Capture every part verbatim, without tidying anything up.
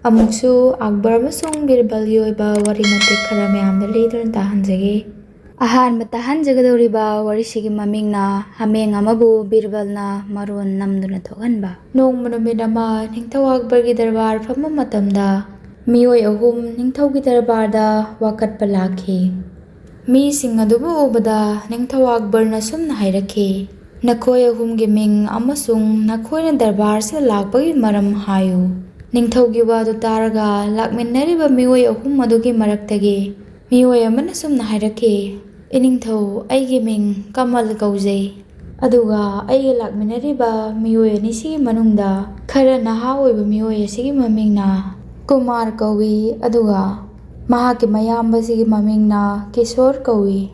ꯑꯃꯨꯛꯁꯨ ꯑꯛꯕꯔ ꯑꯃꯁꯨꯡ ꯕꯤꯔꯕꯜꯒꯤ ꯑꯣꯏꯕ ꯋꯥꯔꯤ ꯃꯇꯦꯛ ꯈꯔ ꯃꯌꯥꯝꯗ ꯂꯤꯗꯨꯅ ꯇꯥꯍꯟꯖꯒꯦ꯫ ꯑꯍꯥꯟꯕ ꯇꯥꯍꯟꯖꯒꯗꯧꯔꯤꯕ ꯋꯥꯔꯤꯁꯤꯒꯤ ꯃꯃꯤꯡꯅ ꯍꯥꯃꯦꯡ ꯑꯃꯕꯨ ꯕꯤꯔꯕꯜꯅ ꯃꯔꯣꯟ ꯅꯝꯗꯨꯅ ꯊꯣꯛꯍꯟꯕ꯫ ꯅꯣꯡꯃ ꯅꯨꯃꯤꯠ ꯑꯃ ꯅꯤꯡꯊꯧ ꯑꯛꯕꯔꯒꯤ ꯗꯔꯕꯥꯔ ꯐꯝꯕ ꯃꯇꯝꯗ ꯃꯤꯑꯣꯏ ꯑꯍꯨꯝ ꯅꯤꯡꯊꯧꯒꯤ ꯗꯔꯕꯥꯔꯗ ꯋꯥꯀꯠꯄ ꯂꯥꯛꯈꯤ꯫ ꯃꯤꯁꯤꯡ ꯑꯗꯨꯕꯨ ꯎꯕꯗ ꯅꯤꯡꯊꯧ ꯑꯛꯕꯔꯅ ꯁꯨꯝꯅ ꯍꯥꯏꯔꯛꯈꯤ, "ꯅꯈꯣꯏ ꯑꯍꯨꯝꯒꯤ ꯃꯤꯡ ꯑꯃꯁꯨꯡ ꯅꯈꯣꯏꯅ ꯗꯔꯕꯥꯔꯁꯤꯗ ꯂꯥꯛꯄꯒꯤ ꯃꯔꯝ ꯍꯥꯏꯌꯨ꯫" ꯅꯤꯡꯊꯧꯒꯤ ꯋꯥꯗꯨ ꯇꯥꯔꯒ ꯂꯥꯛꯃꯤꯟꯅꯔꯤꯕ ꯃꯤꯑꯣꯏ ꯑꯍꯨꯝ ꯑꯗꯨꯒꯤ ꯃꯔꯛꯇꯒꯤ ꯃꯤꯑꯣꯏ ꯑꯃꯅ ꯁꯨꯝꯅ ꯍꯥꯏꯔꯛꯈꯤ, "ꯏꯅꯤꯡꯊꯧ, ꯑꯩꯒꯤ ꯃꯤꯡ ꯀꯃꯜ ꯀꯧꯖꯩ꯫ ꯑꯗꯨꯒ ꯑꯩꯒ ꯂꯥꯛꯃꯤꯟꯅꯔꯤꯕ ꯃꯤꯑꯣꯏ ꯑꯅꯤꯁꯤꯒꯤ ꯃꯅꯨꯡꯗ ꯈꯔ ꯅꯍꯥ ꯑꯣꯏꯕ ꯃꯤꯑꯣꯏ ꯑꯁꯤꯒꯤ ꯃꯃꯤꯡꯅ ꯀꯨꯃꯥꯔ ꯀꯧꯏ, ꯑꯗꯨꯒ ꯃꯍꯥꯛꯀꯤ ꯃꯌꯥꯝꯕꯁꯤꯒꯤ ꯃꯃꯤꯡꯅ ꯀꯤꯁꯣꯔ ꯀꯧꯏ꯫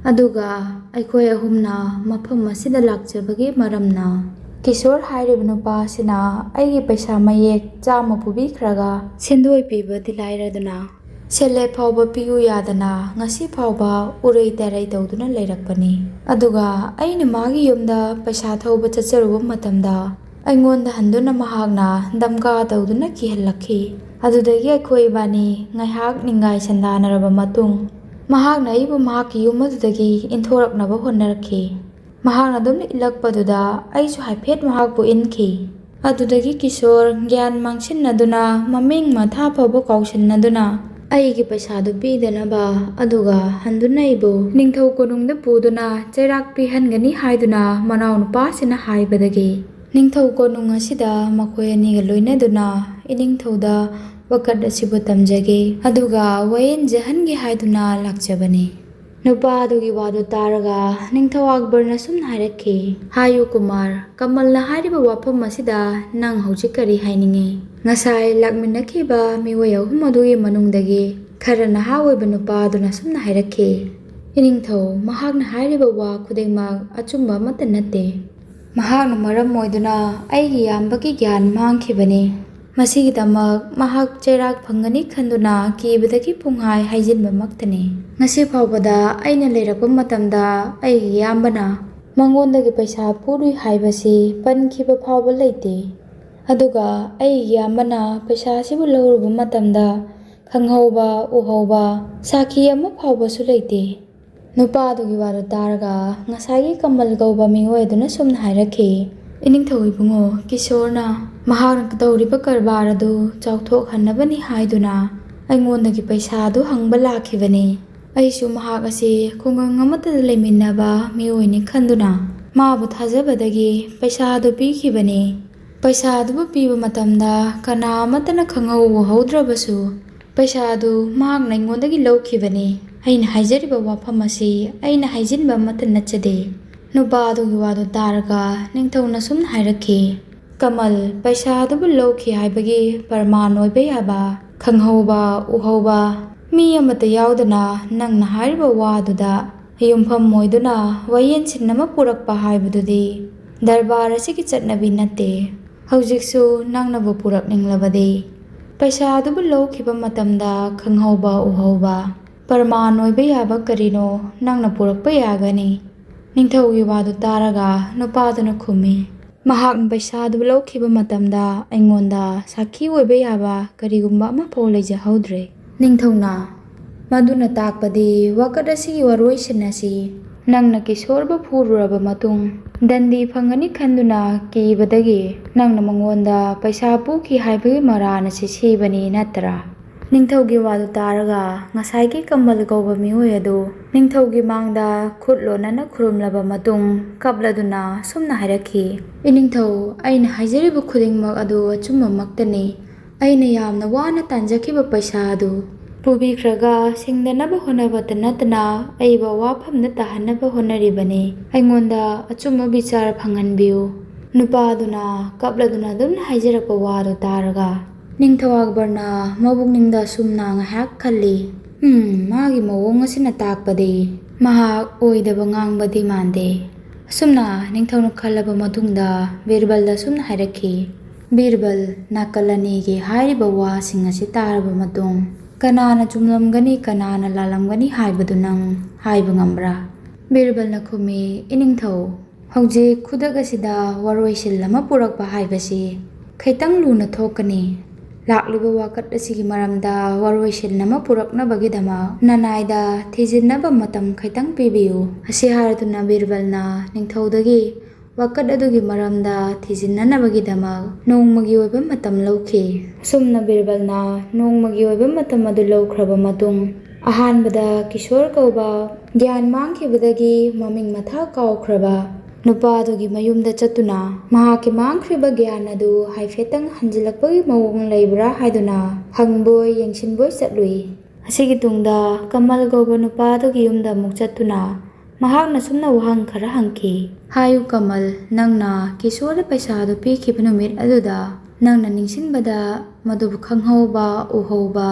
ꯑꯗꯨꯒ ꯑꯩꯈꯣꯏ ꯑꯍꯨꯝꯅ ꯃꯐꯝ ꯑꯁꯤꯗ ꯂꯥꯛꯆꯕꯒꯤ ꯃꯔꯝꯅ, ꯀꯤꯁꯣꯔ ꯍꯥꯏꯔꯤꯕ ꯅꯨꯄꯥ ꯑꯁꯤꯅ ꯑꯩꯒꯤ ꯄꯩꯁꯥ ꯃꯌꯦꯛ ꯆꯥꯝꯃ ꯄꯨꯕꯤꯈ꯭ꯔꯒ ꯁꯦꯟꯗꯣꯏ ꯄꯤꯕꯗꯤ ꯂꯥꯏꯔꯗꯅ, ꯁꯦꯜꯂꯦꯞ ꯐꯥꯎꯕ ꯄꯤꯌꯨ ꯌꯥꯗꯅ ꯉꯁꯤ ꯐꯥꯎꯕ ꯎꯔꯩ ꯇꯔꯩ ꯇꯧꯗꯨꯅ ꯂꯩꯔꯛꯄꯅꯤ꯫ ꯑꯗꯨꯒ ꯑꯩꯅ ꯃꯥꯒꯤ ꯌꯨꯝꯗ ꯄꯩꯁꯥ ꯊꯧꯕ ꯆꯠꯆꯔꯨꯕ ꯃꯇꯝꯗ ꯑꯩꯉꯣꯟꯗ ꯍꯟꯗꯨꯅ ꯃꯍꯥꯛꯅ ꯗꯝꯀꯥ ꯇꯧꯗꯨꯅ ꯀꯤꯍꯜꯂꯛꯈꯤ꯫ ꯑꯗꯨꯗꯒꯤ ꯑꯩꯈꯣꯏ ꯏꯕꯥꯅꯤ ꯉꯥꯏꯍꯥꯛ ꯅꯤꯡꯒꯥꯏ ꯁꯟꯗꯥꯅꯔꯕ ꯃꯇꯨꯡ, ꯃꯍꯥꯛꯅ ꯑꯩꯕꯨ ꯃꯍꯥꯛꯀꯤ ꯌꯨꯝ ꯑꯗꯨꯗꯒꯤ ꯏꯟꯊꯣꯔꯛꯅꯕ ꯍꯣꯠꯅꯔꯛꯈꯤ꯫ ꯃꯍꯥꯛꯅ ꯑꯗꯨꯝ ꯏꯜꯂꯛꯄꯗꯨꯗ ꯑꯩꯁꯨ ꯍꯥꯏꯐꯦꯠ ꯃꯍꯥꯛꯄꯨ ꯏꯟꯈꯤ꯫ ꯑꯗꯨꯗꯒꯤ ꯀꯤꯁꯣꯔ ꯒ꯭ꯌꯥꯟ ꯃꯥꯡꯁꯤꯟꯅꯗꯨꯅ ꯃꯃꯤꯡ ꯃꯊꯥ ꯐꯥꯎꯕ ꯀꯥꯎꯁꯤꯟꯅꯗꯨꯅ ꯑꯩꯒꯤ ꯄꯩꯁꯥꯗꯨ ꯄꯤꯗꯅꯕ, ꯑꯗꯨꯒ ꯍꯟꯗꯨꯅ ꯑꯩꯕꯨ ꯅꯤꯡꯊꯧ ꯀꯣꯅꯨꯡꯗ ꯄꯨꯗꯨꯅ ꯆꯩꯔꯥꯛ ꯄꯤꯍꯟꯒꯅꯤ ꯍꯥꯏꯗꯨꯅ ꯃꯅꯥꯎꯅꯨꯄꯥꯁꯤꯅ ꯍꯥꯏꯕꯗꯒꯤ ꯅꯤꯡꯊꯧ ꯀꯣꯅꯨꯡ ꯑꯁꯤꯗ ꯃꯈꯣꯏ ꯑꯅꯤꯒ ꯂꯣꯏꯅꯗꯨꯅ ꯏꯅꯤꯡꯊꯧꯗ ꯋꯥꯀꯠ ꯑꯁꯤꯕꯨ ꯇꯝꯖꯒꯦ, ꯑꯗꯨꯒ ꯋꯥꯌꯦꯟꯖꯍꯟꯒꯦ ꯍꯥꯏꯗꯨꯅ ꯂꯥꯛꯆꯕꯅꯤ꯫ ꯅꯨꯄꯥ ꯑꯗꯨꯒꯤ ꯋꯥꯗꯨ ꯇꯥꯔꯒ ꯅꯤꯡꯊꯧ ꯑꯛꯕꯔꯅ ꯁꯨꯝꯅ ꯍꯥꯏꯔꯛꯈꯤ, "ꯍꯥꯏꯌꯨ ꯀꯨꯃꯥꯔ, ꯀꯃꯜꯅ ꯍꯥꯏꯔꯤꯕ ꯋꯥꯐꯝ ꯑꯁꯤꯗ ꯅꯪ ꯍꯧꯖꯤꯛ ꯀꯔꯤ ꯍꯥꯏꯅꯤꯡꯉꯤ? ꯉꯁꯥꯏ ꯂꯥꯛꯃꯤꯟꯅꯈꯤꯕ ꯃꯤꯑꯣꯏ ꯑꯍꯨꯝ ꯑꯗꯨꯒꯤ ꯃꯅꯨꯡꯗꯒꯤ ꯈꯔ ꯅꯍꯥ ꯑꯣꯏꯕ ꯅꯨꯄꯥ ꯑꯗꯨꯅ ꯁꯨꯝꯅ ꯍꯥꯏꯔꯛꯈꯤ, ꯏꯅꯤꯡꯊꯧ, ꯃꯍꯥꯛꯅ ꯍꯥꯏꯔꯤꯕ ꯋꯥ ꯈꯨꯗꯤꯡꯃꯛ ꯑꯆꯨꯝꯕ ꯑꯃꯠꯇ ꯅꯠꯇꯦ꯫ ꯃꯍꯥꯛꯅ ꯃꯔꯝ ꯑꯣꯏꯗꯨꯅ ꯑꯩꯒꯤ ꯏꯌꯥꯝꯕꯒꯤ ꯒ꯭ꯌꯥꯟ ꯃꯥꯡꯈꯤꯕꯅꯤ꯫ ꯃꯁꯤꯒꯤꯗꯃꯛ ꯃꯍꯥꯛ ꯆꯩꯔꯥꯛ ꯐꯪꯒꯅꯤ ꯈꯟꯗꯨꯅ ꯀꯤꯕꯗꯒꯤ ꯄꯨꯡꯍꯥꯏ ꯍꯥꯏꯖꯤꯟꯕꯃꯛꯇꯅꯤ꯫ ꯉꯁꯤ ꯐꯥꯎꯕꯗ ꯑꯩꯅ ꯂꯩꯔꯛꯄ ꯃꯇꯝꯗ ꯑꯩꯒꯤ ꯏꯌꯥꯝꯕꯅ ꯃꯉꯣꯟꯗꯒꯤ ꯄꯩꯁꯥ ꯄꯨꯔꯨꯏ ꯍꯥꯏꯕꯁꯤ ꯄꯟꯈꯤꯕ ꯐꯥꯎꯕ ꯂꯩꯇꯦ꯫ ꯑꯗꯨꯒ ꯑꯩꯒꯤ ꯏꯌꯥꯝꯕꯅ ꯄꯩꯁꯥꯁꯤꯕꯨ ꯂꯧꯔꯨꯕ ꯃꯇꯝꯗ ꯈꯪꯍꯧꯕ, ꯎꯍꯧꯕ ꯁꯥꯈꯤ ꯑꯃ ꯐꯥꯎꯕꯁꯨ ꯂꯩꯇꯦ꯫ ꯅꯨꯄꯥꯗꯨꯒꯤ ꯋꯥꯗꯨ ꯇꯥꯔꯒ ꯉꯁꯥꯏꯒꯤ ꯀꯃꯜ ꯀꯧꯕ ꯃꯤꯑꯣꯏ ꯑꯗꯨꯅ ꯁꯨꯝꯅ ꯍꯥꯏꯔꯛꯈꯤ, "ꯏꯅꯤꯡꯊꯧ ꯏꯕꯨꯡꯉꯣ, ꯀꯤꯁꯣꯔꯅ ꯃꯍꯥꯛꯅ ꯇꯧꯔꯤꯕ ꯀꯔꯕꯥꯔ ꯑꯗꯨ ꯆꯥꯎꯊꯣꯛꯍꯟꯅꯕꯅꯤ ꯍꯥꯏꯗꯨꯅ ꯑꯩꯉꯣꯟꯗꯒꯤ ꯄꯩꯁꯥꯗꯨ ꯍꯪꯕ ꯂꯥꯛꯈꯤꯕꯅꯤ꯫ ꯑꯩꯁꯨ ꯃꯍꯥꯛ ꯑꯁꯤ ꯈꯨꯡꯒꯪ ꯑꯃꯠꯇꯗ ꯂꯩꯃꯤꯟꯅꯕ ꯃꯤꯑꯣꯏꯅꯤ ꯈꯟꯗꯨꯅ ꯃꯥꯕꯨ ꯊꯥꯖꯕꯗꯒꯤ ꯄꯩꯁꯥꯗꯨ ꯄꯤꯈꯤꯕꯅꯤ꯫ ꯄꯩꯁꯥ ꯑꯗꯨꯕꯨ ꯄꯤꯕ ꯃꯇꯝꯗ ꯀꯅꯥ ꯑꯃꯠꯇꯅ ꯈꯪꯍꯧ ꯎꯍꯧꯗ꯭ꯔꯕꯁꯨ ꯄꯩꯁꯥ ꯑꯗꯨ ꯃꯍꯥꯛꯅ ꯑꯩꯉꯣꯟꯗꯒꯤ ꯂꯧꯈꯤꯕꯅꯤ꯫ ꯑꯩꯅ ꯍꯥꯏꯖꯔꯤꯕ ꯋꯥꯐꯝ ꯑꯁꯤ ꯑꯩꯅ ꯍꯥꯏꯖꯤꯟꯕ ꯑꯃꯠꯇ ꯅꯠꯆꯗꯦ꯫" ꯅꯨꯄꯥ ꯑꯗꯨꯒꯤ ꯋꯥꯗꯨ ꯇꯥꯔꯒ ꯅꯤꯡꯊꯧꯅ ꯁꯨꯝꯅ ꯍꯥꯏꯔꯛꯈꯤ, "ꯀꯃꯜ, ꯄꯩꯁꯥ ꯑꯗꯨꯕꯨ ꯂꯧꯈꯤ ꯍꯥꯏꯕꯒꯤ ꯄ꯭ꯔꯃꯥꯟ ꯑꯣꯏꯕ ꯌꯥꯕ, ꯈꯪꯍꯧꯕ ꯎꯍꯧꯕ ꯃꯤ ꯑꯃꯠꯇ ꯌꯥꯎꯗꯅ ꯅꯪꯅ ꯍꯥꯏꯔꯤꯕ ꯋꯥꯗꯨꯗ ꯌꯨꯝꯐꯝ ꯑꯣꯏꯗꯨꯅ ꯋꯥꯌꯦꯟꯁꯤꯟ ꯑꯃ ꯄꯨꯔꯛꯄ ꯍꯥꯏꯕꯗꯨꯗꯤ ꯗꯔꯕꯥꯔ ꯑꯁꯤꯒꯤ ꯆꯠꯅꯕꯤ ꯅꯠꯇꯦ꯫ ꯍꯧꯖꯤꯛꯁꯨ ꯅꯪꯅꯕꯨ ꯄꯨꯔꯛꯅꯤꯡꯂꯕꯗꯤ ꯄꯩꯁꯥ ꯑꯗꯨꯕꯨ ꯂꯧꯈꯤꯕ ꯃꯇꯝꯗ ꯈꯪꯍꯧꯕ ꯎꯍꯧꯕ ꯄ꯭ꯔꯃꯥꯟ ꯑꯣꯏꯕ ꯌꯥꯕ ꯀꯔꯤꯅꯣ ꯅꯪꯅ ꯄꯨꯔꯛꯄ ꯌꯥꯒꯅꯤ꯫" ꯅꯤꯡꯊꯧꯒꯤ ꯋꯥꯗꯨ ꯇꯥꯔꯒ ꯅꯨꯄꯥꯗꯨꯅ ꯈꯨꯝꯃꯤ, "ꯃꯍꯥꯛꯅ ꯄꯩꯁꯥ ꯑꯗꯨ ꯂꯧꯈꯤꯕ ꯃꯇꯝꯗ ꯑꯩꯉꯣꯟꯗ ꯁꯥꯈꯤ ꯑꯣꯏꯕ ꯌꯥꯕ ꯀꯔꯤꯒꯨꯝꯕ ꯑꯃꯐꯥꯎ ꯂꯩꯖꯍꯧꯗ꯭ꯔꯦ꯫" ꯅꯤꯡꯊꯧꯅ, "ꯃꯗꯨꯅ ꯇꯥꯛꯄꯗꯤ ꯋꯥꯀꯠ ꯑꯁꯤꯒꯤ ꯋꯥꯔꯣꯏꯁꯤꯟ ꯑꯁꯤ ꯅꯪꯅ ꯀꯤꯁꯣꯔꯕꯨ ꯐꯨꯔꯨꯔꯕ ꯃꯇꯨꯡ ꯗꯟꯗꯤ ꯐꯪꯒꯅꯤ ꯈꯟꯗꯨꯅ ꯀꯤꯕꯗꯒꯤ ꯅꯪꯅ ꯃꯉꯣꯟꯗ ꯄꯩꯁꯥ ꯄꯨꯈꯤ ꯍꯥꯏꯕꯒꯤ ꯃꯔꯥꯜ ꯑꯁꯤ ꯁꯤꯕꯅꯤ ꯅꯠꯇ꯭ꯔꯥ?" ꯅꯤꯡꯊꯧꯒꯤ ꯋꯥꯗꯨ ꯇꯥꯔꯒ ꯉꯁꯥꯏꯒꯤ ꯀꯃꯜ ꯀꯧꯕ ꯃꯤꯑꯣꯏ ꯑꯗꯨ ꯅꯤꯡꯊꯧꯒꯤ ꯃꯥꯡꯗ ꯈꯨꯠ ꯂꯣꯟꯅꯅ ꯈꯨꯔꯨꯝꯂꯕ ꯃꯇꯨꯡ ꯀꯞꯂꯗꯨꯅ ꯁꯨꯝꯅ ꯍꯥꯏꯔꯛꯈꯤ, "ꯏꯅꯤꯡꯊꯧ, ꯑꯩꯅ ꯍꯥꯏꯖꯔꯤꯕ ꯈꯨꯗꯤꯡꯃꯛ ꯑꯗꯨ ꯑꯆꯨꯝꯕꯃꯛꯇꯅꯤ꯫ ꯑꯩꯅ ꯌꯥꯝꯅ ꯋꯥꯅ ꯇꯥꯟꯖꯈꯤꯕ ꯄꯩꯁꯥ ꯑꯗꯨ ꯄꯨꯕꯤꯈ꯭ꯔꯒ ꯁꯤꯡꯗꯅꯕ ꯍꯣꯠꯅꯕꯇ ꯅꯠꯇꯅ ꯑꯩꯕꯨ ꯑꯋꯥꯐꯝꯗ ꯇꯥꯍꯟꯅꯕ ꯍꯣꯠꯅꯔꯤꯕꯅꯤ꯫ ꯑꯩꯉꯣꯟꯗ ꯑꯆꯨꯝꯕ ꯕꯤꯆꯥꯔ ꯐꯪꯍꯟꯕꯤꯌꯨ꯫" ꯅꯨꯄꯥ ꯑꯗꯨꯅ ꯀꯞꯂꯗꯨꯅ ꯑꯗꯨꯝ ꯍꯥꯏꯖꯔꯛꯄ ꯋꯥꯗꯨ ꯇꯥꯔꯒ ꯅꯤꯡꯊꯧ ꯑꯛꯕꯔꯅ ꯃꯕꯨꯛꯅꯤꯡꯗ ꯑꯁꯨꯝꯅ ꯉꯥꯏꯍꯥꯛ ꯈꯜꯂꯤ, "ꯎꯝ, ꯃꯥꯒꯤ ꯃꯑꯣꯡ ꯑꯁꯤꯅ ꯇꯥꯛꯄꯗꯤ ꯃꯍꯥꯛ ꯑꯣꯏꯗꯕ ꯉꯥꯡꯕꯗꯤ ꯃꯥꯟꯗꯦ꯫" ꯑꯁꯨꯝꯅ ꯅꯤꯡꯊꯧꯅ ꯈꯜꯂꯕ ꯃꯇꯨꯡꯗ ꯕꯤꯔꯕꯜꯗ ꯑꯁꯨꯝꯅ ꯍꯥꯏꯔꯛꯈꯤ, "ꯕꯤꯔꯕꯜ, ꯅꯥꯀꯜ ꯑꯅꯤꯒꯤ ꯍꯥꯏꯔꯤꯕ ꯋꯥꯁꯤꯡ ꯑꯁꯤ ꯇꯥꯔꯕ ꯃꯇꯨꯡ ꯀꯅꯥꯅ ꯆꯨꯝꯂꯝꯒꯅꯤ, ꯀꯅꯥꯅ ꯂꯥꯜꯂꯝꯒꯅꯤ ꯍꯥꯏꯕꯗꯨ ꯅꯪ ꯍꯥꯏꯕ ꯉꯝꯕ꯭ꯔꯥ?" ꯕꯤꯔꯕꯜꯅ ꯈꯨꯝꯃꯤ, "ꯏꯅꯤꯡꯊꯧ, ꯍꯧꯖꯤꯛ ꯈꯨꯗꯛ ꯑꯁꯤꯗ ꯋꯥꯔꯣꯏꯁꯤꯜ ꯑꯃ ꯄꯨꯔꯛꯄ ꯍꯥꯏꯕꯁꯤ ꯈꯤꯇꯪ ꯂꯨꯅ ꯊꯣꯛꯀꯅꯤ꯫ ꯂꯥꯛꯂꯤꯕ ꯋꯥꯀꯠ ꯑꯁꯤꯒꯤ ꯃꯔꯝꯗ ꯋꯥꯔꯣꯏꯁꯤꯟ ꯑꯃ ꯄꯨꯔꯛꯅꯕꯒꯤꯗꯃꯛ ꯅꯅꯥꯏꯗ ꯊꯤꯖꯤꯟꯅꯕ ꯃꯇꯝ ꯈꯤꯇꯪ ꯄꯤꯕꯤꯌꯨ꯫ ꯑꯁꯤ ꯍꯥꯏꯔꯗꯨꯅ ꯕꯤꯔꯕꯜꯅ ꯅꯤꯡꯊꯧꯗꯒꯤ ꯋꯥꯀꯠ ꯑꯗꯨꯒꯤ ꯃꯔꯝꯗ ꯊꯤꯖꯤꯟꯅꯅꯕꯒꯤꯗꯃꯛ ꯅꯣꯡꯃꯒꯤ ꯑꯣꯏꯕ ꯃꯇꯝ ꯂꯧꯈꯤ꯫ ꯑꯁꯨꯝꯅ ꯕꯤꯔꯕꯜꯅ ꯅꯣꯡꯃꯒꯤ ꯑꯣꯏꯕ ꯃꯇꯝ ꯑꯗꯨ ꯂꯧꯈ꯭ꯔꯕ ꯃꯇꯨꯡ, ꯑꯍꯥꯟꯕꯗ ꯀꯤꯁꯣꯔ ꯀꯧꯕ ꯒ꯭ꯌꯥꯟ ꯃꯥꯡꯈꯤꯕꯗꯒꯤ ꯃꯃꯤꯡ ꯃꯊꯥ ꯀꯥꯎꯈ꯭ꯔꯕ ꯅꯨꯄꯥ ꯑꯗꯨꯒꯤ ꯃꯌꯨꯝꯗ ꯆꯠꯇꯨꯅ ꯃꯍꯥꯛꯀꯤ ꯃꯥꯡꯈ꯭ꯔꯤꯕ ꯒ꯭ꯌꯥꯟ ꯑꯗꯨ ꯍꯥꯏꯐꯦꯠꯇꯪ ꯍꯟꯖꯤꯜꯂꯛꯄꯒꯤ ꯃꯑꯣꯡ ꯂꯩꯕ꯭ꯔꯥ ꯍꯥꯏꯗꯨꯅ ꯍꯪꯕꯣꯏ ꯌꯦꯡꯁꯤꯟꯕꯣꯏ ꯆꯠꯂꯨꯏ꯫ ꯑꯁꯤꯒꯤ ꯇꯨꯡꯗ ꯀꯃꯜ ꯀꯧꯕ ꯅꯨꯄꯥ ꯑꯗꯨꯒꯤ ꯌꯨꯝꯗ ꯑꯃꯨꯛ ꯆꯠꯇꯨꯅ ꯃꯍꯥꯛꯅ ꯁꯨꯝꯅ ꯋꯥꯍꯪ ꯈꯔ ꯍꯪꯈꯤ꯫ "ꯍꯥꯏꯌꯨ ꯀꯃꯜ, ꯅꯪꯅ ꯀꯤꯁꯣꯔꯗ ꯄꯩꯁꯥꯗꯨ ꯄꯤꯈꯤꯕ ꯅꯨꯃꯤꯠ ꯑꯗꯨꯗ ꯅꯪꯅ ꯅꯤꯡꯁꯤꯡꯕꯗ ꯃꯗꯨꯕꯨ ꯈꯪꯍꯧꯕ, ꯎꯍꯧꯕ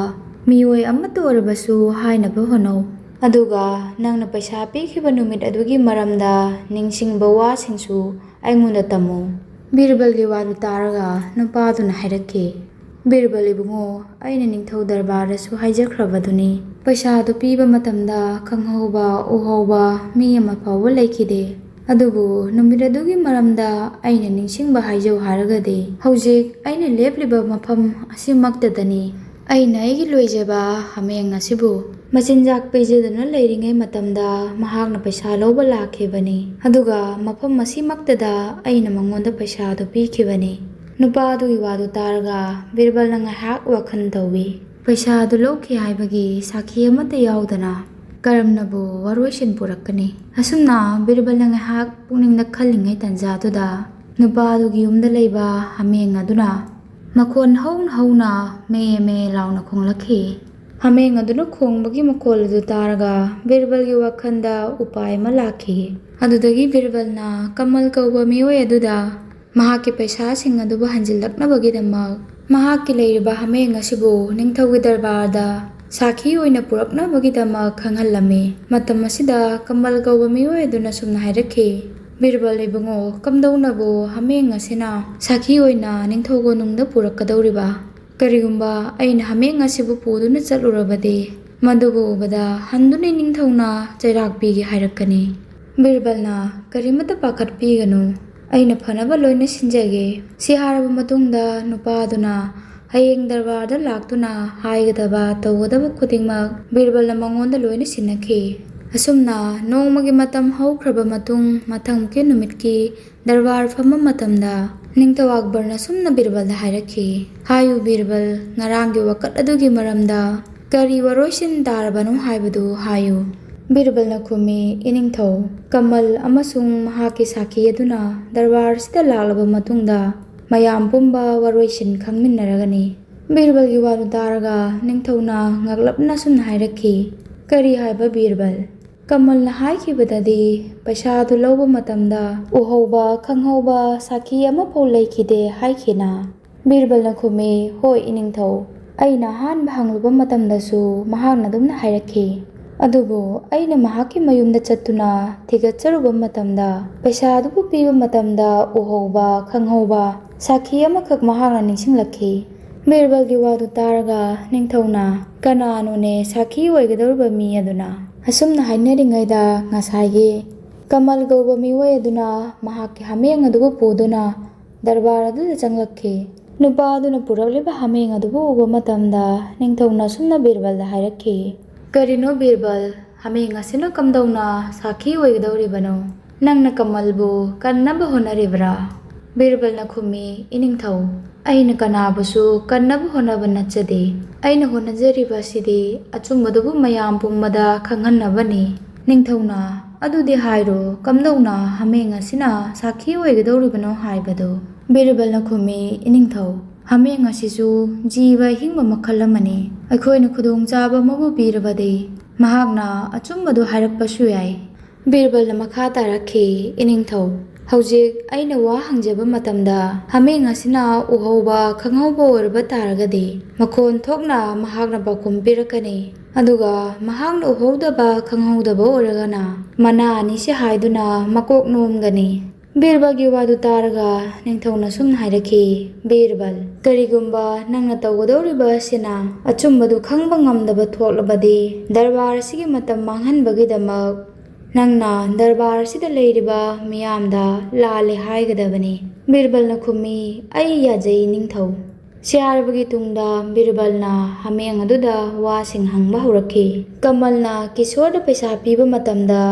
ꯃꯤꯑꯣꯏ ꯑꯃꯠꯇ ꯑꯣꯏꯔꯕꯁꯨ ꯍꯥꯏꯅꯕ ꯍꯣꯠꯅꯧ꯫ ꯑꯗꯨꯒ ꯅꯪꯅ ꯄꯩꯁꯥ ꯄꯤꯈꯤꯕ ꯅꯨꯃꯤꯠ ꯑꯗꯨꯒꯤ ꯃꯔꯝꯗ ꯅꯤꯡꯁꯤꯡꯕ ꯋꯥꯁꯤꯡꯁꯨ ꯑꯩꯉꯣꯟꯗ ꯇꯝꯃꯨ꯫" ꯕꯤꯔꯕꯜꯒꯤ ꯋꯥꯗꯨ ꯇꯥꯔꯒ ꯅꯨꯄꯥꯗꯨꯅ ꯍꯥꯏꯔꯛꯈꯤ, "ꯕꯤꯔꯕꯜ ꯏꯕꯨꯡꯉꯣ, ꯑꯩꯅ ꯅꯤꯡꯊꯧ ꯗꯔꯕꯥꯔꯗꯁꯨ ꯍꯥꯏꯖꯈ꯭ꯔꯕꯗꯨꯅꯤ, ꯄꯩꯁꯥꯗꯨ ꯄꯤꯕ ꯃꯇꯝꯗ ꯈꯪꯍꯧꯕ, ꯎꯍꯧꯕ ꯃꯤ ꯑꯃ ꯐꯥꯎꯕ ꯂꯩꯈꯤꯗꯦ꯫ ꯑꯗꯨꯕꯨ ꯅꯨꯃꯤꯠ ꯑꯗꯨꯒꯤ ꯃꯔꯝꯗ ꯑꯩꯅ ꯅꯤꯡꯁꯤꯡꯕ ꯍꯥꯏꯖꯧ ꯍꯥꯏꯔꯒꯗꯤ, ꯍꯧꯖꯤꯛ ꯑꯩꯅ ꯂꯦꯞꯂꯤꯕ ꯃꯐꯝ ꯑꯁꯤꯃꯛꯇꯗꯅꯤ꯫ ꯑꯩꯅ ꯑꯩꯒꯤ ꯂꯣꯏꯖꯕ ꯍꯥꯃꯦꯡ ꯑꯁꯤꯕꯨ ꯃꯆꯤꯟꯖꯥꯛ ꯄꯤꯖꯗꯨꯅ ꯂꯩꯔꯤꯉꯩ ꯃꯇꯝꯗ ꯃꯍꯥꯛꯅ ꯄꯩꯁꯥ ꯂꯧꯕ ꯂꯥꯛꯈꯤꯕꯅꯤ꯫ ꯑꯗꯨꯒ ꯃꯐꯝ ꯑꯁꯤꯃꯛꯇꯗ ꯑꯩꯅ ꯃꯉꯣꯟꯗ ꯄꯩꯁꯥꯗꯨ ꯄꯤꯈꯤꯕꯅꯤ꯫" ꯅꯨꯄꯥ ꯑꯗꯨꯒꯤ ꯋꯥꯗꯨ ꯇꯥꯔꯒ ꯕꯤꯔꯕꯜꯅ ꯉꯥꯏꯍꯥꯛ ꯋꯥꯈꯜ ꯇꯧꯏ꯫ ꯄꯩꯁꯥ ꯑꯗꯨ ꯂꯧꯈꯤ ꯍꯥꯏꯕꯒꯤ ꯁꯥꯈꯤ ꯑꯃꯠꯇ ꯌꯥꯎꯗꯅ ꯀꯔꯝꯅꯕꯨ ꯋꯥꯔꯣꯏꯁꯤꯟ ꯄꯨꯔꯛꯀꯅꯤ? ꯑꯁꯨꯝꯅ ꯕꯤꯔꯕꯜꯅ ꯉꯥꯏꯍꯥꯛ ꯄꯨꯛꯅꯤꯡꯗ ꯈꯜꯂꯤꯉꯩ ꯇꯥꯟꯖꯥꯗꯨꯗ ꯅꯨꯄꯥ ꯑꯗꯨꯒꯤ ꯌꯨꯝꯗ ꯂꯩꯕ ꯍꯥꯃꯦꯡ ꯑꯗꯨꯅ ꯃꯈꯣꯟ ꯍꯧꯅ ꯍꯧꯅ ꯃꯦ ꯃꯦ ꯂꯥꯎꯅ ꯈꯣꯡꯂꯛꯈꯤ꯫ ꯍꯥꯃꯦꯡ ꯑꯗꯨꯅ ꯈꯣꯡꯕꯒꯤ ꯃꯈꯣꯜ ꯑꯗꯨ ꯇꯥꯔꯒ ꯕꯤꯔꯕꯜꯒꯤ ꯋꯥꯈꯜꯗ ꯎꯄꯥꯏ ꯑꯃ ꯂꯥꯛꯈꯤ꯫ ꯑꯗꯨꯗꯒꯤ ꯕꯤꯔꯕꯜꯅ ꯀꯃꯜ ꯀꯧꯕ ꯃꯤꯑꯣꯏ ꯑꯗꯨꯗ ꯃꯍꯥꯛꯀꯤ ꯄꯩꯁꯥꯁꯤꯡ ꯑꯗꯨꯕꯨ ꯍꯟꯖꯤꯜꯂꯛꯅꯕꯒꯤꯗꯃꯛ ꯃꯍꯥꯛꯀꯤ ꯂꯩꯔꯤꯕ ꯍꯥꯃꯦꯡ ꯑꯁꯤꯕꯨ ꯅꯤꯡꯊꯧꯒꯤ ꯗꯔꯕꯥꯔꯗ ꯁꯥꯈꯤ ꯑꯣꯏꯅ ꯄꯨꯔꯛꯅꯕꯒꯤꯗꯃꯛ ꯈꯪꯍꯜꯂꯝꯃꯤ꯫ ꯃꯇꯝ ꯑꯁꯤꯗ ꯀꯃꯜ ꯀꯧꯕ ꯃꯤꯑꯣꯏ ꯑꯗꯨꯅ ꯁꯨꯝꯅ ꯍꯥꯏꯔꯛꯈꯤ, "ꯕꯤꯔꯕꯜ ꯏꯕꯨꯡꯉꯣ, ꯀꯝꯗꯧꯅꯕꯨ ꯍꯥꯃꯦꯡ ꯑꯁꯤꯅ ꯁꯥꯈꯤ ꯑꯣꯏꯅ ꯅꯤꯡꯊꯧ ꯀꯣꯅꯨꯡꯗ ꯄꯨꯔꯛꯀꯗꯧꯔꯤꯕ? ꯀꯔꯤꯒꯨꯝꯕ ꯑꯩꯅ ꯍꯥꯃꯦꯡ ꯑꯁꯤꯕꯨ ꯄꯨꯗꯨꯅ ꯆꯠꯂꯨꯔꯕꯗꯤ, ꯃꯗꯨꯕꯨ ꯎꯕꯗ ꯍꯟꯗꯨꯅ ꯅꯤꯡꯊꯧꯅ ꯆꯩꯔꯥꯛ ꯄꯤꯒꯦ ꯍꯥꯏꯔꯛꯀꯅꯤ꯫" ꯕꯤꯔꯕꯜꯅ, "ꯀꯔꯤꯃꯠꯇ ꯄꯥꯈꯠꯄꯤꯒꯅꯨ, ꯑꯩꯅ ꯐꯅꯕ ꯂꯣꯏꯅ ꯁꯤꯟꯖꯒꯦ꯫ ꯁꯤ ꯍꯥꯏꯔꯕ ꯃꯇꯨꯡꯗ ꯅꯨꯄꯥꯗꯨꯅ ꯍꯌꯦꯡ ꯗꯔꯕꯥꯔꯗ ꯂꯥꯛꯇꯨꯅ ꯍꯥꯏꯒꯗꯕ ꯇꯧꯒꯗꯕ ꯈꯨꯗꯤꯡꯃꯛ ꯕꯤꯔꯕꯜꯅ ꯃꯉꯣꯟꯗ ꯂꯣꯏꯅ ꯁꯤꯟꯅꯈꯤ꯫ ꯑꯁꯨꯝꯅ ꯅꯣꯡꯃꯒꯤ ꯃꯇꯝ ꯍꯧꯈ꯭ꯔꯕ ꯃꯇꯨꯡ, ꯃꯊꯪꯒꯤ ꯅꯨꯃꯤꯠꯀꯤ ꯗꯔꯕꯥꯔ ꯐꯝꯕ ꯃꯇꯝꯗ ꯅꯤꯡꯊꯧ ꯑꯛꯕꯔꯅ ꯁꯨꯝꯅ ꯕꯤꯔꯕꯜꯗ ꯍꯥꯏꯔꯛꯈꯤ, "ꯍꯥꯏꯌꯨ ꯕꯤꯔꯕꯜ, ꯉꯔꯥꯡꯒꯤ ꯋꯥꯀꯠ ꯑꯗꯨꯒꯤ ꯃꯔꯝꯗ ꯀꯔꯤ ꯋꯥꯔꯣꯏꯁꯤꯟ ꯇꯥꯔꯕꯅꯣ ꯍꯥꯏꯕꯗꯨ ꯍꯥꯏꯌꯨ꯫" ꯕꯤꯔꯕꯜꯅ ꯈꯨꯝꯃꯤ, "ꯏꯅꯤꯡꯊꯧ, ꯀꯃꯜ ꯑꯃꯁꯨꯡ ꯃꯍꯥꯛꯀꯤ ꯁꯥꯈꯤ ꯑꯗꯨꯅ ꯗꯔꯕꯥꯔꯁꯤꯗ ꯂꯥꯛꯂꯕ ꯃꯇꯨꯡꯗ ꯃꯌꯥꯝ ꯄꯨꯝꯕ ꯋꯥꯔꯣꯏꯁꯤꯟ ꯈꯪꯃꯤꯟꯅꯔꯒꯅꯤ꯫" ꯕꯤꯔꯕꯜꯒꯤ ꯋꯥꯗꯨ ꯇꯥꯔꯒ ꯅꯤꯡꯊꯧꯅ ꯉꯛꯂꯞꯅ ꯁꯨꯝꯅ ꯍꯥꯏꯔꯛꯈꯤ, "ꯀꯔꯤ ꯍꯥꯏꯕ ꯕꯤꯔꯕꯜ? ꯀꯃꯜꯅ ꯍꯥꯏꯈꯤꯕꯗꯗꯤ ꯄꯩꯁꯥꯗꯨ ꯂꯧꯕ ꯃꯇꯝꯗ ꯎꯍꯧꯕ ꯈꯪꯍꯧꯕ ꯁꯥꯈꯤ ꯑꯃꯐꯥꯎ ꯂꯩꯈꯤꯗꯦ ꯍꯥꯏꯈꯤꯅ?" ꯕꯤꯔꯕꯜꯅ ꯈꯨꯝꯃꯤ, "ꯍꯣꯏ ꯏꯅꯤꯡꯊꯧ, ꯑꯩꯅ ꯑꯍꯥꯟꯕ ꯍꯪꯂꯨꯕ ꯃꯇꯝꯗꯁꯨ ꯃꯍꯥꯛꯅ ꯑꯗꯨꯝꯅ ꯍꯥꯏꯔꯛꯈꯤ꯫ ꯑꯗꯨꯕꯨ ꯑꯩꯅ ꯃꯍꯥꯛꯀꯤ ꯃꯌꯨꯝꯗ ꯆꯠꯇꯨꯅ ꯊꯤꯒꯠꯆꯔꯨꯕ ꯃꯇꯝꯗ, ꯄꯩꯁꯥꯗꯨꯕꯨ ꯄꯤꯕ ꯃꯇꯝꯗ ꯎꯍꯧꯕ ꯈꯪꯍꯧꯕ ꯁꯥꯈꯤ ꯑꯃꯈꯛ ꯃꯍꯥꯛꯅ ꯅꯤꯡꯁꯤꯡꯂꯛꯈꯤ꯫" ꯕꯤꯔꯕꯜꯒꯤ ꯋꯥꯗꯨ ꯇꯥꯔꯒ ꯅꯤꯡꯊꯧꯅ, "ꯀꯅꯥꯅꯣꯅꯦ ꯁꯥꯈꯤ ꯑꯣꯏꯒꯗꯧꯔꯤꯕ ꯃꯤ ꯑꯗꯨꯅ?" ꯑꯁꯨꯝꯅ ꯍꯥꯏꯅꯔꯤꯉꯩꯗ ꯉꯁꯥꯏꯒꯤ ꯀꯃꯜ ꯀꯧꯕ ꯃꯤꯑꯣꯏ ꯑꯗꯨꯅ ꯃꯍꯥꯛꯀꯤ ꯍꯥꯃꯦꯡ ꯑꯗꯨꯕꯨ ꯄꯨꯗꯨꯅ ꯗꯔꯕꯥꯔ ꯑꯗꯨꯗ ꯆꯪꯂꯛꯈꯤ꯫ ꯅꯨꯄꯥ ꯑꯗꯨꯅ ꯄꯨꯔꯛꯂꯤꯕ ꯍꯥꯃꯦꯡ ꯑꯗꯨꯕꯨ ꯎꯕ ꯃꯇꯝꯗ ꯅꯤꯡꯊꯧꯅ ꯑꯁꯨꯝꯅ ꯕꯤꯔꯕꯜꯗ ꯍꯥꯏꯔꯛꯈꯤ, "ꯀꯔꯤꯅꯣ ꯕꯤꯔꯕꯜ, ꯍꯥꯃꯦꯡ ꯑꯁꯤꯅ ꯀꯝꯗꯧꯅ ꯁꯥꯈꯤ ꯑꯣꯏꯒꯗꯧꯔꯤꯕꯅꯣ? ꯅꯪꯅ ꯀꯃꯜꯕꯨ ꯀꯟꯅꯕ ꯍꯣꯠꯅꯔꯤꯕ꯭ꯔꯥ?" ꯕꯤꯔꯕꯜꯅ ꯈꯨꯝꯃꯤ, "ꯏꯅꯤꯡꯊꯧ, ꯑꯩꯅ ꯀꯅꯥꯕꯨꯁꯨ ꯀꯟꯅꯕ ꯍꯣꯠꯅꯕ ꯅꯠꯆꯗꯦ꯫ ꯑꯩꯅ ꯍꯣꯠꯅꯖꯔꯤꯕ ꯑꯁꯤꯗꯤ ꯑꯆꯨꯝꯕꯗꯨꯕꯨ ꯃꯌꯥꯝ ꯄꯨꯝꯕꯗ ꯈꯪꯍꯟꯅꯕꯅꯤ꯫" ꯅꯤꯡꯊꯧꯅ, "ꯑꯗꯨꯗꯤ ꯍꯥꯏꯔꯣ, ꯀꯝꯗꯧꯅ ꯍꯥꯃꯦꯡ ꯑꯁꯤꯅ ꯁꯥꯈꯤ ꯑꯣꯏꯒꯗꯧꯔꯤꯕꯅꯣ ꯍꯥꯏꯕꯗꯨ?" ꯕꯤꯔꯕꯜꯅ ꯈꯨꯝꯃꯤ, "ꯏꯅꯤꯡꯊꯧ, ꯍꯥꯃꯦꯡ ꯑꯁꯤꯁꯨ ꯖꯤꯕ ꯑꯍꯤꯡꯕ ꯃꯈꯜ ꯑꯃꯅꯤ꯫ ꯑꯩꯈꯣꯏꯅ ꯈꯨꯗꯣꯡꯆꯥꯕ ꯑꯃꯕꯨ ꯄꯤꯔꯕꯗꯤ ꯃꯍꯥꯛꯅ ꯑꯆꯨꯝꯕꯗꯨ ꯍꯥꯏꯔꯛꯄꯁꯨ ꯌꯥꯏ꯫" ꯕꯤꯔꯕꯜꯅ ꯃꯈꯥ ꯇꯥꯔꯛꯈꯤ, "ꯏꯅꯤꯡꯊꯧ, ꯍꯧꯖꯤꯛ ꯑꯩꯅ ꯋꯥ ꯍꯪꯖꯕ ꯃꯇꯝꯗ ꯍꯥꯃꯦꯡ ꯑꯁꯤꯅ ꯎꯍꯧꯕ ꯈꯪꯍꯧꯕ ꯑꯣꯏꯔꯕ ꯇꯥꯔꯒꯗꯤ ꯃꯈꯣꯟ ꯊꯣꯛꯅ ꯃꯍꯥꯛꯅ ꯄꯥꯎꯈꯨꯝ ꯄꯤꯔꯛꯀꯅꯤ꯫ ꯑꯗꯨꯒ ꯃꯍꯥꯛꯅ ꯎꯍꯧꯗꯕ ꯈꯪꯍꯧꯗꯕ ꯑꯣꯏꯔꯒꯅ ꯃꯅꯥ ꯑꯅꯤꯁꯤ ꯍꯥꯏꯗꯨꯅ ꯃꯀꯣꯛ ꯅꯣꯝꯒꯅꯤ꯫" ꯕꯤꯔꯕꯜꯒꯤ ꯋꯥꯗꯨ ꯇꯥꯔꯒ ꯅꯤꯡꯊꯧꯅ ꯁꯨꯝꯅ ꯍꯥꯏꯔꯛꯈꯤ, "ꯕꯤꯔꯕꯜ, ꯀꯔꯤꯒꯨꯝꯕ ꯅꯪꯅ ꯇꯧꯒꯗꯧꯔꯤꯕ ꯑꯁꯤꯅ ꯑꯆꯨꯝꯕꯗꯨ ꯈꯪꯕ ꯉꯝꯗꯕ ꯊꯣꯛꯂꯕꯗꯤ ꯗꯔꯕꯥꯔ ꯑꯁꯤꯒꯤ ꯃꯇꯝ ꯃꯥꯡꯍꯟꯕꯒꯤꯗꯃꯛ "ꯅꯪꯅ ꯗꯔꯕꯥꯔꯁꯤꯗ ꯂꯩꯔꯤꯕ ꯃꯤꯌꯥꯝꯗ ꯂꯥꯜꯂꯦ ꯍꯥꯏꯒꯗꯕꯅꯤ꯫" ꯕꯤꯔꯕꯜꯅ ꯈꯨꯝꯃꯤ, "ꯑꯩ ꯌꯥꯖꯩ ꯏꯅꯤꯡꯊꯧ꯫" ꯁꯤ ꯍꯥꯏꯔꯕꯒꯤ ꯇꯨꯡꯗ ꯕꯤꯔꯕꯜꯅ ꯍꯥꯃꯦꯡ ꯑꯗꯨꯗ ꯋꯥꯁꯤꯡ ꯍꯪꯕ ꯍꯧꯔꯛꯈꯤ꯫ "ꯀꯃꯜꯅ ꯀꯤꯁꯣꯔꯗ ꯄꯩꯁꯥ ꯄꯤꯕ ꯃꯇꯝꯗ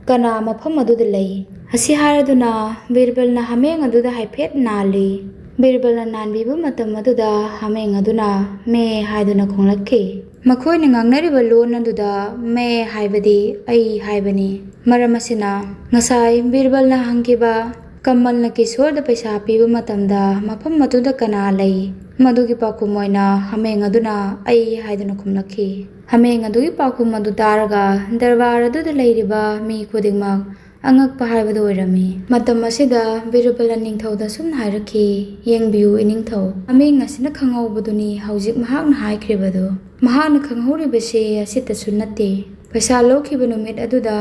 ꯀꯅꯥ ꯃꯐꯝ ꯑꯗꯨꯗ ꯂꯩ?" ꯑꯁꯤ ꯍꯥꯏꯔꯗꯨꯅ ꯕꯤꯔꯕꯜꯅ ꯍꯥꯃꯦꯡ ꯑꯗꯨꯗ ꯍꯥꯏꯐꯦꯠ ꯅꯥꯜꯂꯤ꯫ ꯕꯤꯔꯕꯜꯅ ꯅꯥꯟꯕꯤꯕ ꯃꯇꯝ ꯑꯗꯨꯗ ꯍꯥꯃꯦꯡ ꯑꯗꯨꯅ "ꯃꯦ" ꯍꯥꯏꯗꯨꯅ ꯈꯣꯡꯂꯛꯈꯤ꯫ ꯃꯈꯣꯏꯅ ꯉꯥꯡꯅꯔꯤꯕ ꯂꯣꯟ ꯑꯗꯨꯗ "ꯃꯦ" ꯍꯥꯏꯕꯗꯤ "ꯑꯩ" ꯍꯥꯏꯕꯅꯤ꯫ ꯃꯔꯝ ꯑꯁꯤꯅ, ꯉꯁꯥꯏ ꯕꯤꯔꯕꯜꯅ ꯍꯪꯈꯤꯕ "ꯀꯃꯜꯅ ꯀꯤꯁꯣꯔꯗ ꯄꯩꯁꯥ ꯄꯤꯕ ꯃꯇꯝꯗ ꯃꯐꯝ ꯑꯗꯨꯗ ꯀꯅꯥ ꯂꯩ?" ꯃꯗꯨꯒꯤ ꯄꯥꯎꯈꯨꯝ ꯑꯣꯏꯅ ꯍꯥꯃꯦꯡ ꯑꯗꯨꯅ "ꯑꯩ" ꯍꯥꯏꯗꯨꯅ ꯈꯨꯝꯂꯛꯈꯤ꯫ ꯍꯥꯃꯦꯡ ꯑꯗꯨꯒꯤ ꯄꯥꯎꯈꯨꯝ ꯑꯗꯨ ꯇꯥꯔꯒ ꯗꯔꯕꯥꯔ ꯑꯗꯨꯗ ꯂꯩꯔꯤꯕ ꯃꯤ ꯈꯨꯗꯤꯡꯃꯛ ꯑꯉꯛꯄ ꯍꯥꯏꯕꯗꯨ ꯑꯣꯏꯔꯝꯃꯤ꯫ ꯃꯇꯝ ꯑꯁꯤꯗ ꯕꯤꯔꯕꯜꯅ ꯅꯤꯡꯊꯧꯗ ꯁꯨꯝꯅ ꯍꯥꯏꯔꯛꯈꯤ, "ꯌꯦꯡꯕꯤꯌꯨ ꯏꯅꯤꯡꯊꯧ, ꯍꯥꯃꯦꯡ ꯑꯁꯤꯅ ꯈꯪꯍꯧꯕꯗꯨꯅꯤ ꯍꯧꯖꯤꯛ ꯃꯍꯥꯛꯅ ꯍꯥꯏꯈ꯭ꯔꯤꯕꯗꯨ꯫ ꯃꯍꯥꯛꯅ ꯈꯪꯍꯧꯔꯤꯕꯁꯤ ꯑꯁꯤꯇꯁꯨ ꯅꯠꯇꯦ, ꯄꯩꯁꯥ ꯂꯧꯈꯤꯕ ꯅꯨꯃꯤꯠ ꯑꯗꯨꯗ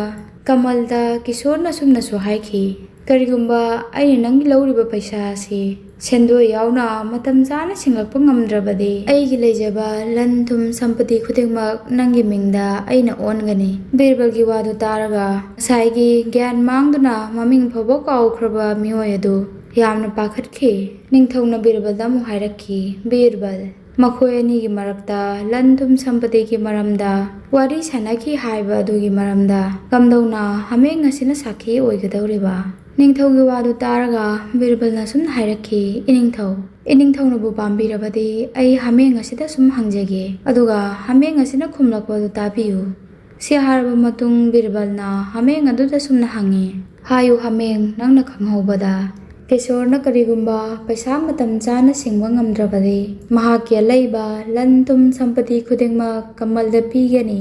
ꯀꯃꯜꯗ ꯀꯤꯁꯣꯔꯅ ꯁꯨꯝꯅꯁꯨ ꯍꯥꯏꯈꯤ, 'ꯀꯔꯤꯒꯨꯝꯕ ꯑꯩꯅ ꯅꯪꯒꯤ ꯂꯧꯔꯤꯕ ꯄꯩꯁꯥ ꯑꯁꯤ ꯁꯦꯟꯗꯣꯏ ꯌꯥꯎꯅ ꯃꯇꯝ ꯆꯥꯅ ꯁꯤꯡꯂꯛꯄ ꯉꯝꯗ꯭ꯔꯕꯗꯤ, ꯑꯩꯒꯤ ꯂꯩꯖꯕ ꯂꯟ ꯊꯨꯝ ꯁꯝꯄꯇꯤ ꯈꯨꯗꯤꯡꯃꯛ ꯅꯪꯒꯤ ꯃꯤꯡꯗ ꯑꯩꯅ ꯑꯣꯟꯒꯅꯤ.'" ꯕꯤꯔꯕꯜꯒꯤ ꯋꯥꯗꯨ ꯇꯥꯔꯒ ꯉꯁꯥꯏꯒꯤ ꯒ꯭ꯌꯥꯟ ꯃꯥꯡꯗꯨꯅ ꯃꯃꯤꯡ ꯐꯥꯎꯕ ꯀꯥꯎꯈ꯭ꯔꯕ ꯃꯤꯑꯣꯏ ꯑꯗꯨ ꯌꯥꯝꯅ ꯄꯥꯈꯠꯈꯤ꯫ ꯅꯤꯡꯊꯧꯅ ꯕꯤꯔꯕꯜꯗ ꯑꯃꯨꯛ ꯍꯥꯏꯔꯛꯈꯤ, "ꯕꯤꯔꯕꯜ, ꯃꯈꯣꯏ ꯑꯅꯤꯒꯤ ꯃꯔꯛꯇ ꯂꯟ ꯊꯨꯝ ꯁꯝꯄꯇꯤꯒꯤ ꯃꯔꯝꯗ ꯋꯥꯔꯤ ꯁꯥꯟꯅꯈꯤ ꯍꯥꯏꯕ ꯑꯗꯨꯒꯤ ꯃꯔꯝꯗ ꯀꯝꯗꯧꯅ ꯍꯥꯃꯦꯡ ꯑꯁꯤꯅ ꯁꯥꯈꯤ ꯑꯣꯏꯒꯗꯧꯔꯤꯕ?" ꯅꯤꯡꯊꯧꯒꯤ ꯋꯥꯗꯨ ꯇꯥꯔꯒ ꯕꯤꯔꯕꯜꯅ ꯁꯨꯝꯅ ꯍꯥꯏꯔꯛꯈꯤ, "ꯏꯅꯤꯡꯊꯧ, ꯏꯅꯤꯡꯊꯧꯅꯕꯨ ꯄꯥꯝꯕꯤꯔꯕꯗꯤ ꯑꯩ ꯍꯥꯃꯦꯡ ꯑꯁꯤꯗ ꯁꯨꯝ ꯍꯪꯖꯒꯦ, ꯑꯗꯨꯒ ꯍꯥꯃꯦꯡ ꯑꯁꯤꯅ ꯈꯨꯝꯂꯛꯄꯗꯨ ꯇꯥꯕꯤꯌꯨ꯫" ꯁꯤ ꯍꯥꯏꯔꯕ ꯃꯇꯨꯡ ꯕꯤꯔꯕꯜꯅ ꯍꯥꯃꯦꯡ ꯑꯗꯨꯗ ꯁꯨꯝꯅ ꯍꯪꯉꯤ, "ꯍꯥꯏꯌꯨ ꯍꯥꯃꯦꯡ, ꯅꯪꯅ ꯈꯪꯍꯧꯕꯗ ꯀꯤꯁꯣꯔꯅ ꯀꯔꯤꯒꯨꯝꯕ ꯄꯩꯁꯥ ꯃꯇꯝ ꯆꯥꯅ ꯁꯤꯡꯕ ꯉꯝꯗ꯭ꯔꯕꯗꯤ, ꯃꯍꯥꯛꯀꯤ ꯑꯂꯩꯕ ꯂꯟ ꯊꯨꯝ ꯁꯝꯄꯇꯤ ꯈꯨꯗꯤꯡꯃꯛ ꯀꯃꯜꯗ ꯄꯤꯒꯅꯤ꯫"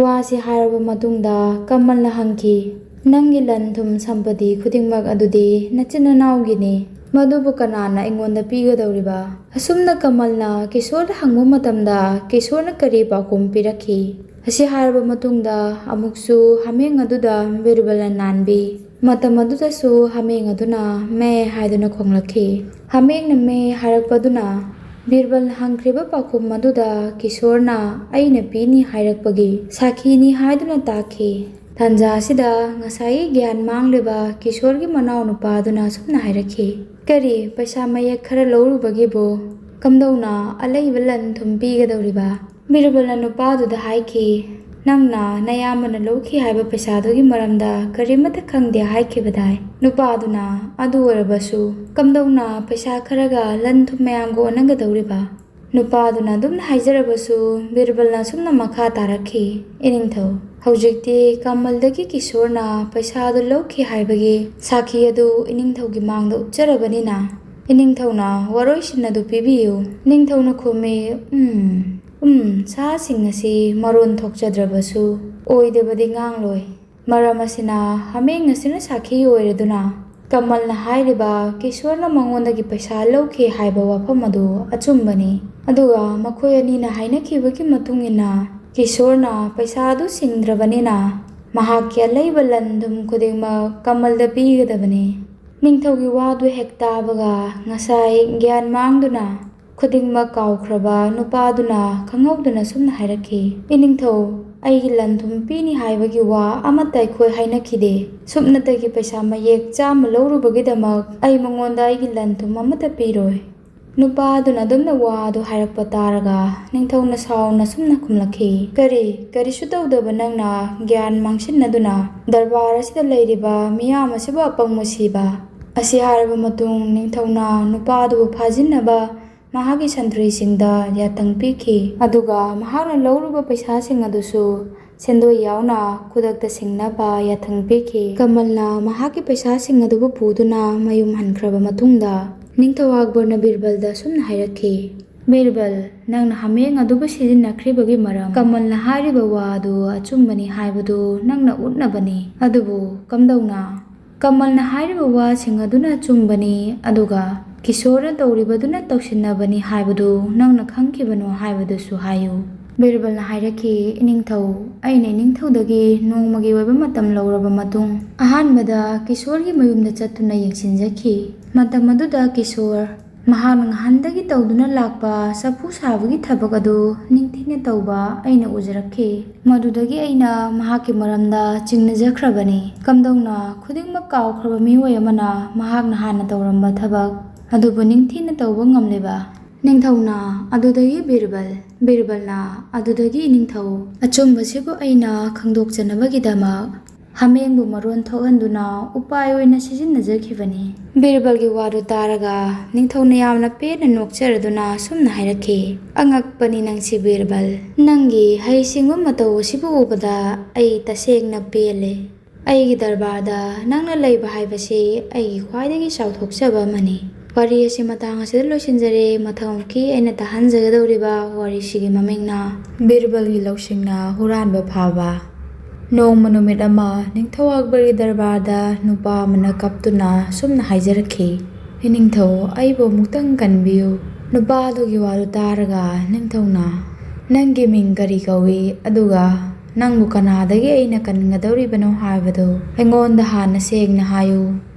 ꯋꯥꯁꯤ ꯍꯥꯏꯔꯕ ꯃꯇꯨꯡꯗ ꯀꯃꯜꯅ ꯍꯪꯈꯤ, "ꯅꯪꯒꯤ ꯂꯟ ꯊꯨꯝ ꯁꯝꯄꯇꯤ ꯈꯨꯗꯤꯡꯃꯛ ꯑꯗꯨꯗꯤ ꯅꯆꯤꯟ ꯅꯅꯥꯎꯒꯤꯅꯤ, ꯃꯗꯨꯕꯨ ꯀꯅꯥꯅ ꯑꯩꯉꯣꯟꯗ ꯄꯤꯒꯗꯧꯔꯤꯕ?" ꯑꯁꯨꯝꯅ ꯀꯃꯜꯅ ꯀꯤꯁꯣꯔꯗ ꯍꯪꯕ ꯃꯇꯝꯗ ꯀꯤꯁꯣꯔꯅ ꯀꯔꯤ ꯄꯥꯎꯈꯨꯝ ꯄꯤꯔꯛꯈꯤ? ꯑꯁꯤ ꯍꯥꯏꯔꯕ ꯃꯇꯨꯡꯗ ꯑꯃꯨꯛꯁꯨ ꯍꯥꯃꯦꯡ ꯑꯗꯨꯗ ꯕꯤꯔꯕꯜꯅ ꯅꯥꯟꯕꯤ꯫ ꯃꯇꯝ ꯑꯗꯨꯗꯁꯨ ꯍꯥꯃꯦꯡ ꯑꯗꯨꯅ "ꯃꯦ" ꯍꯥꯏꯗꯨꯅ ꯈꯣꯡꯂꯛꯈꯤ꯫ ꯍꯥꯃꯦꯡꯅ "ꯃꯦ" ꯍꯥꯏꯔꯛꯄꯗꯨꯅ ꯕꯤꯔꯕꯜꯅ ꯍꯪꯈ꯭ꯔꯤꯕ ꯄꯥꯎꯈꯨꯝ ꯑꯗꯨꯗ ꯀꯤꯁꯣꯔꯅ "ꯑꯩꯅ ꯄꯤꯅꯤ" ꯍꯥꯏꯔꯛꯄꯒꯤ ꯁꯥꯈꯤꯅꯤ ꯍꯥꯏꯗꯨꯅ ꯇꯥꯛꯈꯤ꯫ ꯇꯥꯟꯖꯥ ꯑꯁꯤꯗ ꯉꯁꯥꯏꯒꯤ ꯒ꯭ꯌꯥꯟ ꯃꯥꯡꯂꯤꯕ ꯀꯤꯁꯣꯔꯒꯤ ꯃꯅꯥꯎ ꯅꯨꯄꯥꯗꯨꯅ ꯑꯁꯨꯝꯅ ꯍꯥꯏꯔꯛꯈꯤ, "ꯀꯔꯤ, ꯄꯩꯁꯥ ꯃꯌꯦꯛ ꯈꯔ ꯂꯧꯔꯨꯕꯒꯤꯕꯨ ꯀꯝꯗꯧꯅ ꯑꯂꯩꯕ ꯂꯟ ꯊꯨꯝ ꯄꯤꯒꯗꯧꯔꯤꯕ?" ꯕꯤꯔꯕꯜꯅ ꯅꯨꯄꯥꯗꯨꯗ ꯍꯥꯏꯈꯤ, "ꯅꯪꯅ ꯅꯌꯥꯝꯕꯅ ꯂꯧꯈꯤ ꯍꯥꯏꯕ ꯄꯩꯁꯥꯗꯨꯒꯤ ꯃꯔꯝꯗ ꯀꯔꯤꯃꯠꯇ ꯈꯪꯗꯦ ꯍꯥꯏꯈꯤꯕꯗꯥꯏ?" ꯅꯨꯄꯥꯗꯨꯅ, "ꯑꯗꯨ ꯑꯣꯏꯔꯕꯁꯨ ꯀꯝꯗꯧꯅ ꯄꯩꯁꯥ ꯈꯔꯒ ꯂꯟ ꯊꯨꯝ ꯃꯌꯥꯝꯒ ꯑꯣꯟꯅꯒꯗꯧꯔꯤꯕ?" ꯅꯨꯄꯥꯗꯨꯅ ꯑꯗꯨꯝꯅ ꯍꯥꯏꯖꯔꯕꯁꯨ ꯕꯤꯔꯕꯜꯅ ꯑꯁꯨꯝꯅ ꯃꯈꯥ ꯇꯥꯔꯛꯈꯤ, "ꯏꯅꯤꯡꯊꯧ, ꯍꯧꯖꯤꯛꯇꯤ ꯀꯃꯜꯗꯒꯤ ꯀꯤꯁꯣꯔꯅ ꯄꯩꯁꯥꯗꯨ ꯂꯧꯈꯤ ꯍꯥꯏꯕꯒꯤ ꯁꯥꯈꯤ ꯑꯗꯨ ꯏꯅꯤꯡꯊꯧꯒꯤ ꯃꯥꯡꯗ ꯎꯠꯆꯔꯕꯅꯤꯅ ꯏꯅꯤꯡꯊꯧꯅ ꯋꯥꯔꯣꯏꯁꯤꯟ ꯑꯗꯨ ꯄꯤꯕꯤꯌꯨ꯫" ꯅꯤꯡꯊꯧꯅ ꯈꯨꯝꯃꯤ, "ꯎꯝ, ꯎꯝ, ꯁꯥꯁꯤꯡ ꯑꯁꯤ ꯃꯔꯣꯟ ꯊꯣꯛꯆꯗ꯭ꯔꯕꯁꯨ ꯑꯣꯏꯗꯕꯗꯤ ꯉꯥꯡꯂꯣꯏ꯫ ꯃꯔꯝ ꯑꯁꯤꯅ ꯍꯥꯃꯦꯡ ꯑꯁꯤꯅ ꯁꯥꯈꯤ ꯑꯣꯏꯔꯗꯨꯅ ꯀꯃꯜꯅ ꯍꯥꯏꯔꯤꯕ ꯀꯤꯁꯣꯔꯅ ꯃꯉꯣꯟꯗꯒꯤ ꯄꯩꯁꯥ ꯂꯧꯈꯤ ꯍꯥꯏꯕ ꯋꯥꯐꯝ ꯑꯗꯨ ꯑꯆꯨꯝꯕꯅꯤ꯫ ꯑꯗꯨꯒ ꯃꯈꯣꯏ ꯑꯅꯤꯅ ꯍꯥꯏꯅꯈꯤꯕꯒꯤ ꯃꯇꯨꯡ ꯏꯟꯅ ꯀꯤꯁꯣꯔꯅ ꯄꯩꯁꯥ ꯑꯗꯨ ꯁꯤꯡꯗ꯭ꯔꯕꯅꯤꯅ ꯃꯍꯥꯛꯀꯤ ꯑꯂꯩꯕ ꯂꯟ ꯊꯨꯝ ꯈꯨꯗꯤꯡꯃꯛ ꯀꯃꯜꯗ ꯄꯤꯒꯗꯕꯅꯤ꯫" ꯅꯤꯡꯊꯧꯒꯤ ꯋꯥꯗꯨ ꯍꯦꯛ ꯇꯥꯕꯒ ꯉꯁꯥꯏ ꯒ꯭ꯌꯥꯟ ꯃꯥꯡꯗꯨꯅ ꯈꯨꯗꯤꯡꯃꯛ ꯀꯥꯎꯈ꯭ꯔꯕ ꯅꯨꯄꯥꯗꯨꯅ ꯈꯪꯍꯧꯗꯅ ꯁꯨꯝꯅ ꯍꯥꯏꯔꯛꯈꯤ, "ꯏꯅꯤꯡꯊꯧ, ꯑꯩꯒꯤ ꯂꯟ ꯊꯨꯝ ꯄꯤꯅꯤ ꯍꯥꯏꯕꯒꯤ ꯋꯥ ꯑꯃꯠꯇ ꯑꯩꯈꯣꯏ ꯍꯥꯏꯅꯈꯤꯗꯦ꯫ ꯁꯨꯞꯅꯇꯒꯤ ꯄꯩꯁꯥ ꯃꯌꯦꯛ ꯆꯥꯝꯃ ꯂꯧꯔꯨꯕꯒꯤꯗꯃꯛ ꯑꯩ ꯃꯉꯣꯟꯗ ꯑꯩꯒꯤ ꯂꯟ ꯊꯨꯝ ꯑꯃꯠꯇ ꯄꯤꯔꯣꯏ꯫" ꯅꯨꯄꯥꯗꯨꯅ ꯑꯗꯨꯝꯅ ꯋꯥ ꯑꯗꯨ ꯍꯥꯏꯔꯛꯄ ꯇꯥꯔꯒ ꯅꯤꯡꯊꯧꯅ ꯁꯥꯎꯅ ꯁꯨꯝꯅ ꯈꯨꯝꯂꯛꯈꯤ, "ꯀꯔꯤ, ꯀꯔꯤꯁꯨ ꯇꯧꯗꯕ ꯅꯪꯅ ꯒ꯭ꯌꯥꯟ ꯃꯥꯡꯁꯤꯟꯅꯗꯨꯅ ꯗꯔꯕꯥꯔ ꯑꯁꯤꯗ ꯂꯩꯔꯤꯕ ꯃꯤꯌꯥꯝ ꯑꯁꯤꯕꯨ ꯑꯄꯪꯕ ꯁꯤꯕ?" ꯑꯁꯤ ꯍꯥꯏꯔꯕ ꯃꯇꯨꯡ ꯅꯤꯡꯊꯧꯅ ꯅꯨꯄꯥꯗꯨꯕꯨ ꯐꯥꯖꯤꯟꯅꯕ ꯃꯍꯥꯛꯀꯤ ꯁꯟꯇ꯭ꯔꯤꯁꯤꯡꯗ ꯌꯥꯊꯪ ꯄꯤꯈꯤ꯫ ꯑꯗꯨꯒ ꯃꯍꯥꯛꯅ ꯂꯧꯔꯨꯕ ꯄꯩꯁꯥꯁꯤꯡ ꯑꯗꯨꯁꯨ ꯁꯦꯟꯗꯣꯏ ꯌꯥꯎꯅ ꯈꯨꯗꯛꯇ ꯁꯤꯡꯅꯕ ꯌꯥꯊꯪ ꯄꯤꯈꯤ꯫ ꯀꯃꯜꯅ ꯃꯍꯥꯛꯀꯤ ꯄꯩꯁꯥꯁꯤꯡ ꯑꯗꯨꯕꯨ ꯄꯨꯗꯨꯅ ꯃꯌꯨꯝ ꯍꯟꯈ꯭ꯔꯕ ꯃꯇꯨꯡꯗ, ꯅꯤꯡꯊꯧ ꯑꯛꯕꯔꯅ ꯕꯤꯔꯕꯜꯗ ꯑꯁꯨꯝꯅ ꯍꯥꯏꯔꯛꯈꯤ, "ꯕꯤꯔꯕꯜ, ꯅꯪꯅ ꯍꯥꯃꯦꯡ ꯑꯗꯨꯕꯨ ꯁꯤꯖꯤꯟꯅꯈ꯭ꯔꯤꯕꯒꯤ ꯃꯔꯝ, ꯀꯃꯜꯅ ꯍꯥꯏꯔꯤꯕ ꯋꯥ ꯑꯗꯨ ꯑꯆꯨꯝꯕꯅꯤ ꯍꯥꯏꯕꯗꯨ ꯅꯪꯅ ꯎꯠꯅꯕꯅꯤ꯫ ꯑꯗꯨꯕꯨ ꯀꯝꯗꯧꯅ?" "ꯀꯃꯜꯅ ꯍꯥꯏꯔꯤꯕ ꯋꯥꯁꯤꯡ ꯑꯗꯨꯅ ꯑꯆꯨꯝꯕꯅꯤ, ꯑꯗꯨꯒ ꯀꯤꯁꯣꯔꯅ ꯇꯧꯔꯤꯕꯗꯨꯅ ꯇꯧꯁꯤꯟꯅꯕꯅꯤ ꯍꯥꯏꯕꯗꯨ ꯅꯪꯅ ꯈꯪꯈꯤꯕꯅꯣ ꯍꯥꯏꯕꯗꯨꯁꯨ ꯍꯥꯏꯌꯨ꯫" ꯕꯤꯔꯕꯜꯅ ꯍꯥꯏꯔꯛꯈꯤ, "ꯏꯅꯤꯡꯊꯧ, ꯑꯩꯅ ꯏꯅꯤꯡꯊꯧꯗꯒꯤ ꯅꯣꯡꯃꯒꯤ ꯑꯣꯏꯕ ꯃꯇꯝ ꯂꯧꯔꯕ ꯃꯇꯨꯡ, ꯑꯍꯥꯟꯕꯗ ꯀꯤꯁꯣꯔꯒꯤ ꯃꯌꯨꯝꯗ ꯆꯠꯇꯨꯅ ꯌꯦꯡꯁꯤꯟꯖꯈꯤ꯫ ꯃꯇꯝ ꯑꯗꯨꯗ ꯀꯤꯁꯣꯔ ꯃꯍꯥꯛꯅ ꯉꯍꯥꯟꯗꯒꯤ ꯇꯧꯗꯨꯅ ꯂꯥꯛꯄ ꯆꯐꯨ ꯁꯥꯕꯒꯤ ꯊꯕꯛ ꯑꯗꯨ ꯅꯤꯡꯊꯤꯅ ꯇꯧꯕ ꯑꯩꯅ ꯎꯖꯔꯛꯈꯤ꯫ ꯃꯗꯨꯗꯒꯤ ꯑꯩꯅ ꯃꯍꯥꯛꯀꯤ ꯃꯔꯝꯗ ꯆꯤꯡꯅꯖꯈ꯭ꯔꯕꯅꯤ꯫ ꯀꯝꯗꯧꯅ ꯈꯨꯗꯤꯡꯃꯛ ꯀꯥꯎꯈ꯭ꯔꯕ ꯃꯤꯑꯣꯏ ꯑꯃꯅ ꯃꯍꯥꯛꯅ ꯍꯥꯟꯅ ꯇꯧꯔꯝꯕ ꯊꯕꯛ ꯑꯗꯨꯕꯨ ꯅꯤꯡꯊꯤꯅ ꯇꯧꯕ ꯉꯝꯂꯤꯕ? ꯅꯤꯡꯊꯧꯅ ꯑꯗꯨꯗꯒꯤ ꯕꯤꯔꯕꯜ, ꯕꯤꯔꯕꯜꯅ ꯑꯗꯨꯗꯒꯤ ꯏꯅꯤꯡꯊꯧ, ꯑꯆꯨꯝꯕꯁꯤꯕꯨ ꯑꯩꯅ ꯈꯪꯗꯣꯛꯆꯅꯕꯒꯤꯗꯃꯛ ꯍꯥꯃꯦꯡꯕꯨ ꯃꯔꯣꯟ ꯊꯣꯛꯍꯟꯗꯨꯅ ꯎꯄꯥꯏ ꯑꯣꯏꯅ ꯁꯤꯖꯤꯟꯅꯖꯈꯤꯕꯅꯤ꯫ ꯕꯤꯔꯕꯜꯒꯤ ꯋꯥꯗꯨ ꯇꯥꯔꯒ ꯅꯤꯡꯊꯧꯅ ꯌꯥꯝꯅ ꯄꯦꯟꯅ ꯅꯣꯛꯆꯔꯗꯨꯅ ꯑꯁꯨꯝꯅ ꯍꯥꯏꯔꯛꯈꯤ, "ꯑꯉꯛꯄꯅꯤ ꯅꯪꯁꯤ ꯕꯤꯔꯕꯜ꯫ ꯅꯪꯒꯤ ꯍꯩꯁꯤꯡꯕ ꯃꯇꯧ ꯑꯁꯤꯕꯨ ꯎꯕꯗ ꯑꯩ ꯇꯁꯦꯡꯅ ꯄꯦꯜꯂꯦ꯫ ꯑꯩꯒꯤ ꯗꯔꯕꯥꯔꯗ ꯅꯪꯅ ꯂꯩꯕ ꯍꯥꯏꯕꯁꯤ ꯑꯩꯒꯤ ꯈ꯭ꯋꯥꯏꯗꯒꯤ ꯆꯥꯎꯊꯣꯛꯆꯕ ꯑꯃꯅꯤ꯫" ꯋꯥꯔꯤ ꯑꯁꯤ ꯃꯇꯥꯡ ꯑꯁꯤꯗ ꯂꯣꯏꯁꯤꯟꯖꯔꯦ꯫ ꯃꯊꯪꯃꯨꯛꯀꯤ ꯑꯩꯅ ꯇꯥꯍꯟꯖꯒꯗꯧꯔꯤꯕ ꯋꯥꯔꯤꯁꯤꯒꯤ ꯃꯃꯤꯡꯅ ꯕꯤꯔꯕꯜꯒꯤ ꯂꯧꯁꯤꯡꯅ ꯍꯨꯔꯥꯟꯕ ꯐꯥꯕ꯫ ꯅꯣꯡꯃ ꯅꯨꯃꯤꯠ ꯑꯃ ꯅꯤꯡꯊꯧ ꯑꯛꯕꯔꯒꯤ ꯗꯔꯕꯥꯔꯗ ꯅꯨꯄꯥ ꯑꯃꯅ ꯀꯞꯇꯨꯅ ꯁꯨꯝꯅ ꯍꯥꯏꯖꯔꯛꯈꯤ, "ꯏꯅꯤꯡꯊꯧ, ꯑꯩꯕꯨ ꯑꯃꯨꯛꯇꯪ ꯀꯟꯕꯤꯌꯨ꯫" ꯅꯨꯄꯥ ꯑꯗꯨꯒꯤ ꯋꯥꯗꯨ ꯇꯥꯔꯒ ꯅꯤꯡꯊꯧꯅ, "ꯅꯪꯒꯤ ꯃꯤꯡ ꯀꯔꯤ ꯀꯧꯏ? ꯑꯗꯨꯒ ꯅꯪꯕꯨ ꯀꯅꯥꯗꯒꯤ ꯑꯩꯅ ꯀꯟꯒꯗꯧꯔꯤꯕꯅꯣ ꯍꯥꯏꯕꯗꯨ ꯑꯩꯉꯣꯟꯗ ꯍꯥꯟꯅ ꯁꯦꯡꯅ ꯍꯥꯏꯌꯨ꯫"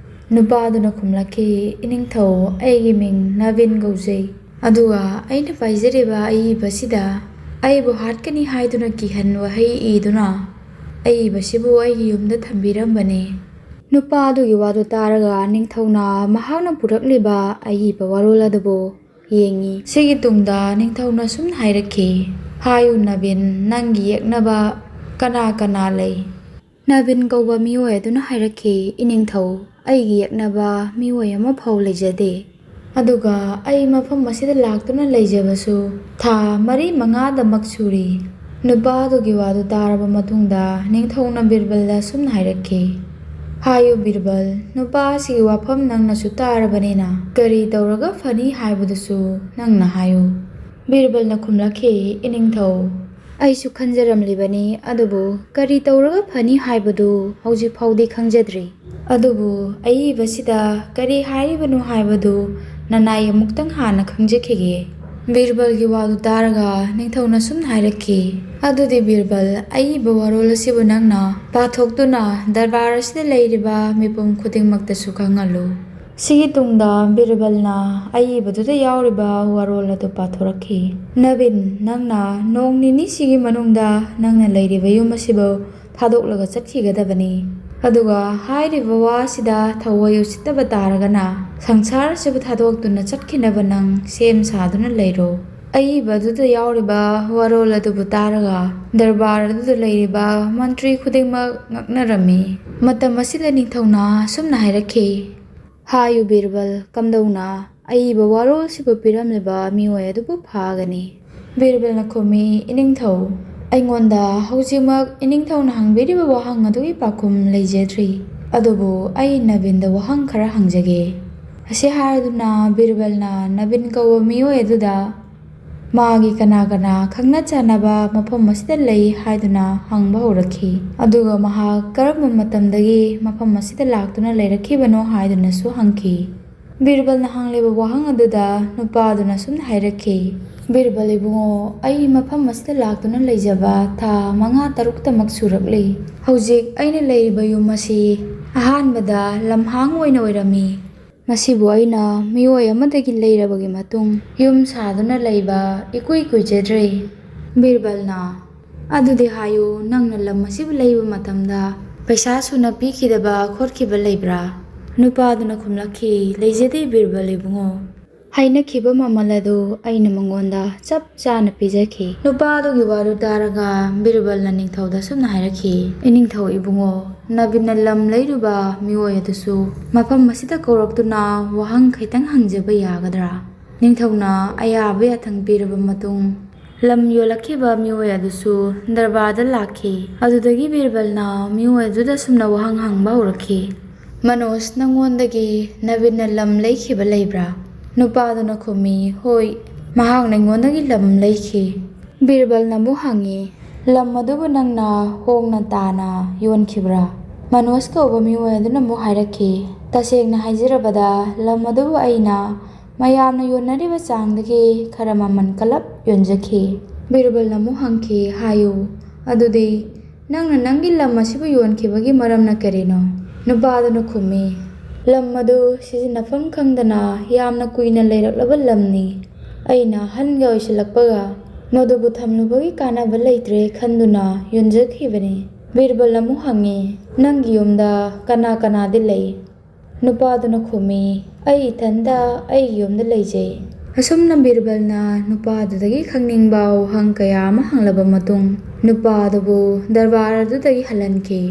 ꯅꯨꯄꯥꯗꯨꯅ ꯈꯨꯝꯂꯛꯈꯤ, "ꯏꯅꯤꯡꯊꯧ, ꯑꯩꯒꯤ ꯃꯤꯡ ꯅꯕꯤꯟ ꯀꯧꯖꯩ꯫ ꯑꯗꯨꯒ ꯑꯩꯅ ꯄꯥꯏꯖꯔꯤꯕ ꯑꯏꯕꯁꯤꯗ ꯑꯩꯕꯨ ꯍꯥꯠꯀꯅꯤ ꯍꯥꯏꯗꯨꯅ ꯀꯤꯍꯟ ꯋꯥꯍꯩ ꯏꯗꯨꯅ ꯑꯏꯕꯁꯤꯕꯨ ꯑꯩꯒꯤ ꯌꯨꯝꯗ ꯊꯝꯕꯤꯔꯝꯕꯅꯤ꯫" ꯅꯨꯄꯥ ꯑꯗꯨꯒꯤ ꯋꯥꯗꯨ ꯇꯥꯔꯒ ꯅꯤꯡꯊꯧꯅ ꯃꯍꯥꯛꯅ ꯄꯨꯔꯛꯂꯤꯕ ꯑꯏꯕ ꯋꯥꯔꯣꯜ ꯑꯗꯨꯕꯨ ꯌꯦꯡꯉꯤ꯫ ꯁꯤꯒꯤ ꯇꯨꯡꯗ ꯅꯤꯡꯊꯧꯅ ꯁꯨꯝ ꯍꯥꯏꯔꯛꯈꯤ, "ꯍꯥꯏꯌꯨ ꯅꯕꯤꯟ, ꯅꯪꯒꯤ ꯌꯦꯛꯅꯕ ꯀꯅꯥ ꯀꯅꯥ ꯂꯩ?" ꯅꯕꯤꯟ ꯀꯧꯕ ꯃꯤꯑꯣꯏ ꯑꯗꯨꯅ ꯍꯥꯏꯔꯛꯈꯤ, "ꯏꯅꯤꯡꯊꯧ, ꯑꯩꯒꯤ ꯌꯦꯛꯅꯕ ꯃꯤꯑꯣꯏ ꯑꯃ ꯐꯥꯎ ꯂꯩꯖꯗꯦ꯫ ꯑꯗꯨꯒ ꯑꯩ ꯃꯐꯝ ꯑꯁꯤꯗ ꯂꯥꯛꯇꯨꯅ ꯂꯩꯖꯕꯁꯨ ꯊꯥ ꯃꯔꯤ ꯃꯉꯥꯗꯃꯛ ꯁꯨꯔꯤ꯫" ꯅꯨꯄꯥ ꯑꯗꯨꯒꯤ ꯋꯥꯗꯨ ꯇꯥꯔꯕ ꯃꯇꯨꯡꯗ ꯅꯤꯡꯊꯧꯅ ꯕꯤꯔꯕꯜꯗ ꯑꯁꯨꯝꯅ ꯍꯥꯏꯔꯛꯈꯤ, "ꯍꯥꯏꯌꯨ ꯕꯤꯔꯕꯜ, ꯅꯨꯄꯥ ꯑꯁꯤꯒꯤ ꯋꯥꯐꯝ ꯅꯪꯅꯁꯨ ꯇꯥꯔꯕꯅꯤꯅ ꯀꯔꯤ ꯇꯧꯔꯒ ꯐꯅꯤ ꯍꯥꯏꯕꯗꯨꯁꯨ ꯅꯪꯅ ꯍꯥꯏꯌꯨ꯫" ꯕꯤꯔꯕꯜꯅ ꯈꯨꯝꯂꯛꯈꯤ, "ꯏꯅꯤꯡꯊꯧ, ꯑꯩꯁꯨ ꯈꯟꯖꯔꯝꯂꯤꯕꯅꯤ, ꯑꯗꯨꯕꯨ ꯀꯔꯤ ꯇꯧꯔꯒ ꯐꯅꯤ ꯍꯥꯏꯕꯗꯨ ꯍꯧꯖꯤꯛ ꯐꯥꯎꯗꯤ ꯈꯪꯖꯗ꯭ꯔꯤ꯫ ꯑꯗꯨꯕꯨ ꯑꯏꯕꯁꯤꯗ ꯀꯔꯤ ꯍꯥꯏꯔꯤꯕꯅꯣ ꯍꯥꯏꯕꯗꯨ ꯅꯅꯥꯏ ꯑꯃꯨꯛꯇꯪ ꯍꯥꯟꯅ ꯈꯪꯖꯈꯤꯒꯦ꯫" ꯕꯤꯔꯕꯜꯒꯤ ꯋꯥꯗꯨ ꯇꯥꯔꯒ ꯅꯤꯡꯊꯧꯅ ꯁꯨꯝ ꯍꯥꯏꯔꯛꯈꯤ, "ꯑꯗꯨꯗꯤ ꯕꯤꯔꯕꯜ, ꯑꯏꯕ ꯋꯥꯔꯣꯜ ꯑꯁꯤꯕꯨ ꯅꯪꯅ ꯄꯥꯊꯣꯛꯇꯨꯅ ꯗꯔꯕꯥꯔ ꯑꯁꯤꯗ ꯂꯩꯔꯤꯕ ꯃꯤꯄꯨꯝ ꯈꯨꯗꯤꯡꯃꯛꯇꯁꯨ ꯈꯪꯍꯜꯂꯨ꯫" ꯁꯤꯒꯤ ꯇꯨꯡꯗ ꯕꯤꯔꯕꯜꯅ ꯑꯏꯕꯗꯨꯗ ꯌꯥꯎꯔꯤꯕ ꯋꯥꯔꯣꯜ ꯑꯗꯨ ꯄꯥꯊꯣꯔꯛꯈꯤ꯫ "ꯅꯕꯤꯟ, ꯅꯪꯅ ꯅꯣꯡ ꯅꯤꯅꯤꯁꯤꯒꯤ ꯃꯅꯨꯡꯗ ꯅꯪꯅ ꯂꯩꯔꯤꯕ ꯌꯨꯝ ꯑꯁꯤꯕꯨ ꯊꯥꯗꯣꯛꯂꯒ ꯆꯠꯈꯤꯒꯗꯕꯅꯤ꯫ ꯑꯗꯨꯒ ꯍꯥꯏꯔꯤꯕ ꯋꯥ ꯑꯁꯤꯗ ꯊꯋꯥꯏ ꯎꯁꯤꯠꯇꯕ ꯇꯥꯔꯒꯅ, ꯁꯪꯁꯥꯔ ꯑꯁꯤꯕꯨ ꯊꯥꯗꯣꯛꯇꯨꯅ ꯆꯠꯈꯤꯅꯕ ꯅꯪ ꯁꯦꯝ ꯁꯥꯗꯨꯅ ꯂꯩꯔꯣ꯫" ꯑꯏꯕ ꯑꯗꯨꯗ ꯌꯥꯎꯔꯤꯕ ꯋꯥꯔꯣꯜ ꯑꯗꯨꯕꯨ ꯇꯥꯔꯒ ꯗꯔꯕꯥꯔ ꯑꯗꯨꯗ ꯂꯩꯔꯤꯕ ꯃꯟꯇ꯭ꯔꯤ ꯈꯨꯗꯤꯡꯃꯛ ꯉꯛꯅꯔꯝꯃꯤ꯫ ꯃꯇꯝ ꯑꯁꯤꯗ ꯅꯤꯡꯊꯧꯅ ꯑꯁꯨꯝꯅ ꯍꯥꯏꯔꯛꯈꯤ, "ꯍꯥꯏꯌꯨ ꯕꯤꯔꯕꯜ, ꯀꯝꯗꯧꯅ ꯑꯏꯕ ꯋꯥꯔꯣꯜꯁꯤꯕꯨ ꯄꯤꯔꯝꯂꯤꯕ ꯃꯤꯑꯣꯏ ꯑꯗꯨꯕꯨ ꯐꯥꯒꯅꯤ?" ꯕꯤꯔꯕꯜꯅ ꯈꯨꯝꯃꯤ, "ꯏꯅꯤꯡꯊꯧ, ꯑꯩꯉꯣꯟꯗ ꯍꯧꯖꯤꯛꯃꯛ ꯏꯅꯤꯡꯊꯧꯅ ꯍꯪꯕꯤꯔꯤꯕ ꯋꯥꯍꯪ ꯑꯗꯨꯒꯤ ꯄꯥꯎꯈꯨꯝ ꯂꯩꯖꯗ꯭ꯔꯤ꯫ ꯑꯗꯨꯕꯨ ꯑꯩ ꯅꯕꯤꯟꯗ ꯋꯥꯍꯪ ꯈꯔ ꯍꯪꯖꯒꯦ꯫" ꯑꯁꯤ ꯍꯥꯏꯔꯗꯨꯅ ꯕꯤꯔꯕꯜꯅ ꯅꯕꯤꯟ ꯀꯧꯕ ꯃꯤꯑꯣꯏ ꯑꯗꯨꯗ ꯃꯥꯒꯤ ꯀꯅꯥ ꯀꯅꯥ ꯈꯪꯅ ꯆꯥꯟꯅꯕ ꯃꯐꯝ ꯑꯁꯤꯗ ꯂꯩ ꯍꯥꯏꯗꯨꯅ ꯍꯪꯕ ꯍꯧꯔꯛꯈꯤ꯫ ꯑꯗꯨꯒ ꯃꯍꯥꯛ ꯀꯔꯝꯕ ꯃꯇꯝꯗꯒꯤ ꯃꯐꯝ ꯑꯁꯤꯗ ꯂꯥꯛꯇꯨꯅ ꯂꯩꯔꯛꯈꯤꯕꯅꯣ ꯍꯥꯏꯗꯨꯅꯁꯨ ꯍꯪꯈꯤ꯫ ꯕꯤꯔꯕꯜꯅ ꯍꯪꯂꯤꯕ ꯋꯥꯍꯪ ꯑꯗꯨꯗ ꯅꯨꯄꯥꯗꯨꯅ ꯑꯁꯨꯝꯅ ꯍꯥꯏꯔꯛꯈꯤ, "ꯕꯤꯔꯕꯜ ꯏꯕꯨꯡꯉꯣ, ꯑꯩ ꯃꯐꯝ ꯑꯁꯤꯗ ꯂꯥꯛꯇꯨꯅ ꯂꯩꯖꯕ ꯊꯥ ꯃꯉꯥ ꯇꯔꯨꯛꯇꯃꯛ ꯁꯨꯔꯛꯂꯤ꯫ ꯍꯧꯖꯤꯛ ꯑꯩꯅ ꯂꯩꯔꯤꯕ ꯌꯨꯝ ꯑꯁꯤ ꯑꯍꯥꯟꯕꯗ ꯂꯝꯍꯥꯡ ꯑꯣꯏꯅ ꯑꯣꯏꯔꯝꯃꯤ꯫ ꯃꯁꯤꯕꯨ ꯑꯩꯅ ꯃꯤꯑꯣꯏ ꯑꯃꯗꯒꯤ ꯂꯩꯔꯕꯒꯤ ꯃꯇꯨꯡ ꯌꯨꯝ ꯁꯥꯗꯨꯅ ꯂꯩꯕ ꯏꯀꯨꯏ ꯀꯨꯏꯖꯗ꯭ꯔꯤ꯫" ꯕꯤꯔꯕꯜꯅ, "ꯑꯗꯨꯗꯤ ꯍꯥꯏꯌꯨ, ꯅꯪꯅ ꯂꯝ ꯑꯁꯤꯕꯨ ꯂꯩꯕ ꯃꯇꯝꯗ ꯄꯩꯁꯥ ꯁꯨꯅ ꯄꯤꯈꯤꯗꯕ ꯈꯣꯠꯈꯤꯕ ꯂꯩꯕ꯭ꯔꯥ?" ꯅꯨꯄꯥꯗꯨꯅ ꯈꯨꯝꯂꯛꯈꯤ, "ꯂꯩꯖꯗꯦ ꯕꯤꯔꯕꯜ ꯏꯕꯨꯡꯉꯣ꯫ ꯍꯥꯏꯅꯈꯤꯕ ꯃꯃꯜ ꯑꯗꯨ ꯑꯩꯅ ꯃꯉꯣꯟꯗ ꯆꯞ ꯆꯥꯅ ꯄꯤꯖꯈꯤ꯫" ꯅꯨꯄꯥꯗꯨꯒꯤ ꯋꯥꯗꯨ ꯇꯥꯔꯒ ꯕꯤꯔꯕꯜꯅ ꯅꯤꯡꯊꯧꯗ ꯑꯁꯨꯝꯅ ꯍꯥꯏꯔꯛꯈꯤ, "ꯏꯅꯤꯡꯊꯧ ꯏꯕꯨꯡꯉꯣ, ꯅꯕꯤꯟꯅ ꯂꯝ ꯂꯩꯔꯨꯕ ꯃꯤꯑꯣꯏ ꯑꯗꯨꯁꯨ ꯃꯐꯝ ꯑꯁꯤꯗ ꯀꯧꯔꯛꯇꯨꯅ ꯋꯥꯍꯪ ꯈꯤꯇꯪ ꯍꯪꯖꯕ ꯌꯥꯒꯗ꯭ꯔꯥ?" ꯅꯤꯡꯊꯧꯅ ꯑꯌꯥꯕ ꯌꯥꯊꯪ ꯄꯤꯔꯕ ꯃꯇꯨꯡ, ꯂꯝ ꯌꯣꯜꯂꯛꯈꯤꯕ ꯃꯤꯑꯣꯏ ꯑꯗꯨꯁꯨ ꯗꯔꯕꯥꯔꯗ ꯂꯥꯛꯈꯤ꯫ ꯑꯗꯨꯗꯒꯤ ꯕꯤꯔꯕꯜꯅ ꯃꯤꯑꯣꯏ ꯑꯗꯨꯗ ꯑꯁꯨꯝꯅ ꯋꯥꯍꯪ ꯍꯪꯕ ꯍꯧꯔꯛꯈꯤ, "ꯃꯅꯣꯖ, ꯅꯪꯉꯣꯟꯗꯒꯤ ꯅꯕꯤꯟꯅ ꯂꯝ ꯂꯩꯈꯤꯕ ꯂꯩꯕ꯭ꯔꯥ?" ꯅꯨꯄꯥꯗꯨꯅ ꯈꯨꯝꯃꯤ, "ꯍꯣꯏ, ꯃꯍꯥꯛꯅ ꯑꯩꯉꯣꯟꯗꯒꯤ ꯂꯝ ꯂꯩꯈꯤ꯫" ꯕꯤꯔꯕꯜꯅ ꯑꯃꯨꯛ ꯍꯪꯉꯤ, "ꯂꯝ ꯑꯗꯨꯕꯨ ꯅꯪꯅ ꯍꯣꯡꯅ ꯇꯥꯅ ꯌꯣꯟꯈꯤꯕ꯭ꯔꯥ?" ꯃꯅꯣꯖ ꯀꯧꯕ ꯃꯤꯑꯣꯏ ꯑꯗꯨꯅ ꯑꯃꯨꯛ ꯍꯥꯏꯔꯛꯈꯤ, "ꯇꯁꯦꯡꯅ ꯍꯥꯏꯖꯔꯕꯗ, ꯂꯝ ꯑꯗꯨꯕꯨ ꯑꯩꯅ ꯃꯌꯥꯝꯅ ꯌꯣꯟꯅꯔꯤꯕ ꯆꯥꯡꯗꯒꯤ ꯈꯔ ꯃꯃꯜ ꯀꯜꯂꯞ ꯌꯣꯟꯖꯈꯤ꯫" ꯕꯤꯔꯕꯜꯅ ꯑꯃꯨꯛ ꯍꯪꯈꯤ, "ꯍꯥꯏꯌꯨ, ꯑꯗꯨꯗꯤ ꯅꯪꯅ ꯅꯪꯒꯤ ꯂꯝ ꯑꯁꯤꯕꯨ ꯌꯣꯟꯈꯤꯕꯒꯤ ꯃꯔꯝꯅ ꯀꯔꯤꯅꯣ?" ꯅꯨꯄꯥꯗꯨꯅ ꯈꯨꯝꯃꯤ, ꯂꯝ ꯑꯗꯨ ꯁꯤꯖꯤꯟꯅꯐꯝ ꯈꯪꯗꯅ ꯌꯥꯝꯅ ꯀꯨꯏꯅ ꯂꯩꯔꯛꯂꯕ ꯂꯝꯅꯤ꯫ ꯑꯩꯅ ꯑꯍꯟꯒ ꯑꯣꯏꯁꯤꯜꯂꯛꯄꯒ ꯃꯗꯨꯕꯨ ꯊꯝꯂꯨꯕꯒꯤ ꯀꯥꯟꯅꯕ ꯂꯩꯇ꯭ꯔꯦ ꯈꯟꯗꯨꯅ ꯌꯣꯟꯖꯈꯤꯕꯅꯤ꯫ ꯕꯤꯔꯕꯜ ꯑꯃꯨꯛ ꯍꯪꯉꯤ, "ꯅꯪꯒꯤ ꯌꯨꯝꯗ ꯀꯅꯥ ꯀꯅꯥꯗꯤ ꯂꯩ?" ꯅꯨꯄꯥꯗꯨꯅ ꯈꯨꯝꯃꯤ, "ꯑꯩ ꯏꯊꯟꯇ ꯑꯩꯒꯤ ꯌꯨꯝꯗ ꯂꯩꯖꯩ"꯫ ꯑꯁꯨꯝꯅ ꯕꯤꯔꯕꯜꯅ ꯅꯨꯄꯥꯗꯨꯗꯒꯤ ꯈꯪꯅꯤꯡꯕ ꯋꯥꯍꯪ ꯀꯌꯥ ꯑꯃ ꯍꯪꯂꯕ ꯃꯇꯨꯡ, ꯅꯨꯄꯥꯗꯨꯕꯨ ꯗꯔꯕꯥꯔ ꯑꯗꯨꯗꯒꯤ ꯍꯜꯍꯟꯈꯤ꯫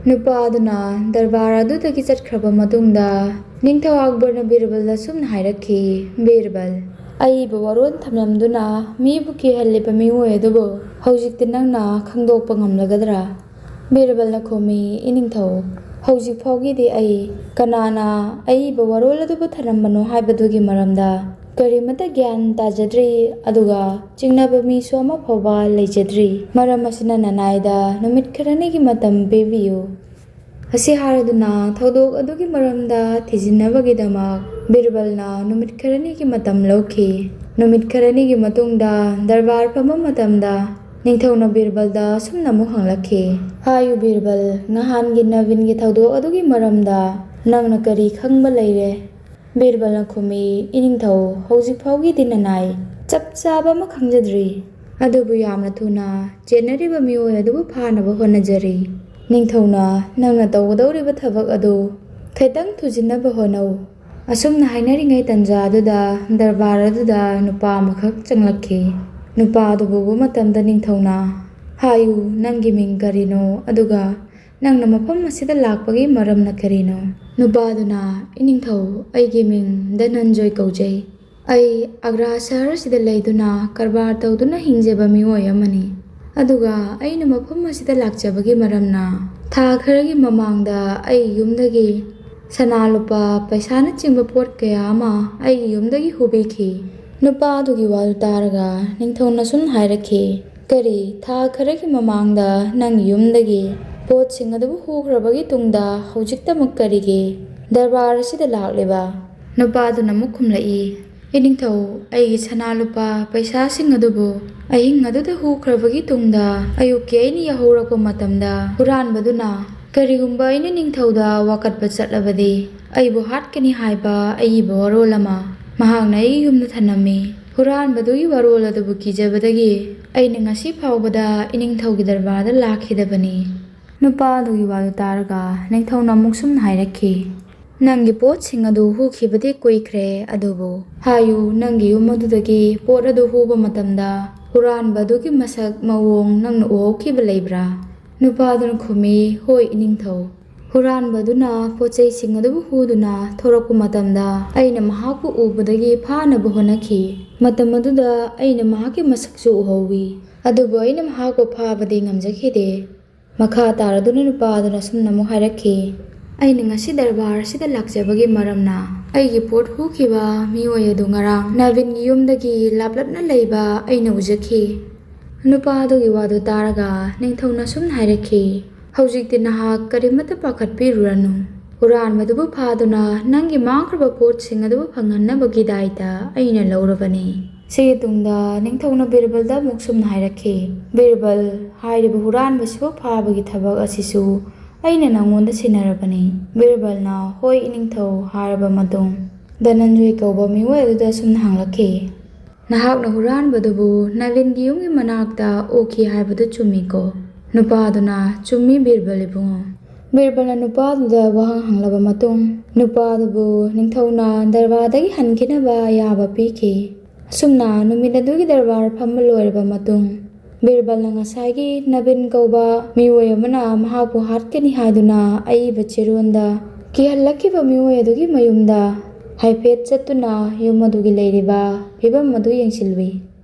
ꯅꯨꯄꯥꯗꯨꯅ ꯗꯔꯕꯥꯔ ꯑꯗꯨꯗꯒꯤ ꯆꯠꯈ꯭ꯔꯕ ꯃꯇꯨꯡꯗ, ꯅꯤꯡꯊꯧ ꯑꯛꯕꯔꯅ ꯕꯤꯔꯕꯜꯗ ꯑꯁꯨꯝꯅ ꯍꯥꯏꯔꯛꯈꯤ, "ꯕꯤꯔꯕꯜ, ꯑꯏꯕ ꯋꯥꯔꯣꯜ ꯊꯝꯂꯝꯗꯨꯅ ꯃꯤꯕꯨ ꯀꯤꯍꯜꯂꯤꯕ ꯃꯤꯑꯣꯏ ꯑꯗꯨꯕꯨ ꯍꯧꯖꯤꯛꯇꯤ ꯅꯪꯅ ꯈꯪꯗꯣꯛꯄ ꯉꯝꯂꯒꯗ꯭ꯔꯥ?" ꯕꯤꯔꯕꯜꯅ ꯈꯨꯝꯃꯤ, "ꯏꯅꯤꯡꯊꯧ, ꯍꯧꯖꯤꯛ ꯐꯥꯎꯒꯤꯗꯤ ꯑꯩ ꯀꯅꯥꯅ ꯑꯏꯕ ꯋꯥꯔꯣꯜ ꯑꯗꯨꯕꯨ ꯊꯅꯝꯕꯅꯣ ꯍꯥꯏꯕꯗꯨꯒꯤ ꯃꯔꯝꯗ ꯀꯔꯤꯃꯠꯇ ꯒ꯭ꯌꯥꯟ ꯇꯥꯖꯗ꯭ꯔꯤ, ꯑꯗꯨꯒ ꯆꯤꯡꯅꯕ ꯃꯤꯁꯨ ꯑꯃ ꯐꯥꯎꯕ ꯂꯩꯖꯗ꯭ꯔꯤ꯫ ꯃꯔꯝ ꯑꯁꯤꯅ ꯅꯅꯥꯏꯗ ꯅꯨꯃꯤꯠ ꯈꯔꯅꯤꯒꯤ ꯃꯇꯝ ꯄꯤꯕꯤꯌꯨ"꯫ ꯑꯁꯤ ꯍꯥꯏꯔꯗꯨꯅ ꯊꯧꯗꯣꯛ ꯑꯗꯨꯒꯤ ꯃꯔꯝꯗ ꯊꯤꯖꯤꯟꯅꯕꯒꯤꯗꯃꯛ ꯕꯤꯔꯕꯜꯅ ꯅꯨꯃꯤꯠ ꯈꯔꯅꯤꯒꯤ ꯃꯇꯝ ꯂꯧꯈꯤ꯫ ꯅꯨꯃꯤꯠ ꯈꯔꯅꯤꯒꯤ ꯃꯇꯨꯡꯗ ꯗꯔꯕꯥꯔ ꯐꯝꯕ ꯃꯇꯝꯗ ꯅꯤꯡꯊꯧꯅ ꯕꯤꯔꯕꯜꯗ ꯑꯁꯨꯝꯅ ꯑꯃꯨꯛ ꯍꯪꯂꯛꯈꯤ, "ꯍꯥꯏꯌꯨ ꯕꯤꯔꯕꯜ, ꯅꯍꯥꯟꯒꯤ ꯅꯕꯤꯟꯒꯤ ꯊꯧꯗꯣꯛ ꯑꯗꯨꯒꯤ ꯃꯔꯝꯗ ꯅꯪꯅ ꯀꯔꯤ ꯈꯪꯕ ꯂꯩꯔꯦ?" ꯕꯤꯔꯕꯜꯅ ꯈꯨꯝꯃꯤ, "ꯏꯅꯤꯡꯊꯧ, ꯍꯧꯖꯤꯛ ꯐꯥꯎꯒꯤꯗꯤ ꯅꯅꯥꯏ ꯆꯞ ꯆꯥꯕ ꯑꯃ ꯈꯪꯖꯗ꯭ꯔꯤ, ꯑꯗꯨꯕꯨ ꯌꯥꯝꯅ ꯊꯨꯅ ꯆꯦꯟꯅꯔꯤꯕ ꯃꯤꯑꯣꯏ ꯑꯗꯨꯕꯨ ꯐꯥꯅꯕ ꯍꯣꯠꯅꯖꯔꯤ꯫ ꯅꯤꯡꯊꯧꯅ ꯅꯪꯅ ꯇꯧꯒꯗꯧꯔꯤꯕ ꯊꯕꯛ ꯑꯗꯨ ꯈꯤꯇꯪ ꯊꯨꯖꯤꯟꯅꯕ ꯍꯣꯠꯅꯧ"꯫ ꯑꯁꯨꯝꯅ ꯍꯥꯏꯅꯔꯤꯉꯩ ꯇꯟꯖꯥ ꯑꯗꯨꯗ ꯗꯔꯕꯥꯔ ꯑꯗꯨꯗ ꯅꯨꯄꯥ ꯑꯃꯈꯛ ꯆꯪꯂꯛꯈꯤ꯫ ꯅꯨꯄꯥ ꯑꯗꯨꯕꯨ ꯎꯕ ꯃꯇꯝꯗ ꯅꯤꯡꯊꯧꯅ, "ꯍꯥꯏꯌꯨ, ꯅꯪꯒꯤ ꯃꯤꯡ ꯀꯔꯤꯅꯣ? ꯑꯗꯨꯒ ꯅꯪꯅ ꯃꯐꯝ ꯑꯁꯤꯗ ꯂꯥꯛꯄꯒꯤ ꯃꯔꯝꯅ ꯀꯔꯤꯅꯣ?" ꯅꯨꯄꯥꯗꯨꯅ, "ꯏꯅꯤꯡꯊꯧ, ꯑꯩꯒꯤ ꯃꯤꯡ ꯙꯅꯟꯖꯣꯏ ꯀꯧꯖꯩ꯫ ꯑꯩ ꯑꯒ꯭ꯔꯥ ꯁꯍꯔ ꯑꯁꯤꯗ ꯂꯩꯗꯨꯅ ꯀꯔꯕꯥꯔ ꯇꯧꯗꯨꯅ ꯍꯤꯡꯖꯕ ꯃꯤꯑꯣꯏ ꯑꯃꯅꯤ꯫ ꯑꯗꯨꯒ ꯑꯩꯅ ꯃꯐꯝ ꯑꯁꯤꯗ ꯂꯥꯛꯆꯕꯒꯤ ꯃꯔꯝꯅ, ꯊꯥ ꯈꯔꯒꯤ ꯃꯃꯥꯡꯗ ꯑꯩ ꯌꯨꯝꯗꯒꯤ ꯁꯅꯥ ꯂꯨꯄꯥ, ꯄꯩꯁꯥꯅꯆꯤꯡꯕ ꯄꯣꯠ ꯀꯌꯥ ꯑꯃ ꯑꯩꯒꯤ ꯌꯨꯝꯗꯒꯤ ꯍꯨꯕꯤꯈꯤ"꯫ ꯅꯨꯄꯥ ꯑꯗꯨꯒꯤ ꯋꯥꯗꯨ ꯇꯥꯔꯒ ꯅꯤꯡꯊꯧꯅ ꯁꯨꯝ ꯍꯥꯏꯔꯛꯈꯤ, "ꯀꯔꯤ, ꯊꯥ ꯈꯔꯒꯤ ꯃꯃꯥꯡꯗ ꯅꯪꯒꯤ ꯌꯨꯝꯗꯒꯤ ꯄꯣꯠꯁꯤꯡ ꯑꯗꯨꯕꯨ ꯍꯨꯈ꯭ꯔꯕꯒꯤ ꯇꯨꯡꯗ ꯍꯧꯖꯤꯛꯇꯃꯛ ꯀꯔꯤꯒꯤ ꯗꯔꯕꯥꯔ ꯑꯁꯤꯗ ꯂꯥꯛꯂꯤꯕ?" ꯅꯨꯄꯥꯗꯨꯅ ꯑꯃꯨꯛ ꯈꯨꯝꯂꯛꯏ, "ꯏꯅꯤꯡꯊꯧ, ꯑꯩꯒꯤ ꯁꯅꯥ ꯂꯨꯄꯥ ꯄꯩꯁꯥꯁꯤꯡ ꯑꯗꯨꯕꯨ ꯑꯍꯤꯡ ꯑꯗꯨꯗ ꯍꯨꯈ꯭ꯔꯕꯒꯤ ꯇꯨꯡꯗ ꯑꯌꯨꯛꯀꯤ ꯑꯩꯅ ꯌꯥꯍꯧꯔꯛꯄ ꯃꯇꯝꯗ ꯍꯨꯔꯥꯟꯕꯗꯨꯅ "ꯀꯔꯤꯒꯨꯝꯕ ꯑꯩꯅ ꯅꯤꯡꯊꯧꯗ ꯋꯥꯀꯠꯄ ꯆꯠꯂꯕꯗꯤ, ꯑꯩꯕꯨ ꯍꯥꯠꯀꯅꯤ ꯍꯥꯏꯕ ꯑꯏꯕ ꯋꯥꯔꯣꯜ ꯑꯃ ꯃꯍꯥꯛꯅ ꯑꯩꯒꯤ ꯌꯨꯝꯗ ꯊꯅꯝꯃꯤ꯫ ꯍꯨꯔꯥꯟꯕꯗꯨꯒꯤ ꯋꯥꯔꯣꯜ ꯑꯗꯨꯕꯨ ꯀꯤꯖꯕꯗꯒꯤ ꯑꯩꯅ ꯉꯁꯤ ꯐꯥꯎꯕꯗ ꯏꯅꯤꯡꯊꯧꯒꯤ ꯗꯔꯕꯥꯔꯗ ꯂꯥꯛꯈꯤꯗꯕꯅꯤ꯫" ꯅꯨꯄꯥ ꯑꯗꯨꯒꯤ ꯋꯥꯗꯨ ꯇꯥꯔꯒ ꯅꯤꯡꯊꯧꯅ ꯑꯃꯨꯛ ꯁꯨꯝꯅ ꯍꯥꯏꯔꯛꯈꯤ, "ꯅꯪꯒꯤ ꯄꯣꯠꯁꯤꯡ ꯑꯗꯨ ꯍꯨꯈꯤꯕꯗꯤ ꯀꯨꯏꯈ꯭ꯔꯦ, ꯑꯗꯨꯕꯨ ꯍꯥꯏꯌꯨ, ꯅꯪꯒꯤ ꯌꯨꯝ ꯑꯗꯨꯗꯒꯤ ꯄꯣꯠ ꯑꯗꯨ ꯍꯨꯕ ꯃꯇꯝꯗ ꯍꯨꯔꯥꯟꯕ ꯑꯗꯨꯒꯤ ꯃꯁꯛ ꯃꯑꯣꯡ ꯅꯪꯅ ꯎꯍꯧꯈꯤꯕ ꯂꯩꯕ꯭ꯔꯥ?" ꯅꯨꯄꯥ ꯑꯗꯨꯅ ꯈꯨꯝꯃꯤ, "ꯍꯣꯏ, ꯏꯅꯤꯡꯊꯧ꯫ ꯍꯨꯔꯥꯟꯕ ꯑꯗꯨꯅ ꯄꯣꯠ ꯆꯩꯁꯤꯡ ꯑꯗꯨꯕꯨ ꯍꯨꯗꯨꯅ ꯊꯣꯔꯛꯄ ꯃꯇꯝꯗ ꯑꯩꯅ ꯃꯍꯥꯛꯄꯨ ꯎꯕꯗꯒꯤ ꯐꯥꯅꯕ ꯍꯣꯠꯅꯈꯤ꯫ ꯃꯇꯝ ꯑꯗꯨꯗ ꯑꯩꯅ ꯃꯍꯥꯛꯀꯤ ꯃꯁꯛꯁꯨ ꯎꯍꯧꯋꯤ, ꯑꯗꯨꯕꯨ ꯑꯩꯅ ꯃꯍꯥꯛꯄꯨ ꯐꯥꯕꯗꯤ ꯉꯝꯖꯈꯤꯗꯦ꯫" ꯃꯈꯥ ꯇꯥꯔꯗꯨꯅ ꯅꯨꯄꯥ ꯑꯗꯨꯅ ꯑꯁꯨꯝꯅ ꯑꯃꯨꯛ ꯍꯥꯏꯔꯛꯈꯤ, "ꯑꯩꯅ ꯉꯁꯤ ꯗꯔꯕꯥꯔ ꯑꯁꯤꯗ ꯂꯥꯛꯆꯕꯒꯤ ꯃꯔꯝꯅ ꯑꯩꯒꯤ ꯄꯣꯠ ꯍꯨꯈꯤꯕ ꯃꯤꯑꯣꯏ ꯑꯗꯨ ꯉꯔꯥꯡ ꯅꯕꯤꯟꯒꯤ ꯌꯨꯝꯗꯒꯤ ꯂꯥꯞꯂꯞꯅ ꯂꯩꯕ ꯑꯩꯅ ꯎꯖꯈꯤ꯫" ꯅꯨꯄꯥ ꯑꯗꯨꯒꯤ ꯋꯥꯗꯨ ꯇꯥꯔꯒ ꯅꯤꯡꯊꯧꯅ ꯑꯁꯨꯝꯅ ꯍꯥꯏꯔꯛꯈꯤ, "ꯍꯧꯖꯤꯛꯇꯤ ꯅꯍꯥꯛ ꯀꯔꯤꯃꯠꯇ ꯄꯥꯈꯠꯄꯤꯔꯨꯔꯅꯨ꯫ ꯍꯨꯔꯥꯟꯕꯗꯨꯕꯨ ꯐꯥꯗꯨꯅ ꯅꯪꯒꯤ ꯃꯥꯡꯈ꯭ꯔꯕ ꯄꯣꯠꯁꯤꯡ ꯑꯗꯨꯕꯨ ꯐꯪꯍꯟꯅꯕꯒꯤ ꯗꯥꯏꯇ ꯑꯩꯅ ꯂꯧꯔꯕꯅꯤ꯫" ꯁꯤꯒꯤ ꯇꯨꯡꯗ ꯅꯤꯡꯊꯧꯅ ꯕꯤꯔꯕꯜꯗ ꯑꯃꯨꯛ ꯁꯨꯝꯅ ꯍꯥꯏꯔꯛꯈꯤ, "ꯕꯤꯔꯕꯜ, ꯍꯥꯏꯔꯤꯕ ꯍꯨꯔꯥꯟꯕꯁꯤꯕꯨ ꯐꯥꯕꯒꯤ ꯊꯕꯛ ꯑꯁꯤꯁꯨ ꯑꯩꯅ ꯅꯪꯉꯣꯟꯗ ꯁꯤꯟꯅꯔꯕꯅꯤ꯫" ꯕꯤꯔꯕꯜꯅ "ꯍꯣꯏ, ꯏꯅꯤꯡꯊꯧ" ꯍꯥꯏꯔꯕ ꯃꯇꯨꯡ, ꯙꯅꯟꯖꯣꯏ ꯀꯧꯕ ꯃꯤꯑꯣꯏ ꯑꯗꯨꯗ ꯑꯁꯨꯝꯅ ꯍꯪꯂꯛꯈꯤ, "ꯅꯍꯥꯛꯅ ꯍꯨꯔꯥꯟꯕꯗꯨꯕꯨ ꯅꯕꯤꯟꯒꯤ ꯌꯨꯝꯒꯤ ꯃꯅꯥꯛꯇ ꯎꯈꯤ ꯍꯥꯏꯕꯗꯨ ꯆꯨꯝꯃꯤꯀꯣ?" ꯅꯨꯄꯥ ꯑꯗꯨꯅ, "ꯆꯨꯝꯃꯤ, ꯕꯤꯔꯕꯜ ꯏꯕꯨꯡꯉꯣ꯫" ꯕꯤꯔꯕꯜꯅ ꯅꯨꯄꯥ ꯑꯗꯨꯗ ꯋꯥꯍꯪ ꯍꯪꯂꯕ ꯃꯇꯨꯡ, ꯅꯨꯄꯥ ꯑꯗꯨꯕꯨ ꯅꯤꯡꯊꯧꯅ ꯗꯔꯕꯥꯔꯗꯒꯤ ꯍꯟꯈꯤꯅꯕ ꯌꯥꯕ ꯄꯤꯈꯤ꯫ ꯑꯁꯨꯝꯅ ꯅꯨꯃꯤꯠ ꯑꯗꯨꯒꯤ ꯗꯔꯕꯥꯔ ꯐꯝꯕ ꯂꯣꯏꯔꯕ ꯃꯇꯨꯡ, ꯕꯤꯔꯕꯜꯅ ꯉꯁꯥꯏꯒꯤ ꯅꯕꯤꯟ ꯀꯧꯕ ꯃꯤꯑꯣꯏ ꯑꯃꯅ ꯃꯍꯥꯛꯄꯨ ꯍꯥꯠꯀꯅꯤ ꯍꯥꯏꯗꯨꯅ ꯑꯏꯕ ꯆꯦꯔꯣꯟꯗ ꯀꯤꯍꯜꯂꯛꯈꯤꯕ ꯃꯤꯑꯣꯏ ꯑꯗꯨꯒꯤ ꯃꯌꯨꯝꯗ ꯍꯥꯏꯐꯦꯠ ꯆꯠꯇꯨꯅ ꯌꯨꯝ ꯑꯗꯨꯒꯤ ꯂꯩꯔꯤꯕ ꯐꯤꯕꯝ ꯑꯗꯨ ꯌꯦꯡꯁꯤꯜꯂꯨꯏ꯫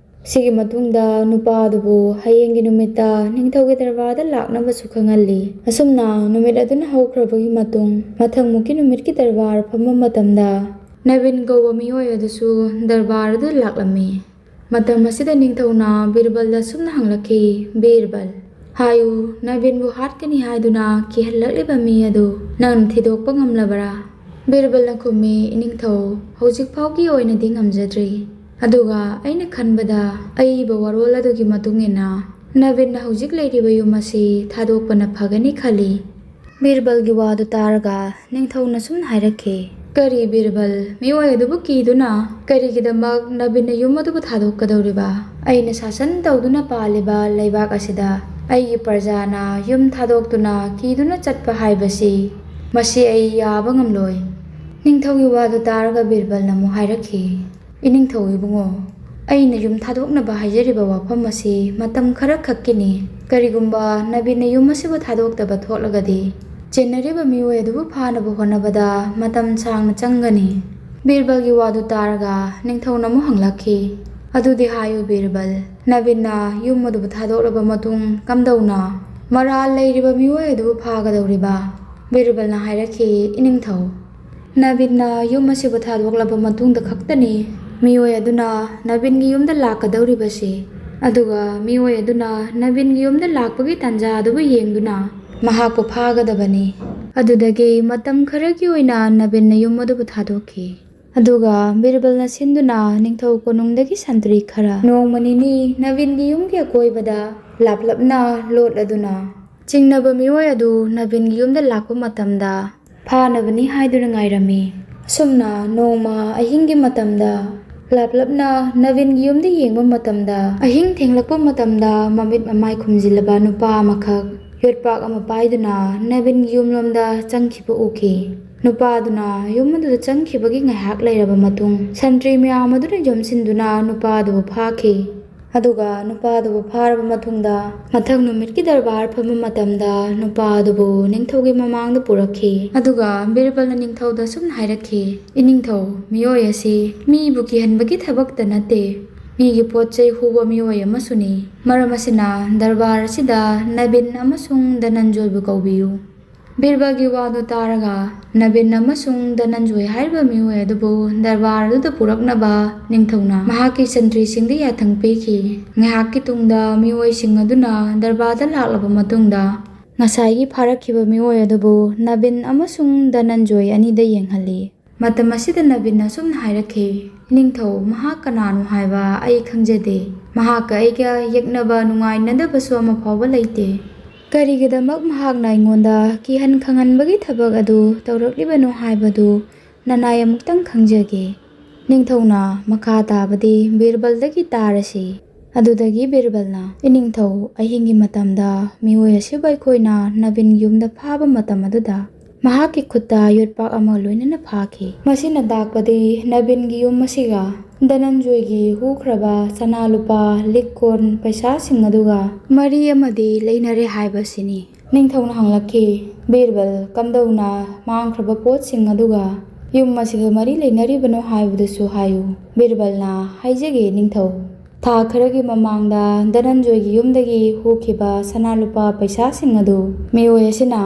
ꯁꯤꯒꯤ ꯃꯇꯨꯡꯗ ꯅꯨꯄꯥ ꯑꯗꯨꯕꯨ ꯍꯌꯦꯡꯒꯤ ꯅꯨꯃꯤꯠꯇ ꯅꯤꯡꯊꯧꯒꯤ ꯗꯔꯕꯥꯔꯗ ꯂꯥꯛꯅꯕꯁꯨ ꯈꯪꯍꯜꯂꯤ꯫ ꯑꯁꯨꯝꯅ ꯅꯨꯃꯤꯠ ꯑꯗꯨꯅ ꯍꯧꯈ꯭ꯔꯕꯒꯤ ꯃꯇꯨꯡ, ꯃꯊꯪꯃꯨꯛꯀꯤ ꯅꯨꯃꯤꯠꯀꯤ ꯗꯔꯕꯥꯔ ꯐꯝꯕ ꯃꯇꯝꯗ ꯅꯕꯤꯟ ꯀꯧꯕ ꯃꯤꯑꯣꯏ ꯑꯗꯨꯁꯨ ꯗꯔꯕꯥꯔ ꯑꯗꯨꯗ ꯂꯥꯛꯂꯝꯃꯤ꯫ ꯃꯇꯝ ꯑꯁꯤꯗ ꯅꯤꯡꯊꯧꯅ ꯕꯤꯔꯕꯜꯗ ꯑꯁꯨꯝꯅ ꯍꯪꯂꯛꯈꯤ, "ꯕꯤꯔꯕꯜ, ꯍꯥꯏꯌꯨ, ꯅꯕꯤꯟꯕꯨ ꯍꯥꯠꯀꯅꯤ ꯍꯥꯏꯗꯨꯅ ꯀꯤꯍꯜꯂꯛꯂꯤꯕ ꯃꯤ ꯑꯗꯨ ꯅꯪꯅ ꯊꯤꯗꯣꯛꯄ ꯉꯝꯂꯕꯔꯥ?" ꯕꯤꯔꯕꯜꯅ ꯈꯨꯝꯃꯤ, "ꯏꯅꯤꯡꯊꯧ, ꯍꯧꯖꯤꯛ ꯐꯥꯎꯒꯤ ꯑꯣꯏꯅꯗꯤ ꯉꯝꯖꯗ꯭ꯔꯤ꯫ ꯑꯗꯨꯒ ꯑꯩꯅ ꯈꯟꯕꯗ ꯑꯏꯕ ꯋꯥꯔꯣꯜ ꯑꯗꯨꯒꯤ ꯃꯇꯨꯡ ꯏꯟꯅ ꯅꯕꯤꯟꯅ ꯍꯧꯖꯤꯛ ꯂꯩꯔꯤꯕ ꯌꯨꯝ ꯑꯁꯤ ꯊꯥꯗꯣꯛꯄꯅ ꯐꯒꯅꯤ ꯈꯜꯂꯤ꯫" ꯕꯤꯔꯕꯜꯒꯤ ꯋꯥꯗꯨ ꯇꯥꯔꯒ ꯅꯤꯡꯊꯧꯅ ꯁꯨꯝꯅ ꯍꯥꯏꯔꯛꯈꯤ, "ꯀꯔꯤ ꯕꯤꯔꯕꯜ, ꯃꯤꯑꯣꯏ ꯑꯗꯨꯕꯨ ꯀꯤꯗꯨꯅ ꯀꯔꯤꯒꯤꯗꯃꯛ ꯅꯕꯤꯟꯅ ꯌꯨꯝ ꯑꯗꯨꯕꯨ ꯊꯥꯗꯣꯛꯀꯗꯧꯔꯤꯕ? ꯑꯩꯅ ꯁꯥꯁꯟ ꯇꯧꯗꯨꯅ ꯄꯥꯜꯂꯤꯕ ꯂꯩꯕꯥꯛ ꯑꯁꯤꯗ ꯑꯩꯒꯤ ꯄ꯭ꯔꯖꯥꯅ ꯌꯨꯝ ꯊꯥꯗꯣꯛꯇꯨꯅ ꯀꯤꯗꯨꯅ ꯆꯠꯄ ꯍꯥꯏꯕꯁꯤ, ꯃꯁꯤ ꯑꯩ ꯌꯥꯕ ꯉꯝꯂꯣꯏ꯫" ꯅꯤꯡꯊꯧꯒꯤ ꯋꯥꯗꯨ ꯇꯥꯔꯒ ꯕꯤꯔꯕꯜꯅ ꯑꯃꯨꯛ ꯍꯥꯏꯔꯛꯈꯤ, "ꯏꯅꯤꯡꯊꯧ ꯏꯕꯨꯡꯉꯣ, ꯑꯩꯅ ꯌꯨꯝ ꯊꯥꯗꯣꯛꯅꯕ ꯍꯥꯏꯖꯔꯤꯕ ꯋꯥꯐꯝ ꯑꯁꯤ ꯃꯇꯝ ꯈꯔ ꯈꯛꯀꯤꯅꯤ꯫ ꯀꯔꯤꯒꯨꯝꯕ ꯅꯕꯤꯟꯅ ꯌꯨꯝ ꯑꯁꯤꯕꯨ ꯊꯥꯗꯣꯛꯇꯕ ꯊꯣꯛꯂꯒꯗꯤ, ꯆꯦꯟꯅꯔꯤꯕ ꯃꯤꯑꯣꯏ ꯑꯗꯨꯕꯨ ꯐꯥꯅꯕ ꯍꯣꯠꯅꯕꯗ ꯃꯇꯝ ꯁꯥꯡꯅ ꯆꯪꯒꯅꯤ꯫" ꯕꯤꯔꯕꯜꯒꯤ ꯋꯥꯗꯨ ꯇꯥꯔꯒ ꯅꯤꯡꯊꯧꯅ ꯑꯃꯨꯛ ꯍꯪꯂꯛꯈꯤ, "ꯑꯗꯨꯗꯤ ꯍꯥꯏꯌꯨ ꯕꯤꯔꯕꯜ, ꯅꯕꯤꯟꯅ ꯌꯨꯝ ꯑꯗꯨꯕꯨ ꯊꯥꯗꯣꯛꯂꯕ ꯃꯇꯨꯡ ꯀꯝꯗꯧꯅ ꯃꯔꯥꯜ ꯂꯩꯔꯤꯕ ꯃꯤꯑꯣꯏ ꯑꯗꯨꯕꯨ ꯐꯥꯒꯗꯧꯔꯤꯕ?" ꯕꯤꯔꯕꯜꯅ ꯍꯥꯏꯔꯛꯈꯤ, "ꯏꯅꯤꯡꯊꯧ, ꯅꯕꯤꯟꯅ ꯌꯨꯝ ꯑꯁꯤꯕꯨ ꯊꯥꯗꯣꯛꯂꯕ ꯃꯇꯨꯡꯗ ꯈꯛꯇꯅꯤ ꯃꯤꯑꯣꯏ ꯑꯗꯨꯅ ꯅꯕꯤꯟꯒꯤ ꯌꯨꯝꯗ ꯂꯥꯛꯀꯗꯧꯔꯤꯕꯁꯤ꯫ ꯑꯗꯨꯒ ꯃꯤꯑꯣꯏ ꯑꯗꯨꯅ ꯅꯕꯤꯟꯒꯤ ꯌꯨꯝꯗ ꯂꯥꯛꯄꯒꯤ ꯇꯥꯟꯖꯥ ꯑꯗꯨꯕꯨ ꯌꯦꯡꯗꯨꯅ ꯃꯍꯥꯛꯄꯨ ꯐꯥꯒꯗꯕꯅꯤ꯫" ꯑꯗꯨꯗꯒꯤ ꯃꯇꯝ ꯈꯔꯒꯤ ꯑꯣꯏꯅ ꯅꯕꯤꯟꯅ ꯌꯨꯝ ꯑꯗꯨꯕꯨ ꯊꯥꯗꯣꯛꯈꯤ꯫ ꯑꯗꯨꯒ ꯕꯤꯔꯕꯜꯅ ꯁꯤꯟꯗꯨꯅ ꯅꯤꯡꯊꯧ ꯀꯣꯅꯨꯡꯗꯒꯤ ꯁꯟꯇ꯭ꯔꯤ ꯈꯔ ꯅꯣꯡꯃ ꯅꯤꯅꯤ ꯅꯕꯤꯟꯒꯤ ꯌꯨꯝꯒꯤ ꯑꯀꯣꯏꯕꯗ ꯂꯥꯞꯂꯞꯅ ꯂꯣꯠꯂꯗꯨꯅ ꯆꯤꯡꯅꯕ ꯃꯤꯑꯣꯏ ꯑꯗꯨ ꯅꯕꯤꯟꯒꯤ ꯌꯨꯝꯗ ꯂꯥꯛꯄ ꯃꯇꯝꯗ ꯐꯥꯅꯕꯅꯤ ꯍꯥꯏꯗꯨꯅ ꯉꯥꯏꯔꯝꯃꯤ꯫ ꯑꯁꯨꯝꯅ ꯅꯣꯡꯃ ꯑꯍꯤꯡꯒꯤ ꯃꯇꯝꯗ ꯂꯥꯞꯂꯞꯅ ꯅꯕꯤꯟꯒꯤ ꯌꯨꯝꯗ ꯌꯦꯡꯕ ꯃꯇꯝꯗ, ꯑꯍꯤꯡ ꯊꯦꯡꯂꯛꯄ ꯃꯇꯝꯗ ꯃꯃꯤꯠ ꯃꯃꯥꯏ ꯈꯨꯝꯖꯤꯜꯂꯕ ꯅꯨꯄꯥ ꯑꯃꯈꯛ ꯌꯣꯠꯄꯥꯛ ꯑꯃ ꯄꯥꯏꯗꯨꯅ ꯅꯕꯤꯟꯒꯤ ꯌꯨꯝꯂꯣꯝꯗ ꯆꯪꯈꯤꯕ ꯎꯈꯤ꯫ ꯅꯨꯄꯥꯗꯨꯅ ꯌꯨꯝ ꯑꯗꯨꯗ ꯆꯪꯈꯤꯕꯒꯤ ꯉꯥꯏꯍꯥꯛ ꯂꯩꯔꯕ ꯃꯇꯨꯡ, ꯁꯟꯇ꯭ꯔꯤ ꯃꯌꯥꯝ ꯑꯗꯨꯅ ꯌꯣꯝꯁꯤꯟꯗꯨꯅ ꯅꯨꯄꯥ ꯑꯗꯨꯕꯨ ꯐꯥꯈꯤ꯫ ꯑꯗꯨꯒ ꯅꯨꯄꯥ ꯑꯗꯨꯕꯨ ꯐꯥꯔꯕ ꯃꯇꯨꯡꯗ, ꯃꯊꯪ ꯅꯨꯃꯤꯠꯀꯤ ꯗꯔꯕꯥꯔ ꯐꯝꯕ ꯃꯇꯝꯗ ꯅꯨꯄꯥ ꯑꯗꯨꯕꯨ ꯅꯤꯡꯊꯧꯒꯤ ꯃꯃꯥꯡꯗ ꯄꯨꯔꯛꯈꯤ꯫ ꯑꯗꯨꯒ ꯕꯤꯔꯕꯜꯅ ꯅꯤꯡꯊꯧꯗ ꯑꯁꯨꯝꯅ ꯍꯥꯏꯔꯛꯈꯤ, "ꯏꯅꯤꯡꯊꯧ, ꯃꯤꯑꯣꯏ ꯑꯁꯤ ꯃꯤꯕꯨ ꯀꯤꯍꯟꯕꯒꯤ ꯊꯕꯛꯇ ꯅꯠꯇꯦ, ꯃꯤꯒꯤ ꯄꯣꯠ ꯆꯩ ꯍꯨꯕ ꯃꯤꯑꯣꯏ ꯑꯃꯁꯨꯅꯤ꯫ ꯃꯔꯝ ꯑꯁꯤꯅ ꯗꯔꯕꯥꯔ ꯑꯁꯤꯗ ꯅꯕꯤꯟ ꯑꯃꯁꯨꯡ ꯙꯅꯟꯖꯣꯏꯕꯨ ꯀꯧꯕꯤꯌꯨ꯫" ꯕꯤꯔꯕꯜꯒꯤ ꯋꯥꯗꯨ ꯇꯥꯔꯒ ꯅꯕꯤꯟ ꯑꯃꯁꯨꯡ ꯙꯅꯟꯖꯣꯏ ꯍꯥꯏꯔꯤꯕ ꯃꯤꯑꯣꯏ ꯑꯗꯨꯕꯨ ꯗꯔꯕꯥꯔ ꯑꯗꯨꯗ ꯄꯨꯔꯛꯅꯕ ꯅꯤꯡꯊꯧꯅ ꯃꯍꯥꯛꯀꯤ ꯁꯟꯇ꯭ꯔꯤꯁꯤꯡꯗ ꯌꯥꯊꯪ ꯄꯤꯈꯤ꯫ ꯉꯥꯏꯍꯥꯛꯀꯤ ꯇꯨꯡꯗ ꯃꯤꯑꯣꯏꯁꯤꯡ ꯑꯗꯨꯅ ꯗꯔꯕꯥꯔꯗ ꯂꯥꯛꯂꯕ ꯃꯇꯨꯡꯗ, ꯉꯁꯥꯏꯒꯤ ꯐꯥꯔꯛꯈꯤꯕ ꯃꯤꯑꯣꯏ ꯑꯗꯨꯕꯨ ꯅꯕꯤꯟ ꯑꯃꯁꯨꯡ ꯙꯅꯟꯖꯣꯏ ꯑꯅꯤꯗ ꯌꯦꯡꯍꯜꯂꯤ꯫ ꯃꯇꯝ ꯑꯁꯤꯗ ꯅꯕꯤꯟꯅ ꯑꯁꯨꯝꯅ ꯍꯥꯏꯔꯛꯈꯤ, "ꯏꯅꯤꯡꯊꯧ, ꯃꯍꯥꯛ ꯀꯅꯥꯅꯣ ꯍꯥꯏꯕ ꯑꯩ ꯈꯪꯖꯗꯦ꯫ ꯃꯍꯥꯛꯀ ꯑꯩꯒ ꯌꯦꯛꯅꯕ ꯅꯨꯡꯉꯥꯏꯅꯗꯕꯁꯨ ꯑꯃ ꯐꯥꯎꯕ ꯂꯩꯇꯦ꯫ ꯀꯔꯤꯒꯤꯗꯃꯛ ꯃꯍꯥꯛꯅ ꯑꯩꯉꯣꯟꯗ ꯀꯤꯍꯟ ꯈꯪꯍꯟꯕꯒꯤ ꯊꯕꯛ ꯑꯗꯨ ꯇꯧꯔꯛꯂꯤꯕꯅꯣ ꯍꯥꯏꯕꯗꯨ ꯅꯅꯥꯏ ꯑꯃꯨꯛꯇꯪ ꯈꯪꯖꯒꯦ꯫ ꯅꯤꯡꯊꯧꯅ ꯃꯈꯥ ꯇꯥꯕꯗꯤ ꯕꯤꯔꯕꯜꯗꯒꯤ ꯇꯥꯔꯁꯤ꯫ ꯑꯗꯨꯗꯒꯤ ꯕꯤꯔꯕꯜꯅ, "ꯏꯅꯤꯡꯊꯧ, ꯑꯍꯤꯡꯒꯤ ꯃꯇꯝꯗ ꯃꯤꯑꯣꯏ ꯑꯁꯤꯕꯨ ꯑꯩꯈꯣꯏꯅ ꯅꯕꯤꯟꯒꯤ ꯌꯨꯝꯗ ꯐꯥꯕ ꯃꯇꯝ ꯑꯗꯨꯗ ꯃꯍꯥꯛꯀꯤ ꯈꯨꯠꯇ ꯌꯣꯠꯄꯥꯛ ꯑꯃ ꯂꯣꯏꯅꯅ ꯐꯥꯈꯤ꯫ ꯃꯁꯤꯅ ꯇꯥꯛꯄꯗꯤ ꯅꯕꯤꯟꯒꯤ ꯌꯨꯝ ꯑꯁꯤꯒ ꯙꯅꯟꯖꯣꯏꯒꯤ ꯍꯨꯈ꯭ꯔꯕ ꯁꯅꯥ ꯂꯨꯄꯥ, ꯂꯤꯛ ꯀꯣꯟ, ꯄꯩꯁꯥꯁꯤꯡ ꯑꯗꯨꯒ ꯃꯔꯤ ꯑꯃꯗꯤ ꯂꯩꯅꯔꯦ ꯍꯥꯏꯕꯁꯤꯅꯤ꯫" ꯅꯤꯡꯊꯧꯅ ꯍꯪꯂꯛꯈꯤ, "ꯕꯤꯔꯕꯜ, ꯀꯝꯗꯧꯅ ꯃꯥꯡꯈ꯭ꯔꯕ ꯄꯣꯠꯁꯤꯡ ꯑꯗꯨꯒ ꯌꯨꯝ ꯑꯁꯤꯒ ꯃꯔꯤ ꯂꯩꯅꯔꯤꯕꯅꯣ ꯍꯥꯏꯕꯗꯨꯁꯨ ꯍꯥꯏꯌꯨ꯫" ꯕꯤꯔꯕꯜꯅ, "ꯍꯥꯏꯖꯒꯦ ꯅꯤꯡꯊꯧ, ꯊꯥ ꯈꯔꯒꯤ ꯃꯃꯥꯡꯗ ꯙꯅꯟꯖꯣꯏꯒꯤ ꯌꯨꯝꯗꯒꯤ ꯍꯨꯈꯤꯕ ꯁꯅꯥ ꯂꯨꯄꯥ, ꯄꯩꯁꯥꯁꯤꯡ ꯑꯗꯨ ꯃꯤꯑꯣꯏ ꯑꯁꯤꯅ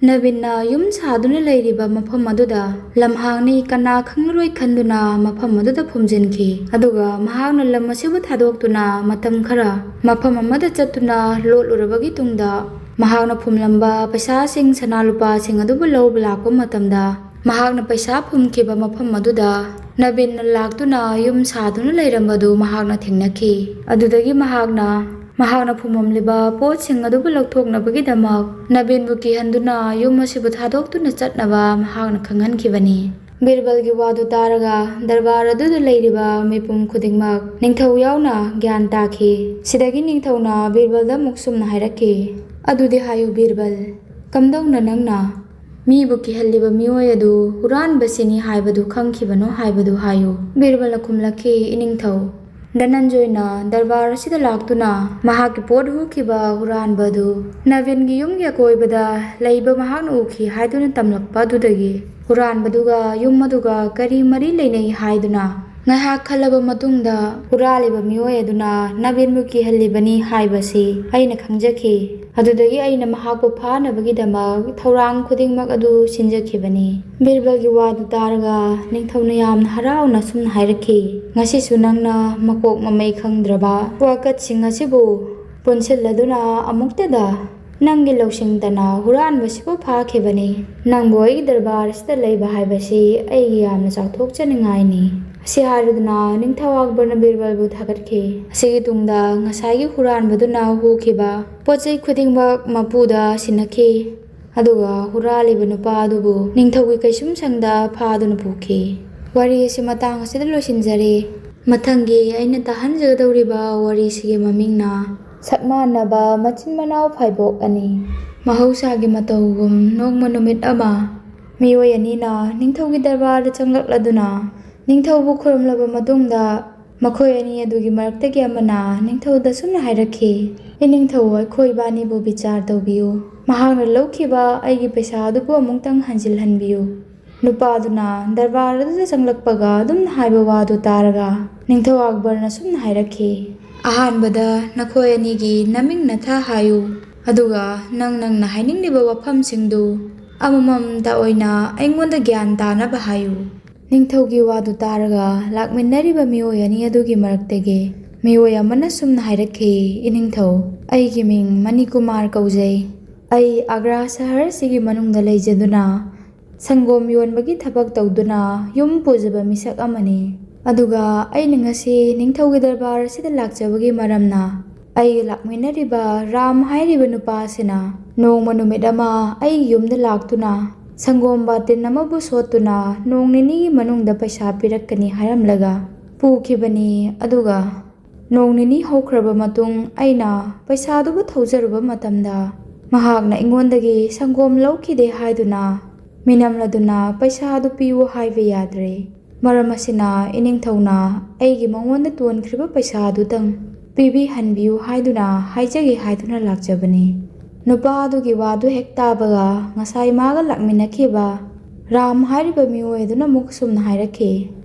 ꯅꯕꯤꯟꯅ ꯌꯨꯝ ꯁꯥꯗꯨꯅ ꯂꯩꯔꯤꯕ ꯃꯐꯝ ꯑꯗꯨꯗ ꯂꯝꯍꯥꯡꯅꯤ, ꯀꯅꯥ ꯈꯪꯂꯔꯣꯏ ꯈꯟꯗꯨꯅ ꯃꯐꯝ ꯑꯗꯨꯗ ꯐꯨꯝꯖꯤꯟꯈꯤ꯫ ꯑꯗꯨꯒ ꯃꯍꯥꯛꯅ ꯂꯝ ꯑꯁꯤꯕꯨ ꯊꯥꯗꯣꯛꯇꯨꯅ ꯃꯇꯝ ꯈꯔ ꯃꯐꯝ ꯑꯃꯗ ꯆꯠꯇꯨꯅ ꯂꯣꯠꯂꯨꯔꯕꯒꯤ ꯇꯨꯡꯗ ꯃꯍꯥꯛꯅ ꯐꯨꯝꯂꯝꯕ ꯄꯩꯁꯥꯁꯤꯡ, ꯁꯅꯥ ꯂꯨꯄꯥꯁꯤꯡ ꯑꯗꯨꯕꯨ ꯂꯧꯕ ꯂꯥꯛꯄ ꯃꯇꯝꯗ ꯃꯍꯥꯛꯅ ꯄꯩꯁꯥ ꯐꯨꯝꯈꯤꯕ ꯃꯐꯝ ꯑꯗꯨꯗ ꯅꯕꯤꯟꯅ ꯂꯥꯛꯇꯨꯅ ꯌꯨꯝ ꯁꯥꯗꯨꯅ ꯂꯩꯔꯝꯕꯗꯨ ꯃꯍꯥꯛꯅ ꯊꯦꯡꯅꯈꯤ꯫ ꯑꯗꯨꯗꯒꯤ ꯃꯍꯥꯛꯅ, ꯃꯍꯥꯛꯅ ꯐꯨꯝꯂꯝꯂꯤꯕ ꯄꯣꯠꯁꯤꯡ ꯑꯗꯨꯕꯨ ꯂꯧꯊꯣꯛꯅꯕꯒꯤꯗꯃꯛ ꯅꯕꯤꯟꯕꯨ ꯀꯤꯍꯟꯗꯨꯅ ꯌꯨꯝ ꯑꯁꯤꯕꯨ ꯊꯥꯗꯣꯛꯇꯨꯅ ꯆꯠꯅꯕ ꯃꯍꯥꯛꯅ ꯈꯪꯍꯟꯈꯤꯕꯅꯤ꯫" ꯕꯤꯔꯕꯜꯒꯤ ꯋꯥꯗꯨ ꯇꯥꯔꯒ ꯗꯔꯕꯥꯔ ꯑꯗꯨꯗ ꯂꯩꯔꯤꯕ ꯃꯤꯄꯨꯝ ꯈꯨꯗꯤꯡꯃꯛ, ꯅꯤꯡꯊꯧ ꯌꯥꯎꯅ, ꯒ꯭ꯌꯥꯟ ꯇꯥꯈꯤ꯫ ꯁꯤꯗꯒꯤ ꯅꯤꯡꯊꯧꯅ ꯕꯤꯔꯕꯜꯗ ꯑꯃꯨꯛ ꯁꯨꯝꯅ ꯍꯥꯏꯔꯛꯈꯤ, "ꯑꯗꯨꯗꯤ ꯍꯥꯏꯌꯨ ꯕꯤꯔꯕꯜ, ꯀꯝꯗꯧꯅ ꯅꯪꯅ ꯃꯤꯕꯨ ꯀꯤꯍꯜꯂꯤꯕ ꯃꯤꯑꯣꯏ ꯑꯗꯨ ꯍꯨꯔꯥꯟꯕꯁꯤꯅꯤ ꯍꯥꯏꯕꯗꯨ ꯈꯪꯈꯤꯕꯅꯣ ꯍꯥꯏꯕꯗꯨ ꯍꯥꯏꯌꯨ꯫" ꯕꯤꯔꯕꯜꯅ ꯈꯨꯝꯂꯛꯈꯤ, "ꯏꯅꯤꯡꯊꯧ, ꯙꯅꯟꯖꯣꯏꯅ ꯗꯔꯕꯥꯔ ꯑꯁꯤꯗ ꯂꯥꯛꯇꯨꯅ ꯃꯍꯥꯛꯀꯤ ꯄꯣꯠ ꯍꯨꯈꯤꯕ ꯍꯨꯔꯥꯟꯕ ꯑꯗꯨ ꯅꯕꯤꯟꯒꯤ ꯌꯨꯝꯒꯤ ꯑꯀꯣꯏꯕꯗ ꯂꯩꯕ ꯃꯍꯥꯛꯅ ꯎꯈꯤ ꯍꯥꯏꯗꯨꯅ ꯇꯝꯂꯛꯄ ꯑꯗꯨꯗꯒꯤ ꯍꯨꯔꯥꯟꯕꯗꯨꯒ ꯌꯨꯝ ꯑꯗꯨꯒ ꯀꯔꯤ ꯃꯔꯤ ꯂꯩꯅꯩ ꯍꯥꯏꯗꯨꯅ ꯉꯥꯏꯍꯥꯛ ꯈꯜꯂꯕ ꯃꯇꯨꯡꯗ ꯍꯨꯔꯥꯜꯂꯤꯕ ꯃꯤꯑꯣꯏ ꯑꯗꯨꯅ ꯅꯕꯤꯟꯕꯨ ꯀꯤꯍꯜꯂꯤꯕꯅꯤ ꯍꯥꯏꯕꯁꯤ ꯑꯩꯅ ꯈꯪꯖꯈꯤ꯫ ꯑꯗꯨꯗꯒꯤ ꯑꯩꯅ ꯃꯍꯥꯛꯄꯨ ꯐꯥꯅꯕꯒꯤꯗꯃꯛ ꯊꯧꯔꯥꯡ ꯈꯨꯗꯤꯡꯃꯛ ꯑꯗꯨ ꯁꯤꯟꯖꯈꯤꯕꯅꯤ꯫" ꯕꯤꯔꯕꯜꯒꯤ ꯋꯥꯗꯨ ꯇꯥꯔꯒ ꯅꯤꯡꯊꯧꯅ ꯌꯥꯝꯅ ꯍꯔꯥꯎꯅ ꯁꯨꯝꯅ ꯍꯥꯏꯔꯛꯈꯤ, "ꯉꯁꯤꯁꯨ ꯅꯪꯅ ꯃꯀꯣꯛ ꯃꯃꯩ ꯈꯪꯗ꯭ꯔꯕ ꯋꯥꯀꯠꯁꯤꯡ ꯑꯁꯤꯕꯨ ꯄꯨꯟꯁꯤꯜꯂꯗꯨꯅ ꯑꯃꯨꯛꯇꯗ ꯅꯪꯒꯤ ꯂꯧꯁꯤꯡ ꯇꯅ ꯍꯨꯔꯥꯟꯕꯁꯤꯕꯨ ꯐꯥꯈꯤꯕꯅꯤ꯫ ꯅꯪꯕꯨ ꯑꯩꯒꯤ ꯗꯔꯕꯥꯔ ꯑꯁꯤꯗ ꯂꯩꯕ ꯍꯥꯏꯕꯁꯤ ꯑꯩꯒꯤ ꯌꯥꯝꯅ ꯆꯥꯎꯊꯣꯛꯆꯅꯤꯡꯉꯥꯏꯅꯤ꯫" ꯑꯁꯤ ꯍꯥꯏꯔꯗꯨꯅ ꯅꯤꯡꯊꯧ ꯑꯛꯕꯔꯅ ꯕꯤꯔꯕꯜꯕꯨ ꯊꯥꯒꯠꯈꯤ꯫ ꯑꯁꯤꯒꯤ ꯇꯨꯡꯗ ꯉꯁꯥꯏꯒꯤ ꯍꯨꯔꯥꯟꯕꯗꯨꯅ ꯍꯨꯈꯤꯕ ꯄꯣꯠ ꯆꯩ ꯈꯨꯗꯤꯡꯃꯛ ꯃꯄꯨꯗ ꯁꯤꯟꯅꯈꯤ꯫ ꯑꯗꯨꯒ ꯍꯨꯔꯥꯜꯂꯤꯕ ꯅꯨꯄꯥ ꯑꯗꯨꯕꯨ ꯅꯤꯡꯊꯧꯒꯤ ꯀꯩꯁꯨꯝꯁꯪꯗ ꯐꯥꯗꯨꯅ ꯄꯨꯈꯤ꯫ ꯋꯥꯔꯤ ꯑꯁꯤ ꯃꯇꯥꯡ ꯑꯁꯤꯗ ꯂꯣꯏꯁꯤꯟꯖꯔꯦ꯫ ꯃꯊꯪꯒꯤ ꯑꯩꯅ ꯇꯥꯍꯟꯖꯒꯗꯧꯔꯤꯕ ꯋꯥꯔꯤꯁꯤꯒꯤ ꯃꯃꯤꯡꯅ ꯁꯛꯃꯥꯟꯅꯕ ꯃꯆꯤꯟ ꯃꯅꯥꯎ ꯐꯥꯏꯕꯣꯛ ꯑꯅꯤ꯫ ꯃꯍꯧꯁꯥꯒꯤ ꯃꯇꯧꯒꯨꯝ ꯅꯣꯡꯃ ꯅꯨꯃꯤꯠ ꯑꯃ ꯃꯤꯑꯣꯏ ꯑꯅꯤꯅ ꯅꯤꯡꯊꯧꯒꯤ ꯗꯔꯕꯥꯔꯗ ꯆꯪꯂꯛꯂꯗꯨꯅ ꯅꯤꯡꯊꯧꯕꯨ ꯈꯨꯔꯨꯝꯂꯕ ꯃꯇꯨꯡꯗ ꯃꯈꯣꯏ ꯑꯅꯤ ꯑꯗꯨꯒꯤ ꯃꯔꯛꯇꯒꯤ ꯑꯃꯅ ꯅꯤꯡꯊꯧꯗ ꯁꯨꯝꯅ ꯍꯥꯏꯔꯛꯈꯤ, "ꯏꯅꯤꯡꯊꯧ, ꯑꯩꯈꯣꯏ ꯏꯕꯥꯅꯤꯕꯨ ꯕꯤꯆꯥꯔ ꯇꯧꯕꯤꯌꯨ꯫ ꯃꯍꯥꯛꯅ ꯂꯧꯈꯤꯕ ꯑꯩꯒꯤ ꯄꯩꯁꯥ ꯑꯗꯨꯕꯨ ꯑꯃꯨꯛꯇꯪ ꯍꯟꯖꯤꯜꯍꯟꯕꯤꯌꯨ"꯫ ꯅꯨꯄꯥꯗꯨꯅ ꯗꯔꯕꯥꯔ ꯑꯗꯨꯗ ꯆꯪꯂꯛꯄꯒ ꯑꯗꯨꯝꯅ ꯍꯥꯏꯕ ꯋꯥꯗꯨ ꯇꯥꯔꯒ ꯅꯤꯡꯊꯧ ꯑꯛꯕꯔꯅ ꯁꯨꯝꯅ ꯍꯥꯏꯔꯛꯈꯤ, "ꯑꯍꯥꯟꯕꯗ ꯅꯈꯣꯏ ꯑꯅꯤꯒꯤ ꯅꯃꯤꯡ ꯅꯊꯥ ꯍꯥꯏꯌꯨ, ꯑꯗꯨꯒ ꯅꯪ ꯅꯪꯅ ꯍꯥꯏꯅꯤꯡꯂꯤꯕ ꯋꯥꯐꯝꯁꯤꯡꯗꯨ ꯑꯃꯃꯝꯇ ꯑꯣꯏꯅ ꯑꯩꯉꯣꯟꯗ ꯒ꯭ꯌꯥꯟ ꯇꯥꯅꯕ ꯍꯥꯏꯌꯨ"꯫ ꯅꯤꯡꯊꯧꯒꯤ ꯋꯥꯗꯨ ꯇꯥꯔꯒ ꯂꯥꯛꯃꯤꯟꯅꯔꯤꯕ ꯃꯤꯑꯣꯏ ꯑꯅꯤ ꯑꯗꯨꯒꯤ ꯃꯔꯛꯇꯒꯤ ꯃꯤꯑꯣꯏ ꯑꯃꯅ ꯁꯨꯝꯅ ꯍꯥꯏꯔꯛꯈꯤ, "ꯏꯅꯤꯡꯊꯧ, ꯑꯩꯒꯤ ꯃꯤꯡ ꯃꯅꯤꯀꯨꯃꯥꯔ ꯀꯧꯖꯩ꯫ ꯑꯩ ꯑꯒ꯭ꯔꯥ ꯁꯍꯔꯁꯤꯒꯤ ꯃꯅꯨꯡꯗ ꯂꯩꯖꯗꯨꯅ ꯁꯪꯒꯣꯝ ꯌꯣꯟꯕꯒꯤ ꯊꯕꯛ ꯇꯧꯗꯨꯅ ꯌꯨꯝ ꯄꯨꯖꯕ ꯃꯤꯁꯛ ꯑꯃꯅꯤ꯫ ꯑꯗꯨꯒ ꯑꯩꯅ ꯉꯁꯤ ꯅꯤꯡꯊꯧꯒꯤ ꯗꯔꯕꯥꯔ ꯑꯁꯤꯗ ꯂꯥꯛꯆꯕꯒꯤ ꯃꯔꯝꯅ ꯑꯩꯒ ꯂꯥꯛꯃꯤꯟꯅꯔꯤꯕ ꯔꯥꯝ ꯍꯥꯏꯔꯤꯕ ꯅꯨꯄꯥ ꯑꯁꯤꯅ ꯅꯣꯡꯃ ꯅꯨꯃꯤꯠ ꯑꯃ ꯑꯩꯒꯤ ꯌꯨꯝꯗ ꯂꯥꯛꯇꯨꯅ ꯁꯪꯒꯣꯝ ꯕꯥꯇꯤꯟ ꯑꯃꯕꯨ ꯁꯣꯠꯇꯨꯅ ꯅꯣꯡ ꯅꯤꯅꯤꯒꯤ ꯃꯅꯨꯡꯗ ꯄꯩꯁꯥ ꯄꯤꯔꯛꯀꯅꯤ ꯍꯥꯏꯔꯝꯂꯒ ꯄꯨꯈꯤꯕꯅꯤ꯫ ꯑꯗꯨꯒ ꯅꯣꯡ ꯅꯤꯅꯤ ꯍꯧꯈ꯭ꯔꯕ ꯃꯇꯨꯡ ꯑꯩꯅ ꯄꯩꯁꯥꯗꯨꯕꯨ ꯊꯧꯖꯔꯨꯕ ꯃꯇꯝꯗ ꯃꯍꯥꯛꯅ ꯑꯩꯉꯣꯟꯗꯒꯤ ꯁꯪꯒꯣꯝ ꯂꯧꯈꯤꯗꯦ ꯍꯥꯏꯗꯨꯅ ꯃꯤꯅꯝꯂꯗꯨꯅ ꯄꯩꯁꯥ ꯑꯗꯨ ꯄꯤꯌꯨ ꯍꯥꯏꯕ ꯌꯥꯗ꯭ꯔꯦ꯫ ꯃꯔꯝ ꯑꯁꯤꯅ ꯏꯅꯤꯡꯊꯧꯅ ꯑꯩꯒꯤ ꯃꯉꯣꯟꯗ ꯇꯣꯟꯈ꯭ꯔꯤꯕ ꯄꯩꯁꯥ ꯑꯗꯨꯇꯪ ꯄꯤꯕꯤꯍꯟꯕꯤꯌꯨ ꯍꯥꯏꯗꯨꯅ ꯍꯥꯏꯖꯒꯦ ꯍꯥꯏꯗꯨꯅ ꯂꯥꯛꯆꯕꯅꯤ꯫ ꯅꯨꯄꯥ ꯑꯗꯨꯒꯤ ꯋꯥꯗꯨ ꯍꯦꯛ ꯇꯥꯕꯒ ꯉꯁꯥꯏ ꯃꯥꯒ ꯂꯥꯛꯃꯤꯟꯅꯈꯤꯕ ꯔꯥꯝ ꯍꯥꯏꯔꯤꯕ ꯃꯤꯑꯣꯏ ꯑꯗꯨꯅ ꯑꯃꯨꯛ ꯑꯁꯨꯝꯅ ꯍꯥꯏꯔꯛꯈꯤ,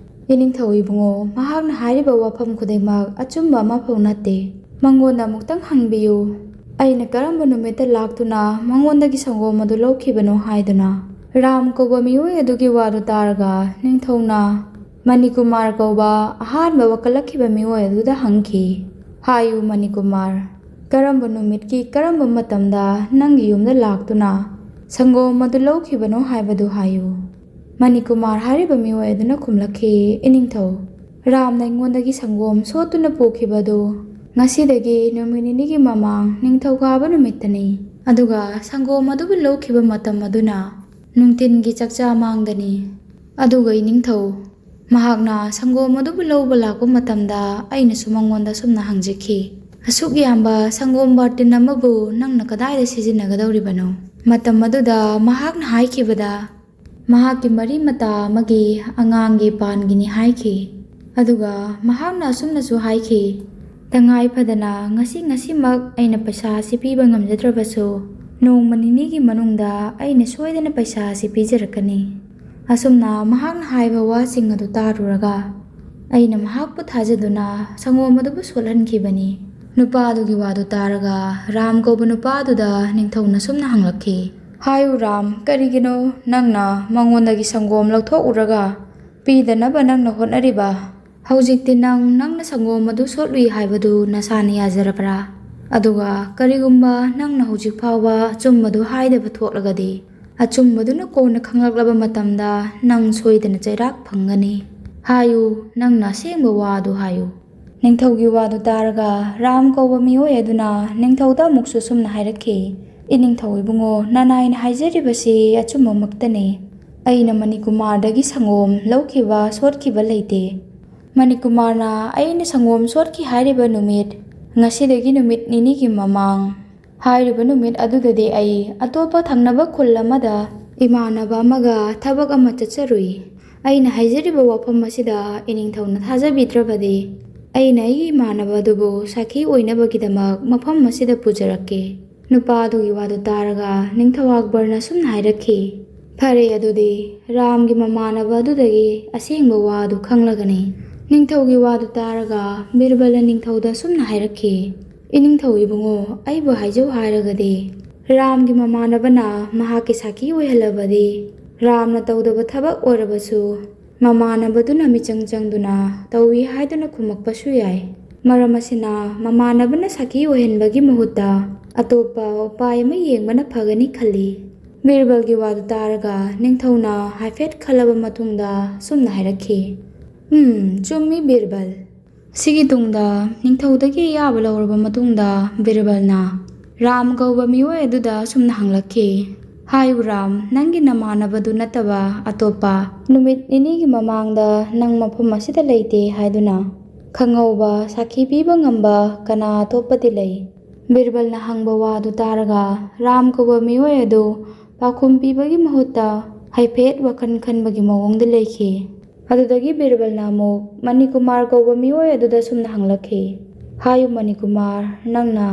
"ꯏꯅꯤꯡꯊꯧ ꯏꯕꯨꯡꯉꯣ, ꯃꯍꯥꯛꯅ ꯍꯥꯏꯔꯤꯕ ꯋꯥꯐꯝ ꯈꯨꯗꯤꯡꯃꯛ ꯑꯆꯨꯝꯕ ꯑꯃꯐꯥꯎ ꯅꯠꯇꯦ꯫ ꯃꯉꯣꯟꯗ ꯑꯃꯨꯛꯇꯪ ꯍꯪꯕꯤꯌꯨ, ꯑꯩꯅ ꯀꯔꯝꯕ ꯅꯨꯃꯤꯠꯇ ꯂꯥꯛꯇꯨꯅ ꯃꯉꯣꯟꯗꯒꯤ ꯁꯪꯒꯣꯝ ꯑꯗꯨ ꯂꯧꯈꯤꯕꯅꯣ ꯍꯥꯏꯗꯨꯅ?" ꯔꯥꯝ ꯀꯧꯕ ꯃꯤꯑꯣꯏ ꯑꯗꯨꯒꯤ ꯋꯥꯗꯨ ꯇꯥꯔꯒ ꯅꯤꯡꯊꯧꯅ ꯃꯅꯤꯀꯨꯃꯥꯔ ꯀꯧꯕ ꯑꯍꯥꯟꯕ ꯋꯥꯀꯠꯂꯛꯈꯤꯕ ꯃꯤꯑꯣꯏ ꯑꯗꯨꯗ ꯍꯪꯈꯤ, "ꯍꯥꯏꯌꯨ ꯃꯅꯤꯀꯨꯃꯥꯔ, ꯀꯔꯝꯕ ꯅꯨꯃꯤꯠꯀꯤ ꯀꯔꯝꯕ ꯃꯇꯝꯗ ꯅꯪꯒꯤ ꯌꯨꯝꯗ ꯂꯥꯛꯇꯨꯅ ꯁꯪꯒꯣꯝ ꯑꯗꯨ ꯂꯧꯈꯤꯕꯅꯣ ꯍꯥꯏꯕꯗꯨ ꯍꯥꯏꯌꯨ"꯫ ꯃꯅꯤꯀꯨꯃꯥꯔ ꯍꯥꯏꯔꯤꯕ ꯃꯤꯑꯣꯏ ꯑꯗꯨꯅ ꯈꯨꯝꯂꯛꯈꯤ, "ꯏꯅꯤꯡꯊꯧ, ꯔꯥꯝꯅ ꯑꯩꯉꯣꯟꯗꯒꯤ ꯁꯪꯒꯣꯝ ꯁꯣꯠꯇꯨꯅ ꯄꯨꯈꯤꯕ ꯑꯗꯨ ꯉꯁꯤꯗꯒꯤ ꯅꯨꯃꯤꯠ ꯅꯤꯅꯤꯒꯤ ꯃꯃꯥꯡ ꯅꯤꯡꯊꯧꯀꯥꯕ ꯅꯨꯃꯤꯠꯇꯅꯤ꯫ ꯑꯗꯨꯒ ꯁꯪꯒꯣꯝ ꯑꯗꯨꯕꯨ ꯂꯧꯈꯤꯕ ꯃꯇꯝ ꯑꯗꯨꯅ ꯅꯨꯡꯊꯤꯟꯒꯤ ꯆꯥꯛꯆꯥ ꯃꯥꯡꯗꯅꯤ꯫ ꯑꯗꯨꯒ ꯏꯅꯤꯡꯊꯧ, ꯃꯍꯥꯛꯅ ꯁꯪꯒꯣꯝ ꯑꯗꯨꯕꯨ ꯂꯧꯕ ꯂꯥꯛꯄ ꯃꯇꯝꯗ ꯑꯩꯅꯁꯨ ꯃꯉꯣꯟꯗ ꯑꯁꯨꯝꯅ ꯍꯪꯖꯈꯤ, 'ꯑꯁꯨꯛ ꯌꯥꯝꯕ ꯁꯪꯒꯣꯝ ꯕꯥꯔꯇꯤꯟ ꯑꯃꯕꯨ ꯅꯪꯅ ꯀꯗꯥꯏꯗ ꯁꯤꯖꯤꯟꯅꯒꯗꯧꯔꯤꯕꯅꯣ?' ꯃꯇꯝ ꯑꯗꯨꯗ ꯃꯍꯥꯛꯅ ꯍꯥꯏꯈꯤꯕꯗ, ꯃꯍꯥꯛꯀꯤ ꯃꯔꯤ ꯃꯇꯥ ꯑꯃꯒꯤ ꯑꯉꯥꯡꯒꯤ ꯄꯥꯟꯒꯤꯅꯤ ꯍꯥꯏꯈꯤ꯫ ꯑꯗꯨꯒ ꯃꯍꯥꯛꯅ ꯑꯁꯨꯝꯅꯁꯨ ꯍꯥꯏꯈꯤ, "ꯇꯉꯥꯏ ꯐꯗꯅ ꯉꯁꯤ ꯉꯁꯤꯃꯛ ꯑꯩꯅ ꯄꯩꯁꯥ ꯑꯁꯤ ꯄꯤꯕ ꯉꯝꯖꯗ꯭ꯔꯕꯁꯨ, ꯅꯣꯡꯃ ꯅꯤꯅꯤꯒꯤ ꯃꯅꯨꯡꯗ ꯑꯩꯅ ꯁꯣꯏꯗꯅ ꯄꯩꯁꯥ ꯑꯁꯤ ꯄꯤꯖꯔꯛꯀꯅꯤ"꯫ ꯑꯁꯨꯝꯅ ꯃꯍꯥꯛꯅ ꯍꯥꯏꯕ ꯋꯥꯁꯤꯡ ꯑꯗꯨ ꯇꯥꯔꯨꯔꯒ ꯑꯩꯅ ꯃꯍꯥꯛꯄꯨ ꯊꯥꯖꯗꯨꯅ ꯁꯪꯒꯣꯝ ꯑꯗꯨꯕꯨ ꯁꯣꯠꯍꯟꯈꯤꯕꯅꯤ꯫ ꯅꯨꯄꯥ ꯑꯗꯨꯒꯤ ꯋꯥꯗꯨ ꯇꯥꯔꯒ ꯔꯥꯝ ꯀꯧꯕ ꯅꯨꯄꯥ ꯑꯗꯨꯗ ꯅꯤꯡꯊꯧꯅ ꯁꯨꯝꯅ ꯍꯪꯂꯛꯈꯤ, "ꯍꯥꯏꯌꯨ ꯔꯥꯝ, ꯀꯔꯤꯒꯤꯅꯣ ꯅꯪꯅ ꯃꯉꯣꯟꯗꯒꯤ ꯁꯪꯒꯣꯝ ꯂꯧꯊꯣꯛꯎꯔꯒ ꯄꯤꯗꯅꯕ ꯅꯪꯅ ꯍꯣꯠꯅꯔꯤꯕ? ꯍꯧꯖꯤꯛꯇꯤ ꯅꯪ, ꯅꯪꯅ ꯁꯪꯒꯣꯝ ꯑꯗꯨ ꯁꯣꯠꯂꯨꯏ ꯍꯥꯏꯕꯗꯨ ꯅꯁꯥꯅ ꯌꯥꯖꯔꯕ꯭ꯔꯥ? ꯑꯗꯨꯒ ꯀꯔꯤꯒꯨꯝꯕ ꯅꯪꯅ ꯍꯧꯖꯤꯛ ꯐꯥꯎꯕ ꯑꯆꯨꯝꯕꯗꯨ ꯍꯥꯏꯗꯕ ꯊꯣꯛꯂꯒꯗꯤ, ꯑꯆꯨꯝꯕꯗꯨꯅ ꯀꯣꯟꯅ ꯈꯪꯂꯛꯂꯕ ꯃꯇꯝꯗ ꯅꯪ ꯁꯣꯏꯗꯅ ꯆꯩꯔꯥꯛ ꯐꯪꯒꯅꯤ꯫ ꯍꯥꯏꯌꯨ, ꯅꯪꯅ ꯑꯁꯦꯡꯕ ꯋꯥ ꯑꯗꯨ ꯍꯥꯏꯌꯨ"꯫ ꯅꯤꯡꯊꯧꯒꯤ ꯋꯥꯗꯨ ꯇꯥꯔꯒ ꯔꯥꯝ ꯀꯧꯕ ꯃꯤꯑꯣꯏ ꯑꯗꯨꯅ ꯅꯤꯡꯊꯧꯗ ꯑꯃꯨꯛꯁꯨ ꯁꯨꯝꯅ ꯍꯥꯏꯔꯛꯈꯤ, "ꯏꯅꯤꯡꯊꯧ ꯏꯕꯨꯡꯉꯣ, ꯅꯅꯥꯏꯅ ꯍꯥꯏꯖꯔꯤꯕꯁꯤ ꯑꯆꯨꯝꯕꯃꯛꯇꯅꯤ꯫ ꯑꯩꯅ ꯃꯅꯤꯀꯨꯃꯥꯔꯗꯒꯤ ꯁꯪꯒꯣꯝ ꯂꯧꯈꯤꯕ, ꯁꯣꯠꯈꯤꯕ ꯂꯩꯇꯦ꯫ ꯃꯅꯤꯀꯨꯃꯥꯔꯅ ꯑꯩꯅ ꯁꯪꯒꯣꯝ ꯁꯣꯠꯈꯤ ꯍꯥꯏꯔꯤꯕ ꯅꯨꯃꯤꯠ, ꯉꯁꯤꯗꯒꯤ ꯅꯨꯃꯤꯠ ꯅꯤꯅꯤꯒꯤ ꯃꯃꯥꯡ, ꯍꯥꯏꯔꯤꯕ ꯅꯨꯃꯤꯠ ꯑꯗꯨꯗꯗꯤ ꯑꯩ ꯑꯇꯣꯞꯄ ꯊꯪꯅꯕ ꯈꯨꯜ ꯑꯃꯗ ꯏꯃꯥꯟꯅꯕ ꯑꯃꯒ ꯊꯕꯛ ꯑꯃ ꯆꯠꯆꯔꯨꯏ꯫ ꯑꯩꯅ ꯍꯥꯏꯖꯔꯤꯕ ꯋꯥꯐꯝ ꯑꯁꯤꯗ ꯏꯅꯤꯡꯊꯧꯅ ꯊꯥꯖꯕꯤꯗ꯭ꯔꯕꯗꯤ, ꯑꯩꯅ ꯑꯩꯒꯤ ꯏꯃꯥꯟꯅꯕ ꯑꯗꯨꯕꯨ ꯁꯥꯈꯤ ꯑꯣꯏꯅꯕꯒꯤꯗꯃꯛ ꯃꯐꯝ ꯑꯁꯤꯗ ꯄꯨꯖꯔꯛꯀꯦ"꯫ ꯅꯨꯄꯥ ꯑꯗꯨꯒꯤ ꯋꯥꯗꯨ ꯇꯥꯔꯒ ꯅꯤꯡꯊꯧ ꯑꯛꯕꯔꯅ ꯁꯨꯝꯅ ꯍꯥꯏꯔꯛꯈꯤ, "ꯐꯔꯦ, ꯑꯗꯨꯗꯤ ꯔꯥꯝꯒꯤ ꯃꯃꯥꯟꯅꯕ ꯑꯗꯨꯗꯒꯤ ꯑꯁꯦꯡꯕ ꯋꯥ ꯑꯗꯨ ꯈꯪꯂꯒꯅꯤ"꯫ ꯅꯤꯡꯊꯧꯒꯤ ꯋꯥꯗꯨ ꯇꯥꯔꯒ ꯕꯤꯔꯕꯂ ꯅꯤꯡꯊꯧꯗ ꯁꯨꯝꯅ ꯍꯥꯏꯔꯛꯈꯤ, "ꯏꯅꯤꯡꯊꯧ ꯏꯕꯨꯡꯉꯣ, ꯑꯩꯕꯨ ꯍꯥꯏꯖꯧ ꯍꯥꯏꯔꯒꯗꯤ, ꯔꯥꯝꯒꯤ ꯃꯃꯥꯟꯅꯕꯅ ꯃꯍꯥꯛꯀꯤ ꯁꯥꯈꯤ ꯑꯣꯏꯍꯜꯂꯕꯗꯤ, ꯔꯥꯝꯅ ꯇꯧꯗꯕ ꯊꯕꯛ ꯑꯣꯏꯔꯕꯁꯨ ꯃꯃꯥꯟꯅꯕꯗꯨꯅ ꯃꯤꯆꯪ ꯆꯪꯗꯨꯅ ꯇꯧꯏ ꯍꯥꯏꯗꯨꯅ ꯈꯨꯝꯃꯛꯄꯁꯨ ꯌꯥꯏ꯫ ꯃꯔꯝ ꯑꯁꯤꯅ ꯃꯃꯥꯟꯅꯕꯅ ꯁꯥꯈꯤ ꯑꯣꯏꯍꯟꯕꯒꯤ ꯃꯍꯨꯠꯇ ꯑꯇꯣꯞꯄ ꯎꯄꯥꯏ ꯑꯃ ꯌꯦꯡꯕꯅ ꯐꯒꯅꯤ ꯈꯜꯂꯤ"꯫ ꯕꯤꯔꯕꯜꯒꯤ ꯋꯥꯗꯨ ꯇꯥꯔꯒ ꯅꯤꯡꯊꯧꯅ ꯍꯥꯏꯐꯦꯠ ꯈꯜꯂꯕ ꯃꯇꯨꯡꯗ ꯁꯨꯝꯅ ꯍꯥꯏꯔꯛꯈꯤ, "ꯎꯝ, ꯆꯨꯝꯃꯤ ꯕꯤꯔꯕꯜ꯫" ꯁꯤꯒꯤ ꯇꯨꯡꯗ ꯅꯤꯡꯊꯧꯗꯒꯤ ꯑꯌꯥꯕ ꯂꯧꯔꯕ ꯃꯇꯨꯡꯗ ꯕꯤꯔꯕꯜꯅ ꯔꯥꯝ ꯀꯧꯕ ꯃꯤꯑꯣꯏ ꯑꯗꯨꯗ ꯁꯨꯝꯅ ꯍꯪꯂꯛꯈꯤ, "ꯍꯥꯏꯌꯨ ꯔꯥꯝ, ꯅꯪꯒꯤ ꯅꯃꯥꯟꯅꯕꯗꯨ ꯅꯠꯇꯕ ꯑꯇꯣꯞꯄ ꯅꯨꯃꯤꯠ ꯅꯤꯅꯤꯒꯤ ꯃꯃꯥꯡꯗ ꯅꯪ ꯃꯐꯝ ꯑꯁꯤꯗ ꯂꯩꯇꯦ ꯍꯥꯏꯗꯨꯅ ꯈꯪꯍꯧꯕ ꯁꯥꯈꯤ ꯄꯤꯕ ꯉꯝꯕ ꯀꯅꯥ ꯑꯇꯣꯞꯄꯗꯤ ꯂꯩ?" ꯕꯤꯔꯕꯜꯅ ꯍꯪꯕ ꯋꯥꯗꯨ ꯇꯥꯔꯒ ꯔꯥꯝ ꯀꯧꯕ ꯃꯤꯑꯣꯏ ꯑꯗꯨ ꯄꯥꯎꯈꯨꯝ ꯄꯤꯕꯒꯤ ꯃꯍꯨꯠꯇ ꯍꯥꯏꯐꯦꯠ ꯋꯥꯈꯜ ꯈꯟꯕꯒꯤ ꯃꯑꯣꯡꯗ ꯂꯩꯈꯤ꯫ ꯑꯗꯨꯗꯒꯤ ꯕꯤꯔꯕꯜꯅ ꯑꯃꯨꯛ ꯃꯅꯤꯀꯨꯃꯥꯔ ꯀꯧꯕ ꯃꯤꯑꯣꯏ ꯑꯗꯨꯗ ꯁꯨꯝꯅ ꯍꯪꯂꯛꯈꯤ, "ꯍꯥꯏꯌꯨ ꯃꯅꯤꯀꯨꯃꯥꯔ, ꯅꯪꯅ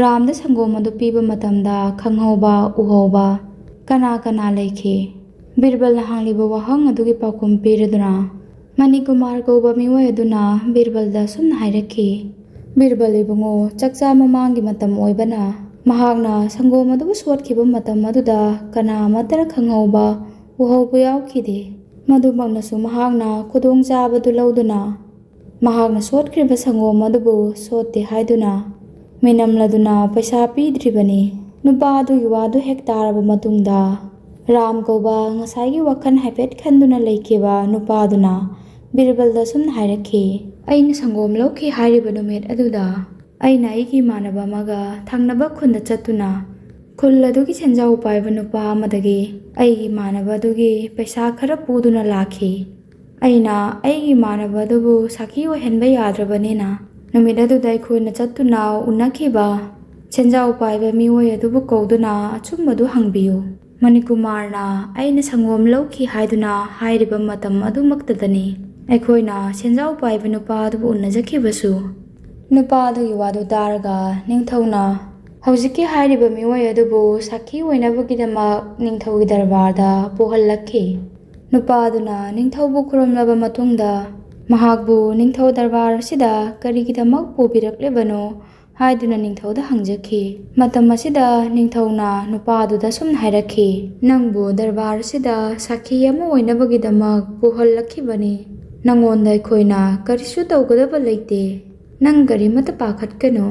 ꯔꯥꯝꯗ ꯁꯪꯒꯣꯝ ꯑꯗꯨ ꯄꯤꯕ ꯃꯇꯝꯗ ꯈꯪꯍꯧꯕ, ꯎꯍꯧꯕ ꯀꯅꯥ ꯀꯅꯥ ꯂꯩꯈꯤ?" ꯕꯤꯔꯕꯜꯅ ꯍꯪꯂꯤꯕ ꯋꯥꯍꯪ ꯑꯗꯨꯒꯤ ꯄꯥꯎꯈꯨꯝ ꯄꯤꯔꯗꯨꯅ ꯃꯅꯤꯀꯨꯃꯥꯔ ꯀꯧꯕ ꯃꯤꯑꯣꯏ ꯑꯗꯨꯅ ꯕꯤꯔꯕꯜꯗ ꯁꯨꯝꯅ ꯍꯥꯏꯔꯛꯈꯤ, "ꯕꯤꯔꯕꯜ ꯏꯕꯨꯡꯉꯣ, ꯆꯥꯛꯆꯥ ꯃꯃꯥꯡꯒꯤ ꯃꯇꯝ ꯑꯣꯏꯕꯅ ꯃꯍꯥꯛꯅ ꯁꯪꯒꯣꯝ ꯑꯗꯨꯕꯨ ꯁꯣꯠꯈꯤꯕ ꯃꯇꯝ ꯑꯗꯨꯗ ꯀꯅꯥ ꯑꯃꯠꯇꯅ ꯈꯪꯍꯧꯕ, ꯎꯍꯧꯕ ꯌꯥꯎꯈꯤꯗꯦ꯫ ꯃꯗꯨꯃꯛꯅꯁꯨ ꯃꯍꯥꯛꯅ ꯈꯨꯗꯣꯡꯆꯥꯕꯗꯨ ꯂꯧꯗꯨꯅ ꯃꯍꯥꯛꯅ ꯁꯣꯠꯈ꯭ꯔꯤꯕ ꯁꯪꯒꯣꯝ ꯑꯗꯨꯕꯨ ꯁꯣꯠꯇꯦ ꯍꯥꯏꯗꯨꯅ ꯃꯤꯅꯝꯂꯗꯨꯅ ꯄꯩꯁꯥ ꯄꯤꯗ꯭ꯔꯤꯕꯅꯤ꯫" ꯅꯨꯄꯥ ꯑꯗꯨꯒꯤ ꯋꯥꯗꯨ ꯍꯦꯛ ꯇꯥꯔꯕ ꯃꯇꯨꯡꯗ ꯔꯥꯝ ꯀꯧꯕ ꯉꯁꯥꯏꯒꯤ ꯋꯥꯈꯜ ꯍꯥꯏꯐꯦꯠ ꯈꯟꯗꯨꯅ ꯂꯩꯈꯤꯕ ꯅꯨꯄꯥꯗꯨꯅ ꯕꯤꯔꯕꯜꯗ ꯁꯨꯝꯅ ꯍꯥꯏꯔꯛꯈꯤ, "ꯑꯩꯅ ꯁꯪꯒꯣꯝ ꯂꯧꯈꯤ ꯍꯥꯏꯔꯤꯕ ꯅꯨꯃꯤꯠ ꯑꯗꯨꯗ ꯑꯩꯅ ꯑꯩꯒꯤ ꯏꯃꯥꯟꯅꯕ ꯑꯃꯒ ꯊꯪꯅꯕ ꯈꯨꯟꯗ ꯆꯠꯇꯨꯅ ꯈꯨꯜ ꯑꯗꯨꯒꯤ ꯁꯦꯟꯖꯥꯎ ꯄꯥꯏꯕ ꯅꯨꯄꯥ ꯑꯃꯗꯒꯤ ꯑꯩꯒꯤ ꯏꯃꯥꯟꯅꯕ ꯑꯗꯨꯒꯤ ꯄꯩꯁꯥ ꯈꯔ ꯄꯨꯗꯨꯅ ꯂꯥꯛꯈꯤ꯫ ꯑꯩꯅ ꯑꯩꯒꯤ ꯏꯃꯥꯟꯅꯕ ꯑꯗꯨꯕꯨ ꯁꯥꯈꯤ ꯑꯣꯏꯍꯟꯕ ꯌꯥꯗ꯭ꯔꯕꯅꯤꯅ ꯅꯨꯃꯤꯠ ꯑꯗꯨꯗ ꯑꯩꯈꯣꯏꯅ ꯆꯠꯇꯨꯅ ꯎꯅꯈꯤꯕ ꯁꯦꯟꯖꯥꯎ ꯄꯥꯏꯕ ꯃꯤꯑꯣꯏ ꯑꯗꯨꯕꯨ ꯀꯧꯗꯨꯅ ꯑꯆꯨꯝꯕꯗꯨ ꯍꯪꯕꯤꯌꯨ꯫" ꯃꯅꯤꯀꯨꯃꯥꯔꯅ ꯑꯩꯅ ꯁꯪꯒꯣꯝ ꯂꯧꯈꯤ ꯍꯥꯏꯗꯨꯅ ꯍꯥꯏꯔꯤꯕ ꯃꯇꯝ ꯑꯗꯨꯃꯛꯇꯗꯅꯤ ꯑꯩꯈꯣꯏꯅ ꯁꯦꯟꯖꯥꯎ ꯄꯥꯏꯕ ꯅꯨꯄꯥ ꯑꯗꯨꯕꯨ ꯎꯅꯖꯈꯤꯕꯁꯨ꯫ ꯅꯨꯄꯥ ꯑꯗꯨꯒꯤ ꯋꯥꯗꯨ ꯇꯥꯔꯒ ꯅꯤꯡꯊꯧꯅ ꯍꯧꯖꯤꯛꯀꯤ ꯍꯥꯏꯔꯤꯕ ꯃꯤꯑꯣꯏ ꯑꯗꯨꯕꯨ ꯁꯥꯈꯤ ꯑꯣꯏꯅꯕꯒꯤꯗꯃꯛ ꯅꯤꯡꯊꯧꯒꯤ ꯗꯔꯕꯥꯔꯗ ꯄꯨꯍꯜꯂꯛꯈꯤ꯫ ꯅꯨꯄꯥ ꯑꯗꯨꯅ ꯅꯤꯡꯊꯧꯕꯨ ꯈꯨꯔꯨꯝꯂꯕ ꯃꯇꯨꯡꯗ ꯃꯍꯥꯛꯄꯨ ꯅꯤꯡꯊꯧ ꯗꯔꯕꯥꯔ ꯑꯁꯤꯗ ꯀꯔꯤꯒꯤꯗꯃꯛ ꯄꯨꯕꯤꯔꯛꯂꯤꯕꯅꯣ ꯍꯥꯏꯗꯨꯅ ꯅꯤꯡꯊꯧꯗ ꯍꯪꯖꯈꯤ꯫ ꯃꯇꯝ ꯑꯁꯤꯗ ꯅꯤꯡꯊꯧꯅ ꯅꯨꯄꯥ ꯑꯗꯨꯗ ꯁꯨꯝꯅ ꯍꯥꯏꯔꯛꯈꯤ, "ꯅꯪꯕꯨ ꯗꯔꯕꯥꯔ ꯑꯁꯤꯗ ꯁꯥꯈꯤ ꯑꯃ ꯑꯣꯏꯅꯕꯒꯤꯗꯃꯛ ꯄꯨꯍꯜꯂꯛꯈꯤꯕꯅꯤ꯫ ꯅꯪꯉꯣꯟꯗ ꯑꯩꯈꯣꯏꯅ ꯀꯔꯤꯁꯨ ꯇꯧꯒꯗꯕ ꯂꯩꯇꯦ꯫ ꯅꯪ ꯀꯔꯤꯃꯠꯇ ꯄꯥꯈꯠꯀꯅꯨ꯫"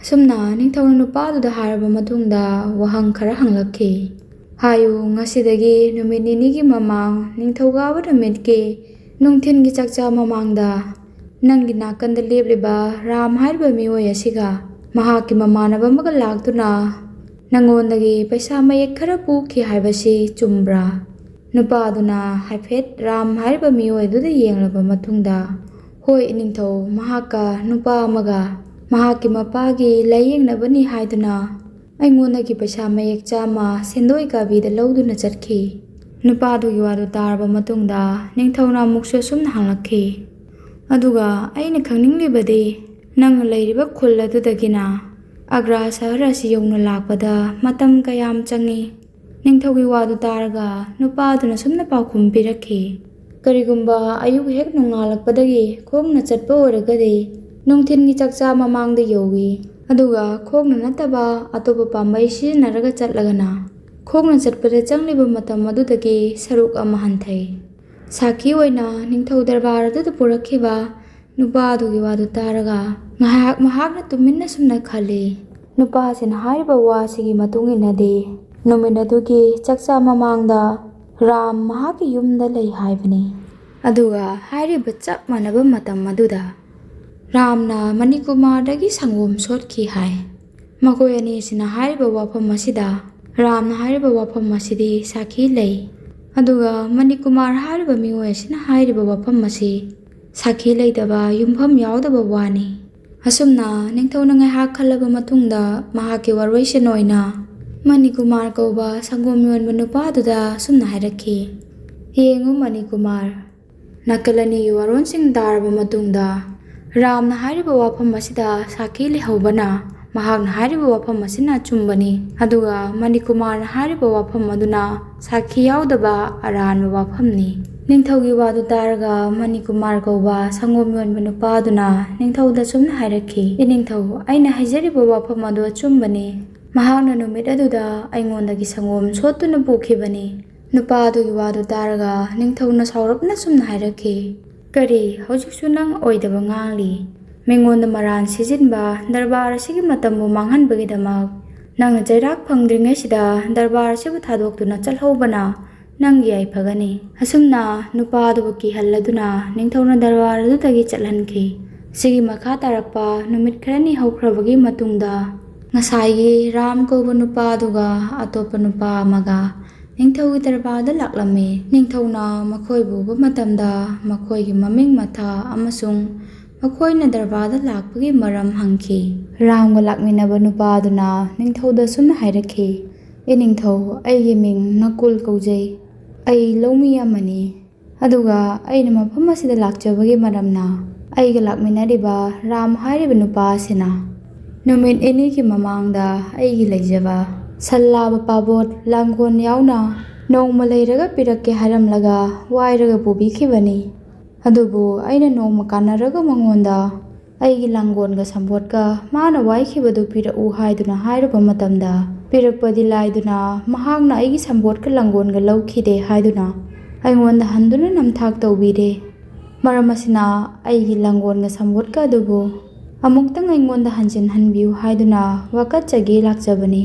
ꯑꯁꯨꯝꯅ ꯅꯤꯡꯊꯧꯅ ꯅꯨꯄꯥ ꯑꯗꯨꯗ ꯍꯥꯏꯔꯕ ꯃꯇꯨꯡꯗ ꯋꯥꯍꯪ ꯈꯔ ꯍꯪꯂꯛꯈꯤ꯫ ꯍꯥꯏꯌꯨ, ꯉꯁꯤꯗꯒꯤ ꯅꯨꯃꯤꯠ ꯅꯤꯅꯤꯒꯤ ꯃꯃꯥꯡ, ꯅꯤꯡꯊꯧꯀꯥꯕ ꯅꯨꯃꯤꯠꯀꯤ ꯅꯨꯡꯊꯤꯜꯒꯤ ꯆꯥꯛꯆꯥ ꯃꯃꯥꯡꯗ, ꯅꯪꯒꯤ ꯅꯥꯀꯟꯗ ꯂꯦꯞꯂꯤꯕ ꯔꯥꯝ ꯍꯥꯏꯔꯤꯕ ꯃꯤꯑꯣꯏ ꯑꯁꯤꯒ ꯃꯍꯥꯛꯀꯤ ꯃꯃꯥꯟꯅꯕ ꯑꯃꯒ ꯂꯥꯛꯇꯨꯅ ꯅꯪꯉꯣꯟꯗꯒꯤ ꯄꯩꯁꯥ ꯃꯌꯦꯛ ꯈꯔ ꯄꯨꯈꯤ ꯍꯥꯏꯕꯁꯤ ꯆꯨꯝꯕ꯭ꯔꯥ? ꯅꯨꯄꯥ ꯑꯗꯨꯅ ꯍꯥꯏꯐꯦꯠ ꯔꯥꯝ ꯍꯥꯏꯔꯤꯕ ꯃꯤꯑꯣꯏ ꯑꯗꯨꯗ ꯌꯦꯡꯂꯕ ꯃꯇꯨꯡꯗ, "ꯍꯣꯏ, ꯏꯅꯤꯡꯊꯧ, ꯃꯍꯥꯛꯀ ꯅꯨꯄꯥ ꯑꯃꯒ ꯃꯍꯥꯛꯀꯤ ꯃꯄꯥꯒꯤ ꯂꯥꯏꯌꯦꯡꯅꯕꯅꯤ ꯍꯥꯏꯗꯨꯅ ꯑꯩꯉꯣꯟꯗꯒꯤ ꯄꯩꯁꯥ ꯃꯌꯦꯛ ꯆꯥꯝꯃ ꯁꯦꯟꯗꯣꯏ ꯀꯥꯕꯤꯗ ꯂꯧꯗꯨꯅ ꯆꯠꯈꯤ꯫" ꯅꯨꯄꯥꯗꯨꯒꯤ ꯋꯥꯗꯨ ꯇꯥꯔꯕ ꯃꯇꯨꯡꯗ ꯅꯤꯡꯊꯧꯅ ꯑꯃꯨꯛꯁꯨ ꯑꯁꯨꯝꯅ ꯍꯪꯂꯛꯈꯤ, "ꯑꯗꯨꯒ ꯑꯩꯅ ꯈꯪꯅꯤꯡꯂꯤꯕꯗꯤ, ꯅꯪꯅ ꯂꯩꯔꯤꯕ ꯈꯨꯜ ꯑꯗꯨꯗꯒꯤꯅ ꯑꯒ꯭ꯔꯥ ꯁꯍꯔ ꯑꯁꯤ ꯌꯧꯅ ꯂꯥꯛꯄꯗ ꯃꯇꯝ ꯀꯌꯥꯝ ꯆꯪꯏ?" ꯅꯤꯡꯊꯧꯒꯤ ꯋꯥꯗꯨ ꯇꯥꯔꯒ ꯅꯨꯄꯥ ꯑꯗꯨꯅ ꯁꯨꯝꯅ ꯄꯥꯎꯈꯨꯝ ꯄꯤꯔꯛꯈꯤ, "ꯀꯔꯤꯒꯨꯝꯕ ꯑꯌꯨꯛ ꯍꯦꯛ ꯅꯣꯡꯉꯥꯜꯂꯛꯄꯗꯒꯤ ꯈꯣꯡꯅ ꯆꯠꯄ ꯑꯣꯏꯔꯒꯗꯤ ꯅꯨꯡꯊꯤꯜꯒꯤ ꯆꯥꯛꯆꯥ ꯃꯃꯥꯡꯗ ꯌꯧꯏ, ꯑꯗꯨꯒ ꯈꯣꯡꯅ ꯅꯠꯇꯕ ꯑꯇꯣꯞꯄ ꯄꯥꯝꯕꯩ ꯁꯤꯖꯤꯟꯅꯔꯒ ꯆꯠꯂꯒꯅ ꯈꯣꯡꯅ ꯆꯠꯄꯗ ꯆꯪꯂꯤꯕ ꯃꯇꯝ ꯑꯗꯨꯗꯒꯤ ꯁꯔꯨꯛ ꯑꯃ ꯍꯟꯊꯩ꯫" ꯁꯥꯈꯤ ꯑꯣꯏꯅ ꯅꯤꯡꯊꯧ ꯗꯔꯕꯥꯔ ꯑꯗꯨꯗ ꯄꯨꯔꯛꯈꯤꯕ ꯅꯨꯄꯥ ꯑꯗꯨꯒꯤ ꯋꯥꯗꯨ ꯇꯥꯔꯒ ꯉꯥꯏꯍꯥꯛ ꯃꯍꯥꯛꯅ ꯇꯨꯃꯤꯟꯅ ꯁꯨꯝꯅ ꯈꯜꯂꯤ, ꯅꯨꯄꯥꯁꯤꯅ ꯍꯥꯏꯔꯤꯕ ꯋꯥꯁꯤꯒꯤ ꯃꯇꯨꯡ ꯏꯟꯅꯗꯤ ꯅꯨꯃꯤꯠ ꯑꯗꯨꯒꯤ ꯆꯥꯛꯆꯥ ꯃꯃꯥꯡꯗ ꯔꯥꯝ ꯃꯍꯥꯛꯀꯤ ꯌꯨꯝꯗ ꯂꯩ ꯍꯥꯏꯕꯅꯤ꯫ ꯑꯗꯨꯒ ꯍꯥꯏꯔꯤꯕ ꯆꯞ ꯃꯥꯟꯅꯕ ꯃꯇꯝ ꯑꯗꯨꯗ ꯔꯥꯝꯅ ꯃꯅꯤꯀꯨꯃꯥꯔꯗꯒꯤ ꯁꯪꯒꯣꯝ ꯁꯣꯠꯈꯤ ꯍꯥꯏ꯫ ꯃꯈꯣꯏ ꯑꯅꯤꯁꯤꯅ ꯍꯥꯏꯔꯤꯕ ꯋꯥꯐꯝ ꯑꯁꯤꯗ, ꯔꯥꯝꯅ ꯍꯥꯏꯔꯤꯕ ꯋꯥꯐꯝ ꯑꯁꯤꯗꯤ ꯁꯥꯈꯤ ꯂꯩ, ꯑꯗꯨꯒ ꯃꯅꯤꯀꯨꯃꯥꯔ ꯍꯥꯏꯔꯤꯕ ꯃꯤꯑꯣꯏ ꯑꯁꯤꯅ ꯍꯥꯏꯔꯤꯕ ꯋꯥꯐꯝ ꯑꯁꯤ ꯁꯥꯈꯤ ꯂꯩꯇꯕ, ꯌꯨꯝꯐꯝ ꯌꯥꯎꯗꯕ ꯋꯥꯅꯤ꯫ ꯑꯁꯨꯝꯅ ꯅꯤꯡꯊꯧꯅ ꯉꯥꯏꯍꯥꯛ ꯈꯜꯂꯕ ꯃꯇꯨꯡꯗ ꯃꯍꯥꯛꯀꯤ ꯋꯥꯔꯣꯏꯁꯤꯟ ꯑꯣꯏꯅ ꯃꯅꯤꯀꯨꯃꯥꯔ ꯀꯧꯕ ꯁꯪꯒꯣꯝ ꯌꯣꯟꯕ ꯅꯨꯄꯥ ꯑꯗꯨꯗ ꯑꯁꯨꯝꯅ ꯍꯥꯏꯔꯛꯈꯤ, "ꯌꯦꯡꯉꯨ ꯃꯅꯤꯀꯨꯃꯥꯔ, ꯅꯥꯀꯜ ꯑꯅꯤꯒꯤ ꯋꯥꯔꯣꯜꯁꯤꯡ ꯇꯥꯔꯕ ꯃꯇꯨꯡꯗ ꯔꯥꯝꯅ ꯍꯥꯏꯔꯤꯕ ꯋꯥꯐꯝ ꯑꯁꯤꯗ ꯁꯥꯈꯤ ꯂꯩꯍꯧꯕꯅ ꯃꯍꯥꯛꯅ ꯍꯥꯏꯔꯤꯕ ꯋꯥꯐꯝ ꯑꯁꯤꯅ ꯑꯆꯨꯝꯕꯅꯤ, ꯑꯗꯨꯒ ꯃꯅꯤꯀꯨꯃꯥꯔꯅ ꯍꯥꯏꯔꯤꯕ ꯋꯥꯐꯝ ꯑꯗꯨꯅ ꯁꯥꯈꯤ ꯌꯥꯎꯗꯕ ꯑꯔꯥꯟꯕ ꯋꯥꯐꯝꯅꯤ꯫" ꯅꯤꯡꯊꯧꯒꯤ ꯋꯥꯗꯨ ꯇꯥꯔꯒ ꯃꯅꯤꯀꯨꯃꯥꯔ ꯀꯧꯕ ꯁꯪꯒꯣꯝ ꯌꯣꯟꯕ ꯅꯨꯄꯥ ꯑꯗꯨꯅ ꯅꯤꯡꯊꯧꯗ ꯁꯨꯝꯅ ꯍꯥꯏꯔꯛꯈꯤ, "ꯏꯅꯤꯡꯊꯧ, ꯑꯩꯅ ꯍꯥꯏꯖꯔꯤꯕ ꯋꯥꯐꯝ ꯑꯗꯨ ꯑꯆꯨꯝꯕꯅꯤ꯫ ꯃꯍꯥꯛꯅ ꯅꯨꯃꯤꯠ ꯑꯗꯨꯗ ꯑꯩꯉꯣꯟꯗꯒꯤ ꯁꯪꯒꯣꯝ ꯁꯣꯠꯇꯨꯅ ꯄꯨꯈꯤꯕꯅꯤ꯫" ꯅꯨꯄꯥ ꯑꯗꯨꯒꯤ ꯋꯥꯗꯨ ꯇꯥꯔꯒ ꯅꯤꯡꯊꯧꯅ ꯁꯥꯎꯔꯞꯅ ꯁꯨꯝꯅ ꯍꯥꯏꯔꯛꯈꯤ, "ꯀꯔꯤ, ꯍꯧꯖꯤꯛꯁꯨ ꯅꯪ ꯑꯣꯏꯗꯕ ꯉꯥꯡꯂꯤ? ꯃꯤꯉꯣꯟꯗ ꯃꯔꯥꯟ ꯁꯤꯖꯤꯟꯕ, ꯗꯔꯕꯥꯔ ꯑꯁꯤꯒꯤ ꯃꯇꯝꯕꯨ ꯃꯥꯡꯍꯟꯕꯒꯤꯗꯃꯛ ꯅꯪꯅ ꯆꯩꯔꯥꯛ ꯐꯪꯗ꯭ꯔꯤꯉꯩꯁꯤꯗ ꯗꯔꯕꯥꯔ ꯑꯁꯤꯕꯨ ꯊꯥꯗꯣꯛꯇꯨꯅ ꯆꯠꯍꯧꯕꯅ ꯅꯪꯒꯤ ꯌꯥꯏꯐꯒꯅꯤ꯫ ꯑꯁꯨꯝꯅ ꯅꯨꯄꯥ ꯑꯗꯨꯕꯨ ꯀꯤꯍꯜꯂꯗꯨꯅ ꯅꯤꯡꯊꯧꯅ ꯗꯔꯕꯥꯔ ꯑꯗꯨꯗꯒꯤ ꯆꯠꯍꯟꯈꯤ꯫ ꯁꯤꯒꯤ ꯃꯈꯥ ꯇꯥꯔꯛꯄ ꯅꯨꯃꯤꯠ ꯈꯔꯅꯤ ꯍꯧꯈ꯭ꯔꯕꯒꯤ ꯃꯇꯨꯡꯗ ꯉꯁꯥꯏꯒꯤ ꯔꯥꯝ ꯀꯧꯕ ꯅꯨꯄꯥ ꯑꯗꯨꯒ ꯑꯇꯣꯞꯄ ꯅꯨꯄꯥ ꯑꯃꯒ ꯅꯤꯡꯊꯧꯒꯤ ꯗꯔꯕꯥꯔꯗ ꯂꯥꯛꯂꯝꯃꯤ꯫ ꯅꯤꯡꯊꯧꯅ ꯃꯈꯣꯏꯕꯨ ꯎꯕ ꯃꯇꯝꯗ ꯃꯈꯣꯏꯒꯤ ꯃꯃꯤꯡ ꯃꯊꯥ ꯑꯃꯁꯨꯡ ꯃꯈꯣꯏꯅ ꯗꯔꯕꯥꯔꯗ ꯂꯥꯛꯄꯒꯤ ꯃꯔꯝ ꯍꯪꯈꯤ꯫ ꯔꯥꯝꯒ ꯂꯥꯛꯃꯤꯟꯅꯕ ꯅꯨꯄꯥ ꯑꯗꯨꯅ ꯅꯤꯡꯊꯧꯗ ꯑꯁꯨꯝꯅ ꯍꯥꯏꯔꯛꯈꯤ, "ꯏꯅꯤꯡꯊꯧ, ꯑꯩꯒꯤ ꯃꯤꯡ ꯅꯀꯨꯜ ꯀꯧꯖꯩ꯫ ꯑꯩ ꯂꯧꯃꯤ ꯑꯃꯅꯤ꯫ ꯑꯗꯨꯒ ꯑꯩꯅ ꯃꯐꯝ ꯑꯁꯤꯗ ꯂꯥꯛꯆꯕꯒꯤ ꯃꯔꯝꯅ ꯑꯩꯒ ꯂꯥꯛꯃꯤꯟꯅꯔꯤꯕ ꯔꯥꯝ ꯍꯥꯏꯔꯤꯕ ꯅꯨꯄꯥ ꯑꯁꯤꯅ ꯅꯨꯃꯤꯠ ꯅꯤꯅꯤꯒꯤ ꯃꯃꯥꯡꯗ ꯑꯩꯒꯤ ꯂꯩꯖꯕ ꯁꯜ ꯂꯥꯕ ꯄꯥꯕꯣꯠ ꯂꯥꯡꯒꯣꯜ ꯌꯥꯎꯅ ꯅꯣꯡꯃ ꯂꯩꯔꯒ ꯄꯤꯔꯛꯀꯦ ꯍꯥꯏꯔꯝꯂꯒ ꯋꯥꯏꯔꯒ ꯄꯨꯕꯤꯈꯤꯕꯅꯤ꯫ ꯑꯗꯨꯕꯨ ꯑꯩꯅ ꯅꯣꯡꯃ ꯀꯥꯟꯅꯔꯒ ꯃꯉꯣꯟꯗ ꯑꯩꯒꯤ ꯂꯥꯡꯒꯣꯜꯒ ꯁꯝꯕꯣꯠꯀ ꯃꯥꯅ ꯋꯥꯏꯈꯤꯕꯗꯨ ꯄꯤꯔꯛꯎ ꯍꯥꯏꯗꯨꯅ ꯍꯥꯏꯔꯨꯕ ꯃꯇꯝꯗ, ꯄꯤꯔꯛꯄꯗꯤ ꯂꯥꯏꯗꯨꯅ ꯃꯍꯥꯛꯅ ꯑꯩꯒꯤ ꯁꯝꯕꯣꯠꯀ ꯂꯥꯡꯒꯣꯜꯒ ꯂꯧꯈꯤꯗꯦ ꯍꯥꯏꯗꯨꯅ ꯑꯩꯉꯣꯟꯗ ꯍꯟꯗꯨꯅ ꯅꯝꯊꯥꯛ ꯇꯧꯕꯤꯔꯦ꯫ ꯃꯔꯝ ꯑꯁꯤꯅ ꯑꯩꯒꯤ ꯂꯥꯡꯒꯣꯜꯒ ꯁꯝꯕꯣꯠꯀ ꯑꯗꯨꯕꯨ ꯑꯃꯨꯛꯇꯪ ꯑꯩꯉꯣꯟꯗ ꯍꯟꯖꯤꯟꯍꯟꯕꯤꯌꯨ ꯍꯥꯏꯗꯨꯅ ꯋꯥꯀꯠꯆꯒꯦ ꯂꯥꯛꯆꯕꯅꯤ꯫"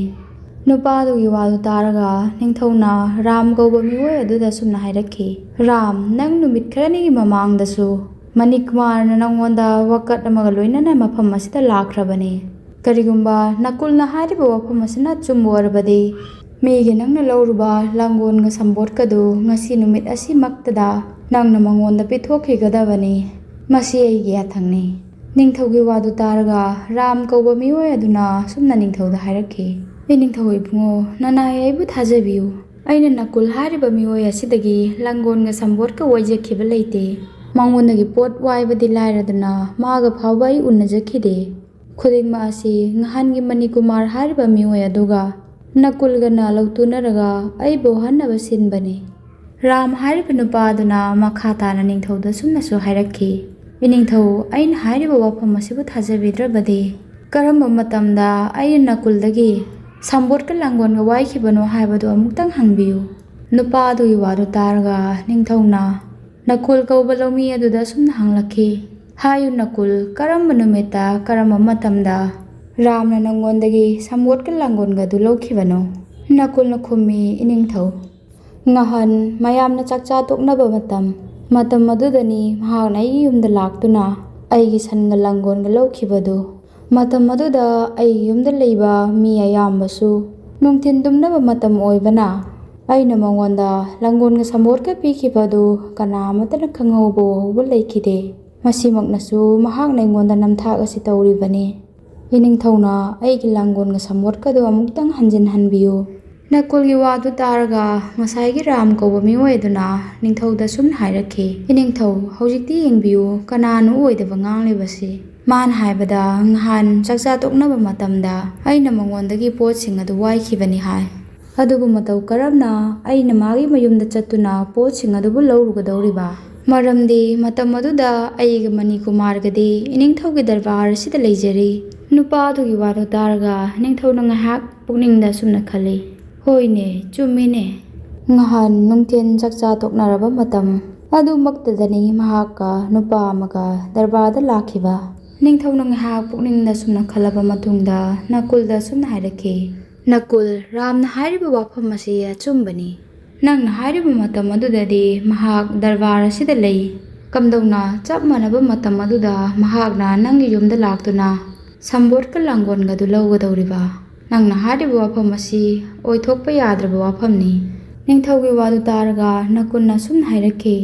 ꯅꯨꯄꯥ ꯑꯗꯨꯒꯤ ꯋꯥꯗꯨ ꯇꯥꯔꯒ ꯅꯤꯡꯊꯧꯅ ꯔꯥꯝ ꯀꯧꯕ ꯃꯤꯑꯣꯏ ꯑꯗꯨꯗ ꯑꯁꯨꯝꯅ ꯍꯥꯏꯔꯛꯈꯤ, "ꯔꯥꯝ, ꯅꯪ ꯅꯨꯃꯤꯠ ꯈꯔꯅꯤꯒꯤ ꯃꯃꯥꯡꯗꯁꯨ ꯃꯅꯤꯀꯨꯃꯥꯔꯅ ꯅꯪꯉꯣꯟꯗ ꯋꯥꯀꯠ ꯑꯃꯒ ꯂꯣꯏꯅꯅ ꯃꯐꯝ ꯑꯁꯤꯗ ꯂꯥꯛꯈ꯭ꯔꯕꯅꯤ꯫ ꯀꯔꯤꯒꯨꯝꯕ ꯅꯀꯨꯜꯅ ꯍꯥꯏꯔꯤꯕ ꯋꯥꯐꯝ ꯑꯁꯤꯅ ꯑꯆꯨꯝꯕ ꯑꯣꯏꯔꯕꯗꯤ, ꯃꯤꯒꯤ ꯅꯪꯅ ꯂꯧꯔꯨꯕ ꯂꯥꯡꯒꯣꯜꯒ ꯁꯝꯕꯣꯠꯀꯗꯨ ꯉꯁꯤ ꯅꯨꯃꯤꯠ ꯑꯁꯤꯃꯛꯇꯗ ꯅꯪꯅ ꯃꯉꯣꯟꯗ ꯄꯤꯊꯣꯛꯈꯤꯒꯗꯕꯅꯤ꯫ ꯃꯁꯤ ꯑꯩꯒꯤ ꯌꯥꯊꯪꯅꯤ꯫" ꯅꯤꯡꯊꯧꯒꯤ ꯋꯥꯗꯨ ꯇꯥꯔꯒ ꯔꯥꯝ ꯀꯧꯕ ꯃꯤꯑꯣꯏ ꯑꯗꯨꯅ ꯑꯁꯨꯝꯅ ꯅꯤꯡꯊꯧꯗ ꯍꯥꯏꯔꯛꯈꯤ, "ꯏꯅꯤꯡꯊꯧ ꯏꯕꯨꯡꯉꯣ, ꯅꯅꯥꯏ ꯑꯩꯕꯨ ꯊꯥꯖꯕꯤꯌꯨ꯫ ꯑꯩꯅ ꯅꯀꯨꯜ ꯍꯥꯏꯔꯤꯕ ꯃꯤꯑꯣꯏ ꯑꯁꯤꯗꯒꯤ ꯂꯥꯡꯒꯣꯜꯒ ꯁꯝꯕꯣꯠꯀ ꯋꯥꯏꯖꯈꯤꯕ ꯂꯩꯇꯦ꯫ ꯃꯉꯣꯟꯗꯒꯤ ꯄꯣꯠ ꯋꯥꯏꯕꯗꯤ ꯂꯥꯏꯔꯗꯅ ꯃꯥꯒ ꯐꯥꯎꯕ ꯑꯩ ꯎꯅꯖꯈꯤꯗꯦ꯫ ꯈꯨꯗꯤꯡꯃꯛ ꯑꯁꯤ ꯉꯍꯥꯟꯒꯤ ꯃꯅꯤꯀꯨꯃꯥꯔ ꯍꯥꯏꯔꯤꯕ ꯃꯤꯑꯣꯏ ꯑꯗꯨꯒ ꯅꯀꯨꯜꯒꯅ ꯂꯧꯇꯨꯅꯔꯒ ꯑꯩꯕꯨ ꯍꯟꯅꯕ ꯁꯤꯟꯕꯅꯤ꯫" ꯔꯥꯝ ꯍꯥꯏꯔꯤꯕ ꯅꯨꯄꯥ ꯑꯗꯨꯅ ꯃꯈꯥ ꯇꯥꯅ ꯅꯤꯡꯊꯧꯗ ꯑꯁꯨꯝꯅꯁꯨ ꯍꯥꯏꯔꯛꯈꯤ, "ꯏꯅꯤꯡꯊꯧ, ꯑꯩꯅ ꯍꯥꯏꯔꯤꯕ ꯋꯥꯐꯝ ꯑꯁꯤꯕꯨ ꯊꯥꯖꯕꯤꯗ꯭ꯔꯕꯗꯤ ꯀꯔꯝꯕ ꯃꯇꯝꯗ ꯑꯩꯅ ꯅꯀꯨꯜꯗꯒꯤ ꯁꯝꯕꯣꯠꯀ ꯂꯥꯡꯒꯣꯜꯒ ꯋꯥꯏꯈꯤꯕꯅꯣ ꯍꯥꯏꯕꯗꯨ ꯑꯃꯨꯛꯇꯪ ꯍꯪꯕꯤꯌꯨ꯫" ꯅꯨꯄꯥ ꯑꯗꯨꯒꯤ ꯋꯥꯗꯨ ꯇꯥꯔꯒ ꯅꯤꯡꯊꯧꯅ ꯅꯀꯨꯜ ꯀꯧꯕ ꯂꯧꯃꯤ ꯑꯗꯨꯗ ꯑꯁꯨꯝꯅ ꯍꯪꯂꯛꯈꯤ, "ꯍꯥꯏꯌꯨ ꯅꯀꯨꯜ, ꯀꯔꯝꯕ ꯅꯨꯃꯤꯠꯇ, ꯀꯔꯝꯕ ꯃꯇꯝꯗ ꯔꯥꯝꯅ ꯅꯪꯉꯣꯟꯗꯒꯤ ꯁꯝꯕꯣꯠꯀ ꯂꯥꯡꯒꯣꯜꯒꯗꯨ ꯂꯧꯈꯤꯕꯅꯣ?" ꯅꯀꯨꯜꯅ ꯈꯨꯝꯃꯤ, "ꯏꯅꯤꯡꯊꯧ, ꯉꯍꯥꯟ ꯃꯌꯥꯝꯅ ꯆꯥꯛꯆꯥ ꯇꯣꯛꯅꯕ ꯃꯇꯝ, ꯃꯇꯝ ꯑꯗꯨꯗꯅꯤ ꯃꯍꯥꯛꯅ ꯑꯩꯒꯤ ꯌꯨꯝꯗ ꯂꯥꯛꯇꯨꯅ ꯑꯩꯒꯤ ꯁꯟꯒ ꯂꯥꯡꯒꯣꯜꯒ ꯂꯧꯈꯤꯕꯗꯨ꯫ ꯃꯇꯝ ꯑꯗꯨꯗ ꯑꯩꯒꯤ ꯌꯨꯝꯗ ꯂꯩꯕ ꯃꯤ ꯑꯌꯥꯝꯕꯁꯨ ꯅꯨꯡꯊꯤꯟ ꯇꯨꯝꯅꯕ ꯃꯇꯝ ꯑꯣꯏꯕꯅ ꯑꯩꯅ ꯃꯉꯣꯟꯗ ꯂꯥꯡꯒꯣꯜꯒ ꯁꯝꯕꯣꯠꯀ ꯄꯤꯈꯤꯕꯗꯨ ꯀꯅꯥ ꯑꯃꯠꯇꯅ ꯈꯪꯍꯧꯕ ꯎꯍꯧꯕ ꯂꯩꯈꯤꯗꯦ꯫ ꯃꯁꯤꯃꯛꯅꯁꯨ ꯃꯍꯥꯛꯅ ꯑꯩꯉꯣꯟꯗ ꯅꯝꯊꯥꯛ ꯑꯁꯤ ꯇꯧꯔꯤꯕꯅꯤ꯫ ꯏꯅꯤꯡꯊꯧꯅ ꯑꯩꯒꯤ ꯂꯥꯡꯒꯣꯜꯒ ꯁꯝꯕꯣꯠꯀꯗꯨ ꯑꯃꯨꯛꯇꯪ ꯍꯟꯖꯤꯟꯍꯟꯕꯤꯌꯨ꯫" ꯅꯀꯨꯜꯒꯤ ꯋꯥꯗꯨ ꯇꯥꯔꯒ ꯉꯁꯥꯏꯒꯤ ꯔꯥꯝ ꯀꯧꯕ ꯃꯤꯑꯣꯏ ꯑꯗꯨꯅ ꯅꯤꯡꯊꯧꯗ ꯁꯨꯝꯅ ꯍꯥꯏꯔꯛꯈꯤ, "ꯏꯅꯤꯡꯊꯧ, ꯍꯧꯖꯤꯛꯇꯤ ꯌꯦꯡꯕꯤꯌꯨ, ꯀꯅꯥꯅꯣ ꯑꯣꯏꯗꯕ ꯉꯥꯡꯂꯤꯕꯁꯤ? ꯃꯥꯅ ꯍꯥꯏꯕꯗ ꯉꯍꯥꯟ ꯆꯥꯛꯆꯥ ꯇꯣꯛꯅꯕ ꯃꯇꯝꯗ ꯑꯩꯅ ꯃꯉꯣꯟꯗꯒꯤ ꯄꯣꯠꯁꯤꯡ ꯑꯗꯨ ꯋꯥꯏꯈꯤꯕꯅꯤ ꯍꯥꯏ꯫ ꯑꯗꯨꯕꯨ ꯃꯇꯧ ꯀꯔꯝꯅ ꯑꯩꯅ ꯃꯥꯒꯤ ꯃꯌꯨꯝꯗ ꯆꯠꯇꯨꯅ ꯄꯣꯠꯁꯤꯡ ꯑꯗꯨꯕꯨ ꯂꯧꯔꯨꯒꯗꯧꯔꯤꯕ? ꯃꯔꯝꯗꯤ ꯃꯇꯝ ꯑꯗꯨꯗ ꯑꯩꯒ ꯃꯅꯤꯀꯨꯃꯥꯔꯒꯗꯤ ꯏꯅꯤꯡꯊꯧꯒꯤ ꯗꯔꯕꯥꯔ ꯑꯁꯤꯗ ꯂꯩꯖꯔꯤ꯫" ꯅꯨꯄꯥ ꯑꯗꯨꯒꯤ ꯋꯥꯗꯨ ꯇꯥꯔꯒ ꯅꯤꯡꯊꯧꯅ ꯉꯥꯏꯍꯥꯛ ꯄꯨꯛꯅꯤꯡꯗ ꯑꯁꯨꯝꯅ ꯈꯜꯂꯤ, "ꯍꯣꯏꯅꯦ, ꯆꯨꯝꯃꯤꯅꯦ꯫ ꯉꯍꯥꯟ ꯅꯨꯡꯊꯤꯜ ꯆꯥꯛꯆꯥ ꯇꯣꯛꯅꯔꯕ ꯃꯇꯝ ꯑꯗꯨꯃꯛꯇꯗꯅꯤ ꯃꯍꯥꯛꯀ ꯅꯨꯄꯥ ꯑꯃꯒ ꯗꯔꯕꯥꯔꯗ ꯂꯥꯛꯈꯤꯕ꯫" ꯅꯤꯡꯊꯧꯅ ꯉꯥꯏꯍꯥꯛ ꯄꯨꯛꯅꯤꯡꯗ ꯑꯁꯨꯝꯅ ꯈꯜꯂꯕ ꯃꯇꯨꯡꯗ ꯅꯀꯨꯜꯗ ꯑꯁꯨꯝꯅ ꯍꯥꯏꯔꯛꯈꯤ, "ꯅꯀꯨꯜ, ꯔꯥꯝꯅ ꯍꯥꯏꯔꯤꯕ ꯋꯥꯐꯝ ꯑꯁꯤ ꯑꯆꯨꯝꯕꯅꯤ꯫ ꯅꯪꯅ ꯍꯥꯏꯔꯤꯕ ꯃꯇꯝ ꯑꯗꯨꯗꯗꯤ ꯃꯍꯥꯛ ꯗꯔꯕꯥꯔ ꯑꯁꯤꯗ ꯂꯩ꯫ ꯀꯝꯗꯧꯅ ꯆꯞ ꯃꯥꯟꯅꯕ ꯃꯇꯝ ꯑꯗꯨꯗ ꯃꯍꯥꯛꯅ ꯅꯪꯒꯤ ꯌꯨꯝꯗ ꯂꯥꯛꯇꯨꯅ ꯁꯝꯕꯣꯠꯀ ꯂꯥꯡꯒꯣꯜꯒꯗꯨ ꯂꯧꯒꯗꯧꯔꯤꯕ? ꯅꯪꯅ ꯍꯥꯏꯔꯤꯕ ꯋꯥꯐꯝ ꯑꯁꯤ ꯑꯣꯏꯊꯣꯛꯄ ꯌꯥꯗ꯭ꯔꯕ ꯋꯥꯐꯝꯅꯤ꯫" ꯅꯤꯡꯊꯧꯒꯤ ꯋꯥꯗꯨ ꯇꯥꯔꯒ ꯅꯀꯨꯜꯅ ꯑꯁꯨꯝꯅ ꯍꯥꯏꯔꯛꯈꯤ,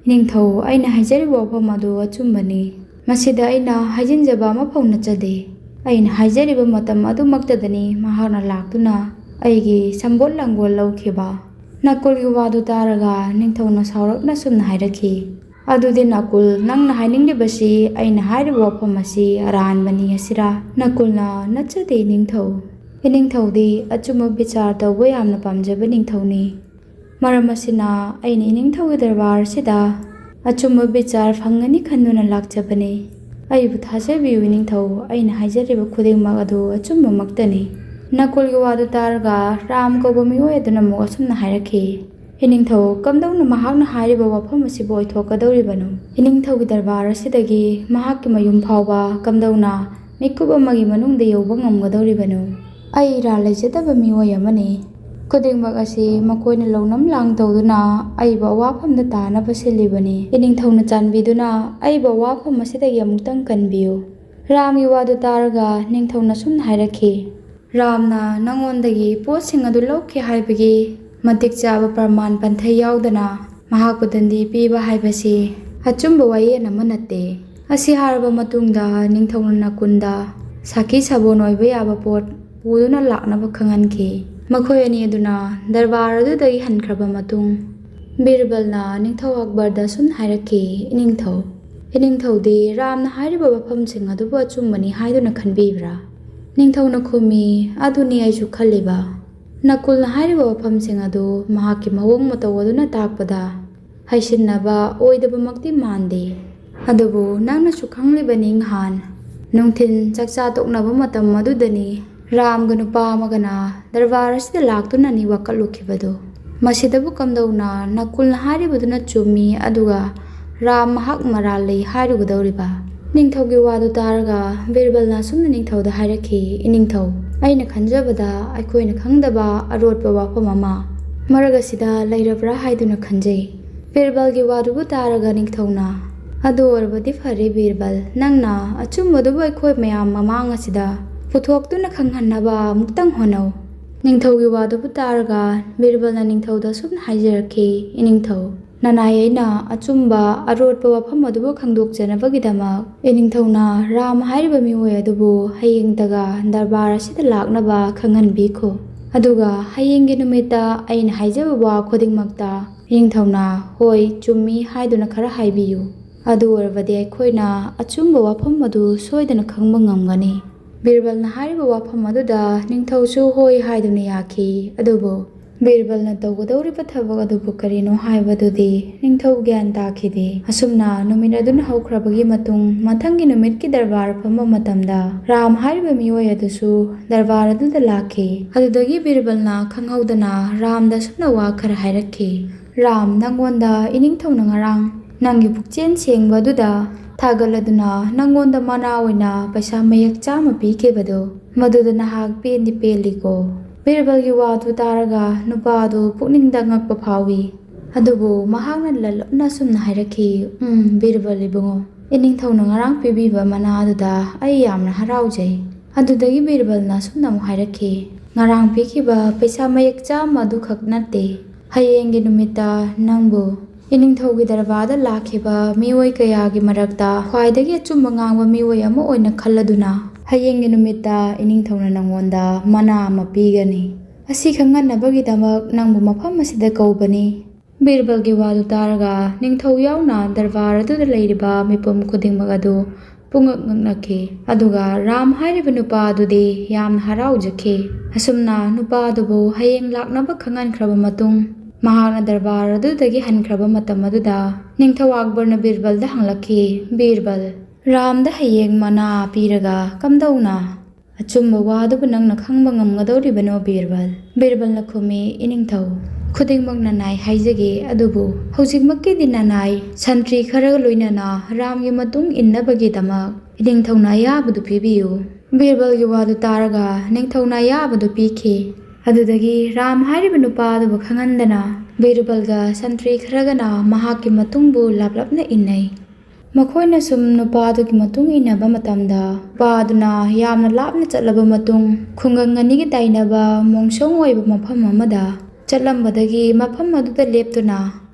"ꯏꯅꯤꯡꯊꯧ, ꯑꯩꯅ ꯍꯥꯏꯖꯔꯤꯕ ꯋꯥꯐꯝ ꯑꯗꯨ ꯑꯆꯨꯝꯕꯅꯤ꯫ ꯃꯁꯤꯗ ꯑꯩꯅ ꯍꯥꯏꯖꯤꯟꯖꯕ ꯑꯃꯐꯥꯎ ꯅꯠꯆꯗꯦ꯫ ꯑꯩꯅ ꯍꯥꯏꯖꯔꯤꯕ ꯃꯇꯝ ꯑꯗꯨꯃꯛꯇꯗꯅꯤ ꯃꯍꯥꯛꯅ ꯂꯥꯛꯇꯨꯅ ꯑꯩꯒꯤ ꯁꯝꯕꯣꯠ ꯂꯥꯡꯒꯣꯜ ꯂꯧꯈꯤꯕ꯫" ꯅꯀꯨꯜꯒꯤ ꯋꯥꯗꯨ ꯇꯥꯔꯒ ꯅꯤꯡꯊꯧꯅ ꯁꯥꯎꯔꯞꯅ ꯁꯨꯝꯅ ꯍꯥꯏꯔꯛꯈꯤ, "ꯑꯗꯨꯗꯤ ꯅꯀꯨꯜ, ꯅꯪꯅ ꯍꯥꯏꯅꯤꯡꯂꯤꯕꯁꯤ ꯑꯩꯅ ꯍꯥꯏꯔꯤꯕ ꯋꯥꯐꯝ ꯑꯁꯤ ꯑꯔꯥꯟꯕꯅꯤ ꯑꯁꯤꯔꯥ?" ꯅꯀꯨꯜꯅ, "ꯅꯠꯆꯗꯦ ꯏꯅꯤꯡꯊꯧ꯫ ꯏꯅꯤꯡꯊꯧꯗꯤ ꯑꯆꯨꯝꯕ ꯕꯤꯆꯥꯔ ꯇꯧꯕ ꯌꯥꯝꯅ ꯄꯥꯝꯖꯕ ꯅꯤꯡꯊꯧꯅꯤ꯫ ꯃꯔꯝ ꯑꯁꯤꯅ ꯑꯩꯅ ꯏꯅꯤꯡꯊꯧꯒꯤ ꯗꯔꯕꯥꯔ ꯑꯁꯤꯗ ꯑꯆꯨꯝꯕ ꯕꯤꯆꯥꯔ ꯐꯪꯒꯅꯤ ꯈꯟꯗꯨꯅ ꯂꯥꯛꯆꯕꯅꯤ꯫ ꯑꯩꯕꯨ ꯊꯥꯖꯕꯤꯌꯨ ꯏꯅꯤꯡꯊꯧ, ꯑꯩꯅ ꯍꯥꯏꯖꯔꯤꯕ ꯈꯨꯗꯤꯡꯃꯛ ꯑꯗꯨ ꯑꯆꯨꯝꯕꯃꯛꯇꯅꯤ꯫" ꯅꯀꯨꯜꯒꯤ ꯋꯥꯗꯨ ꯇꯥꯔꯒ ꯔꯥꯝ ꯀꯧꯕ ꯃꯤꯑꯣꯏ ꯑꯗꯨꯅ ꯑꯃꯨꯛ ꯑꯁꯨꯝꯅ ꯍꯥꯏꯔꯛꯈꯤ, "ꯏꯅꯤꯡꯊꯧ, ꯀꯝꯗꯧꯅ ꯃꯍꯥꯛꯅ ꯍꯥꯏꯔꯤꯕ ꯋꯥꯐꯝ ꯑꯁꯤꯕꯨ ꯑꯣꯏꯊꯣꯛꯀꯗꯧꯔꯤꯕꯅꯣ? ꯏꯅꯤꯡꯊꯧꯒꯤ ꯗꯔꯕꯥꯔ ꯑꯁꯤꯗꯒꯤ ꯃꯍꯥꯛꯀꯤ ꯃꯌꯨꯝ ꯐꯥꯎꯕ ꯀꯝꯗꯧꯅ ꯃꯤꯀꯨꯞ ꯑꯃꯒꯤ ꯃꯅꯨꯡꯗ ꯌꯧꯕ ꯉꯝꯒꯗꯧꯔꯤꯕꯅꯣ? ꯑꯩ ꯏꯔꯥꯜ ꯂꯩꯖꯗꯕ ꯃꯤꯑꯣꯏ ꯑꯃꯅꯤ꯫ ꯈꯨꯗꯤꯡꯃꯛ ꯑꯁꯤ ꯃꯈꯣꯏꯅ ꯂꯧꯅꯝ ꯂꯥꯡ ꯇꯧꯗꯨꯅ ꯑꯩꯕꯨ ꯑꯋꯥꯐꯝꯗ ꯇꯥꯅꯕ ꯁꯤꯜꯂꯤꯕꯅꯤ꯫ ꯏꯅꯤꯡꯊꯧꯅ ꯆꯥꯟꯕꯤꯗꯨꯅ ꯑꯩꯕꯨ ꯑꯋꯥꯐꯝ ꯑꯁꯤꯗꯒꯤ ꯑꯃꯨꯛꯇꯪ ꯀꯟꯕꯤꯌꯨ꯫ ꯔꯥꯝꯒꯤ ꯋꯥꯗꯨ ꯇꯥꯔꯒ ꯅꯤꯡꯊꯧꯅ ꯁꯨꯝꯅ ꯍꯥꯏꯔꯛꯈꯤ, ꯔꯥꯝꯅ ꯅꯉꯣꯟꯗꯒꯤ ꯄꯣꯠꯁꯤꯡ ꯑꯗꯨ ꯂꯧꯈꯤ ꯍꯥꯏꯕꯒꯤ ꯃꯇꯤꯛ ꯆꯥꯕ ꯄ꯭ꯔꯃꯥꯟ ꯄꯟꯊꯩ ꯌꯥꯎꯗꯅ ꯃꯍꯥꯛꯄꯨ ꯗꯟꯗꯤ ꯄꯤꯕ ꯍꯥꯏꯕꯁꯤ ꯑꯆꯨꯝꯕ ꯋꯥꯌꯦꯜ ꯑꯃ ꯅꯠꯇꯦ꯫ ꯑꯁꯤ ꯍꯥꯏꯔꯕ ꯃꯇꯨꯡꯗ ꯅꯤꯡꯊꯧꯅ ꯅꯀꯨꯟꯗ ꯁꯥꯈꯤ ꯁꯥꯕꯣꯟ ꯑꯣꯏꯕ ꯌꯥꯕ ꯄꯣꯠ ꯄꯨꯗꯨꯅ ꯂꯥꯛꯅꯕ ꯈꯪꯍꯟꯈꯤ꯫ ꯃꯈꯣꯏ ꯑꯅꯤ ꯑꯗꯨꯅ ꯗꯔꯕꯥꯔ ꯑꯗꯨꯗꯒꯤ ꯍꯟꯈ꯭ꯔꯕ ꯃꯇꯨꯡ, ꯕꯤꯔꯕꯜꯅ ꯅꯤꯡꯊꯧ ꯑꯛꯕꯔꯗ ꯁꯨꯝ ꯍꯥꯏꯔꯛꯈꯤ, ꯏꯅꯤꯡꯊꯧ, ꯏꯅꯤꯡꯊꯧꯗꯤ ꯔꯥꯝꯅ ꯍꯥꯏꯔꯤꯕ ꯋꯥꯐꯝꯁꯤꯡ ꯑꯗꯨꯕꯨ ꯑꯆꯨꯝꯕꯅꯤ ꯍꯥꯏꯗꯨꯅ ꯈꯟꯕꯤꯕ꯭ꯔꯥ? ꯅꯤꯡꯊꯧꯅ ꯈꯨꯝꯃꯤ, ꯑꯗꯨꯅꯤ ꯑꯩꯁꯨ ꯈꯜꯂꯤꯕ꯫ ꯅꯀꯨꯜꯅ ꯍꯥꯏꯔꯤꯕ ꯋꯥꯐꯝꯁꯤꯡ ꯑꯗꯨ ꯃꯍꯥꯛꯀꯤ ꯃꯑꯣꯡ ꯃꯇꯧ ꯑꯗꯨꯅ ꯇꯥꯛꯄꯗ ꯍꯩꯁꯤꯟꯅꯕ ꯑꯣꯏꯗꯕꯃꯛꯇꯤ ꯃꯥꯟꯗꯦ꯫ ꯑꯗꯨꯕꯨ ꯅꯪꯅꯁꯨ ꯈꯪꯂꯤꯕꯅꯤ, ꯉꯍꯥꯟ ꯅꯨꯡꯊꯤꯜ ꯆꯥꯛꯆꯥ ꯇꯣꯛꯅꯕ ꯃꯇꯝ ꯑꯗꯨꯗꯅꯤ ꯔꯥꯝꯒ ꯅꯨꯄꯥ ꯑꯃꯒꯅ ꯗꯔꯕꯥꯔ ꯑꯁꯤꯗ ꯂꯥꯛꯇꯨꯅꯅꯤ ꯋꯥꯀꯠꯂꯨꯈꯤꯕꯗꯨ꯫ ꯃꯁꯤꯗꯕꯨ ꯀꯝꯗꯧꯅ ꯅꯀꯨꯜꯅ ꯍꯥꯏꯔꯤꯕꯗꯨꯅ ꯆꯨꯝꯃꯤ, ꯑꯗꯨꯒ ꯔꯥꯝ ꯃꯍꯥꯛ ꯃꯔꯥꯜ ꯂꯩ ꯍꯥꯏꯔꯨꯒꯗꯧꯔꯤꯕ? ꯅꯤꯡꯊꯧꯒꯤ ꯋꯥꯗꯨ ꯇꯥꯔꯒ ꯕꯤꯔꯕꯜꯅ ꯑꯁꯨꯝꯅ ꯅꯤꯡꯊꯧꯗ ꯍꯥꯏꯔꯛꯈꯤ, ꯏꯅꯤꯡꯊꯧ, ꯑꯩꯅ ꯈꯟꯖꯕꯗ ꯑꯩꯈꯣꯏꯅ ꯈꯪꯗꯕ ꯑꯔꯣꯠꯄ ꯋꯥꯐꯝ ꯑꯃ ꯃꯔꯛ ꯑꯁꯤꯗ ꯂꯩꯔꯕ꯭ꯔꯥ ꯍꯥꯏꯗꯨꯅ ꯈꯟꯖꯩ꯫ ꯕꯤꯔꯕꯜꯒꯤ ꯋꯥꯗꯨꯕꯨ ꯇꯥꯔꯒ ꯅꯤꯡꯊꯧꯅ, ꯑꯗꯨ ꯑꯣꯏꯔꯕꯗꯤ ꯐꯔꯦ ꯕꯤꯔꯕꯜ, ꯅꯪꯅ ꯑꯆꯨꯝꯕꯗꯨꯕꯨ ꯑꯩꯈꯣꯏ ꯃꯌꯥꯝ ꯃꯃꯥꯡ ꯑꯁꯤꯗ ꯄꯨꯊꯣꯛꯇꯨꯅ ꯈꯪꯍꯟꯅꯕ ꯑꯃꯨꯛꯇꯪ ꯍꯣꯠꯅꯧ꯫ ꯅꯤꯡꯊꯧꯒꯤ ꯋꯥꯗꯨꯕꯨ ꯇꯥꯔꯒ ꯕꯤꯔꯕꯜꯅ ꯅꯤꯡꯊꯧꯗ ꯑꯁꯨꯝꯅ ꯍꯥꯏꯖꯔꯛꯈꯤ, ꯏꯅꯤꯡꯊꯧ, ꯅꯅꯥꯏ ꯑꯩꯅ ꯑꯆꯨꯝꯕ ꯑꯔꯣꯠꯄ ꯋꯥꯐꯝ ꯑꯗꯨꯕꯨ ꯈꯪꯗꯣꯛꯆꯅꯕꯒꯤꯗꯃꯛ ꯏꯅꯤꯡꯊꯧꯅ ꯔꯥꯝ ꯍꯥꯏꯔꯤꯕ ꯃꯤꯑꯣꯏ ꯑꯗꯨꯕꯨ ꯍꯌꯦꯡꯇꯒ ꯗꯔꯕꯥꯔ ꯑꯁꯤꯗ ꯂꯥꯛꯅꯕ ꯈꯪꯍꯟꯕꯤꯈꯣ꯫ ꯑꯗꯨꯒ ꯍꯌꯦꯡꯒꯤ ꯅꯨꯃꯤꯠꯇ ꯑꯩꯅ ꯍꯥꯏꯖꯕ ꯋꯥ ꯈꯨꯗꯤꯡꯃꯛꯇ ꯏꯅꯤꯡꯊꯧꯅ ꯍꯣꯏ, ꯆꯨꯝꯃꯤ ꯍꯥꯏꯗꯨꯅ ꯈꯔ ꯍꯥꯏꯕꯤꯌꯨ꯫ ꯑꯗꯨ ꯑꯣꯏꯔꯕꯗꯤ ꯑꯩꯈꯣꯏꯅ ꯑꯆꯨꯝꯕ ꯋꯥꯐꯝ ꯑꯗꯨ ꯁꯣꯏꯗꯅ ꯈꯪꯕ ꯉꯝꯒꯅꯤ꯫ ꯕꯤꯔꯕꯜꯅ ꯍꯥꯏꯔꯤꯕ ꯋꯥꯐꯝ ꯑꯗꯨꯗ ꯅꯤꯡꯊꯧꯁꯨ ꯍꯣꯏ ꯍꯥꯏꯗꯨꯅ ꯌꯥꯈꯤ꯫ ꯑꯗꯨꯕꯨ ꯕꯤꯔꯕꯜꯅ ꯇꯧꯒꯗꯧꯔꯤꯕ ꯊꯕꯛ ꯑꯗꯨꯕꯨ ꯀꯔꯤꯅꯣ ꯍꯥꯏꯕꯗꯨꯗꯤ ꯅꯤꯡꯊꯧ ꯒ꯭ꯌꯥꯟ ꯇꯥꯈꯤꯗꯦ꯫ ꯑꯁꯨꯝꯅ ꯅꯨꯃꯤꯠ ꯑꯗꯨꯅ ꯍꯧꯈ꯭ꯔꯕꯒꯤ ꯃꯇꯨꯡ, ꯃꯊꯪꯒꯤ ꯅꯨꯃꯤꯠꯀꯤ ꯗꯔꯕꯥꯔ ꯐꯝꯕ ꯃꯇꯝꯗ ꯔꯥꯝ ꯍꯥꯏꯔꯤꯕ ꯃꯤꯑꯣꯏ ꯑꯗꯨꯁꯨ ꯗꯔꯕꯥꯔ ꯑꯗꯨꯗ ꯂꯥꯛꯈꯤ꯫ ꯑꯗꯨꯗꯒꯤ ꯕꯤꯔꯕꯜꯅ ꯈꯪꯍꯧꯗꯅ ꯔꯥꯝꯗ ꯑꯁꯨꯝꯅ ꯋꯥ ꯈꯔ ꯍꯥꯏꯔꯛꯈꯤ, ꯔꯥꯝ, ꯅꯪꯉꯣꯟꯗ ꯏꯅꯤꯡꯊꯧꯅ ꯉꯔꯥꯡ ꯅꯪꯒꯤ ꯄꯨꯛꯆꯦꯜ ꯁꯦꯡꯕ ꯑꯗꯨꯗ ꯊꯥꯒꯠꯂꯗꯨꯅ ꯅꯪꯉꯣꯟꯗ ꯃꯅꯥ ꯑꯣꯏꯅ ꯄꯩꯁꯥ ꯃꯌꯦꯛ ꯆꯥꯝꯃ ꯄꯤꯈꯤꯕꯗꯣ, ꯃꯗꯨꯗ ꯅꯍꯥꯛ ꯄꯦꯟꯗꯤ ꯄꯦꯜꯂꯤꯀꯣ?" ꯕꯤꯔꯕꯜꯒꯤ ꯋꯥꯗꯨ ꯇꯥꯔꯒ ꯅꯨꯄꯥ ꯑꯗꯨ ꯄꯨꯛꯅꯤꯡꯗ ꯉꯛꯄ ꯐꯥꯎꯏ꯫ ꯑꯗꯨꯕꯨ ꯃꯍꯥꯛꯅ ꯂꯂꯞꯅ ꯑꯁꯨꯝꯅ ꯍꯥꯏꯔꯛꯈꯤ, "ꯎꯝ, ꯕꯤꯔꯕꯜ ꯏꯕꯨꯡꯉꯣ, ꯏꯅꯤꯡꯊꯧꯅ ꯉꯔꯥꯡ ꯄꯤꯕꯤꯕ ꯃꯅꯥ ꯑꯗꯨꯗ ꯑꯩ ꯌꯥꯝꯅ ꯍꯔꯥꯎꯖꯩ꯫" ꯑꯗꯨꯗꯒꯤ ꯕꯤꯔꯕꯜꯅ ꯑꯁꯨꯝꯅ ꯑꯃꯨꯛ ꯍꯥꯏꯔꯛꯈꯤ, "ꯉꯔꯥꯡ ꯄꯤꯈꯤꯕ ꯄꯩꯁꯥ ꯃꯌꯦꯛ ꯆꯥꯝꯃ ꯑꯗꯨꯈꯛ ꯅꯠꯇꯦ, ꯍꯌꯦꯡꯒꯤ ꯅꯨꯃꯤꯠꯇ ꯅꯪꯕꯨ ꯏꯅꯤꯡꯊꯧꯒꯤ ꯗꯔꯕꯥꯔꯗ ꯂꯥꯛꯈꯤꯕ ꯃꯤꯑꯣꯏ ꯀꯌꯥꯒꯤ ꯃꯔꯛꯇ ꯈ꯭ꯋꯥꯏꯗꯒꯤ ꯑꯆꯨꯝꯕ ꯉꯥꯡꯕ ꯃꯤꯑꯣꯏ ꯑꯃ ꯑꯣꯏꯅ ꯈꯜꯂꯗꯨꯅ, ꯍꯌꯦꯡꯒꯤ ꯅꯨꯃꯤꯠꯇ ꯏꯅꯤꯡꯊꯧꯅ ꯅꯪꯉꯣꯟꯗ ꯃꯅꯥ ꯑꯃ ꯄꯤꯒꯅꯤ꯫ ꯑꯁꯤ ꯈꯪꯍꯟꯅꯕꯒꯤꯗꯃꯛ ꯅꯪꯕꯨ ꯃꯐꯝ ꯑꯁꯤꯗ ꯀꯧꯕꯅꯤ꯫" ꯕꯤꯔꯕꯜꯒꯤ ꯋꯥꯗꯨ ꯇꯥꯔꯒ ꯅꯤꯡꯊꯧ ꯌꯥꯎꯅ ꯗꯔꯕꯥꯔ ꯑꯗꯨꯗ ꯂꯩꯔꯤꯕ ꯃꯤꯄꯨꯝ ꯈꯨꯗꯤꯡꯃꯛ ꯑꯗꯨ ꯄꯨꯡꯉꯛ ꯉꯛꯅꯈꯤ꯫ ꯑꯗꯨꯒ ꯔꯥꯝ ꯍꯥꯏꯔꯤꯕ ꯅꯨꯄꯥ ꯑꯗꯨꯗꯤ ꯌꯥꯝꯅ ꯍꯔꯥꯎꯖꯈꯤ꯫ ꯑꯁꯨꯝꯅ ꯅꯨꯄꯥ ꯑꯗꯨꯕꯨ ꯍꯌꯦꯡ ꯂꯥꯛꯅꯕ ꯈꯪꯍꯟꯈ꯭ꯔꯕ ꯃꯇꯨꯡ, ꯃꯍꯥꯛꯅ ꯗꯔꯕꯥꯔ ꯑꯗꯨꯗꯒꯤ ꯍꯟꯈ꯭ꯔꯕ ꯃꯇꯝ ꯑꯗꯨꯗ, ꯅꯤꯡꯊꯧ ꯑꯛꯕꯔꯅ ꯕꯤꯔꯕꯜꯗ ꯍꯪꯂꯛꯈꯤ, "ꯕꯤꯔꯕꯜ, ꯔꯥꯝꯗ ꯍꯌꯦꯡ ꯃꯅꯥ ꯄꯤꯔꯒ ꯀꯝꯗꯧꯅ ꯑꯆꯨꯝꯕ ꯋꯥꯗꯨꯕꯨ ꯅꯪꯅ ꯈꯪꯕ ꯉꯝꯒꯗꯧꯔꯤꯕꯅꯣ, ꯕꯤꯔꯕꯜ?" ꯕꯤꯔꯕꯜꯅ ꯈꯨꯝꯃꯤ, "ꯏꯅꯤꯡꯊꯧ, ꯈꯨꯗꯤꯡꯃꯛ ꯅꯅꯥꯏ ꯍꯥꯏꯖꯒꯦ, ꯑꯗꯨꯕꯨ ꯍꯧꯖꯤꯛꯃꯛꯀꯤꯗꯤ ꯅꯅꯥꯏ ꯁꯟꯇ꯭ꯔꯤ ꯈꯔꯒ ꯂꯣꯏꯅꯅ ꯔꯥꯝꯒꯤ ꯃꯇꯨꯡ ꯏꯟꯅꯕꯒꯤꯗꯃꯛ ꯏꯅꯤꯡꯊꯧꯅ ꯑꯌꯥꯕꯗꯨ ꯄꯤꯕꯤꯌꯨ꯫" ꯕꯤꯔꯕꯜꯒꯤ ꯋꯥꯗꯨ ꯇꯥꯔꯒ ꯅꯤꯡꯊꯧꯅ ꯑꯌꯥꯕꯗꯨ ꯄꯤꯈꯤ꯫ ꯑꯗꯨꯗꯒꯤ ꯔꯥꯝ ꯍꯥꯏꯔꯤꯕ ꯅꯨꯄꯥ ꯑꯗꯨꯕꯨ ꯈꯪꯍꯟꯗꯅ ꯕꯤꯔꯕꯜꯒ ꯁꯟꯇ꯭ꯔꯤ ꯈꯔꯒꯅ ꯃꯍꯥꯛꯀꯤ ꯃꯇꯨꯡꯕꯨ ꯂꯥꯞꯂꯞꯅ ꯏꯟꯅꯩ꯫ ꯃꯈꯣꯏꯅ ꯁꯨꯝ ꯅꯨꯄꯥ ꯑꯗꯨꯒꯤ ꯃꯇꯨꯡ ꯏꯟꯅꯕ ꯃꯇꯝꯗ, ꯅꯨꯄꯥ ꯑꯗꯨꯅ ꯌꯥꯝꯅ ꯂꯥꯞꯅ ꯆꯠꯂꯕ ꯃꯇꯨꯡ, ꯈꯨꯡꯒꯪ ꯑꯅꯤꯒꯤ ꯇꯥꯏꯅꯕ ꯃꯣꯡꯁꯣꯡ ꯑꯣꯏꯕ ꯃꯐꯝ ꯑꯃꯗ ꯆꯠꯂꯝꯕꯗꯒꯤ, ꯃꯐꯝ ꯑꯗꯨꯗ ꯂꯦꯞꯇꯨꯅ,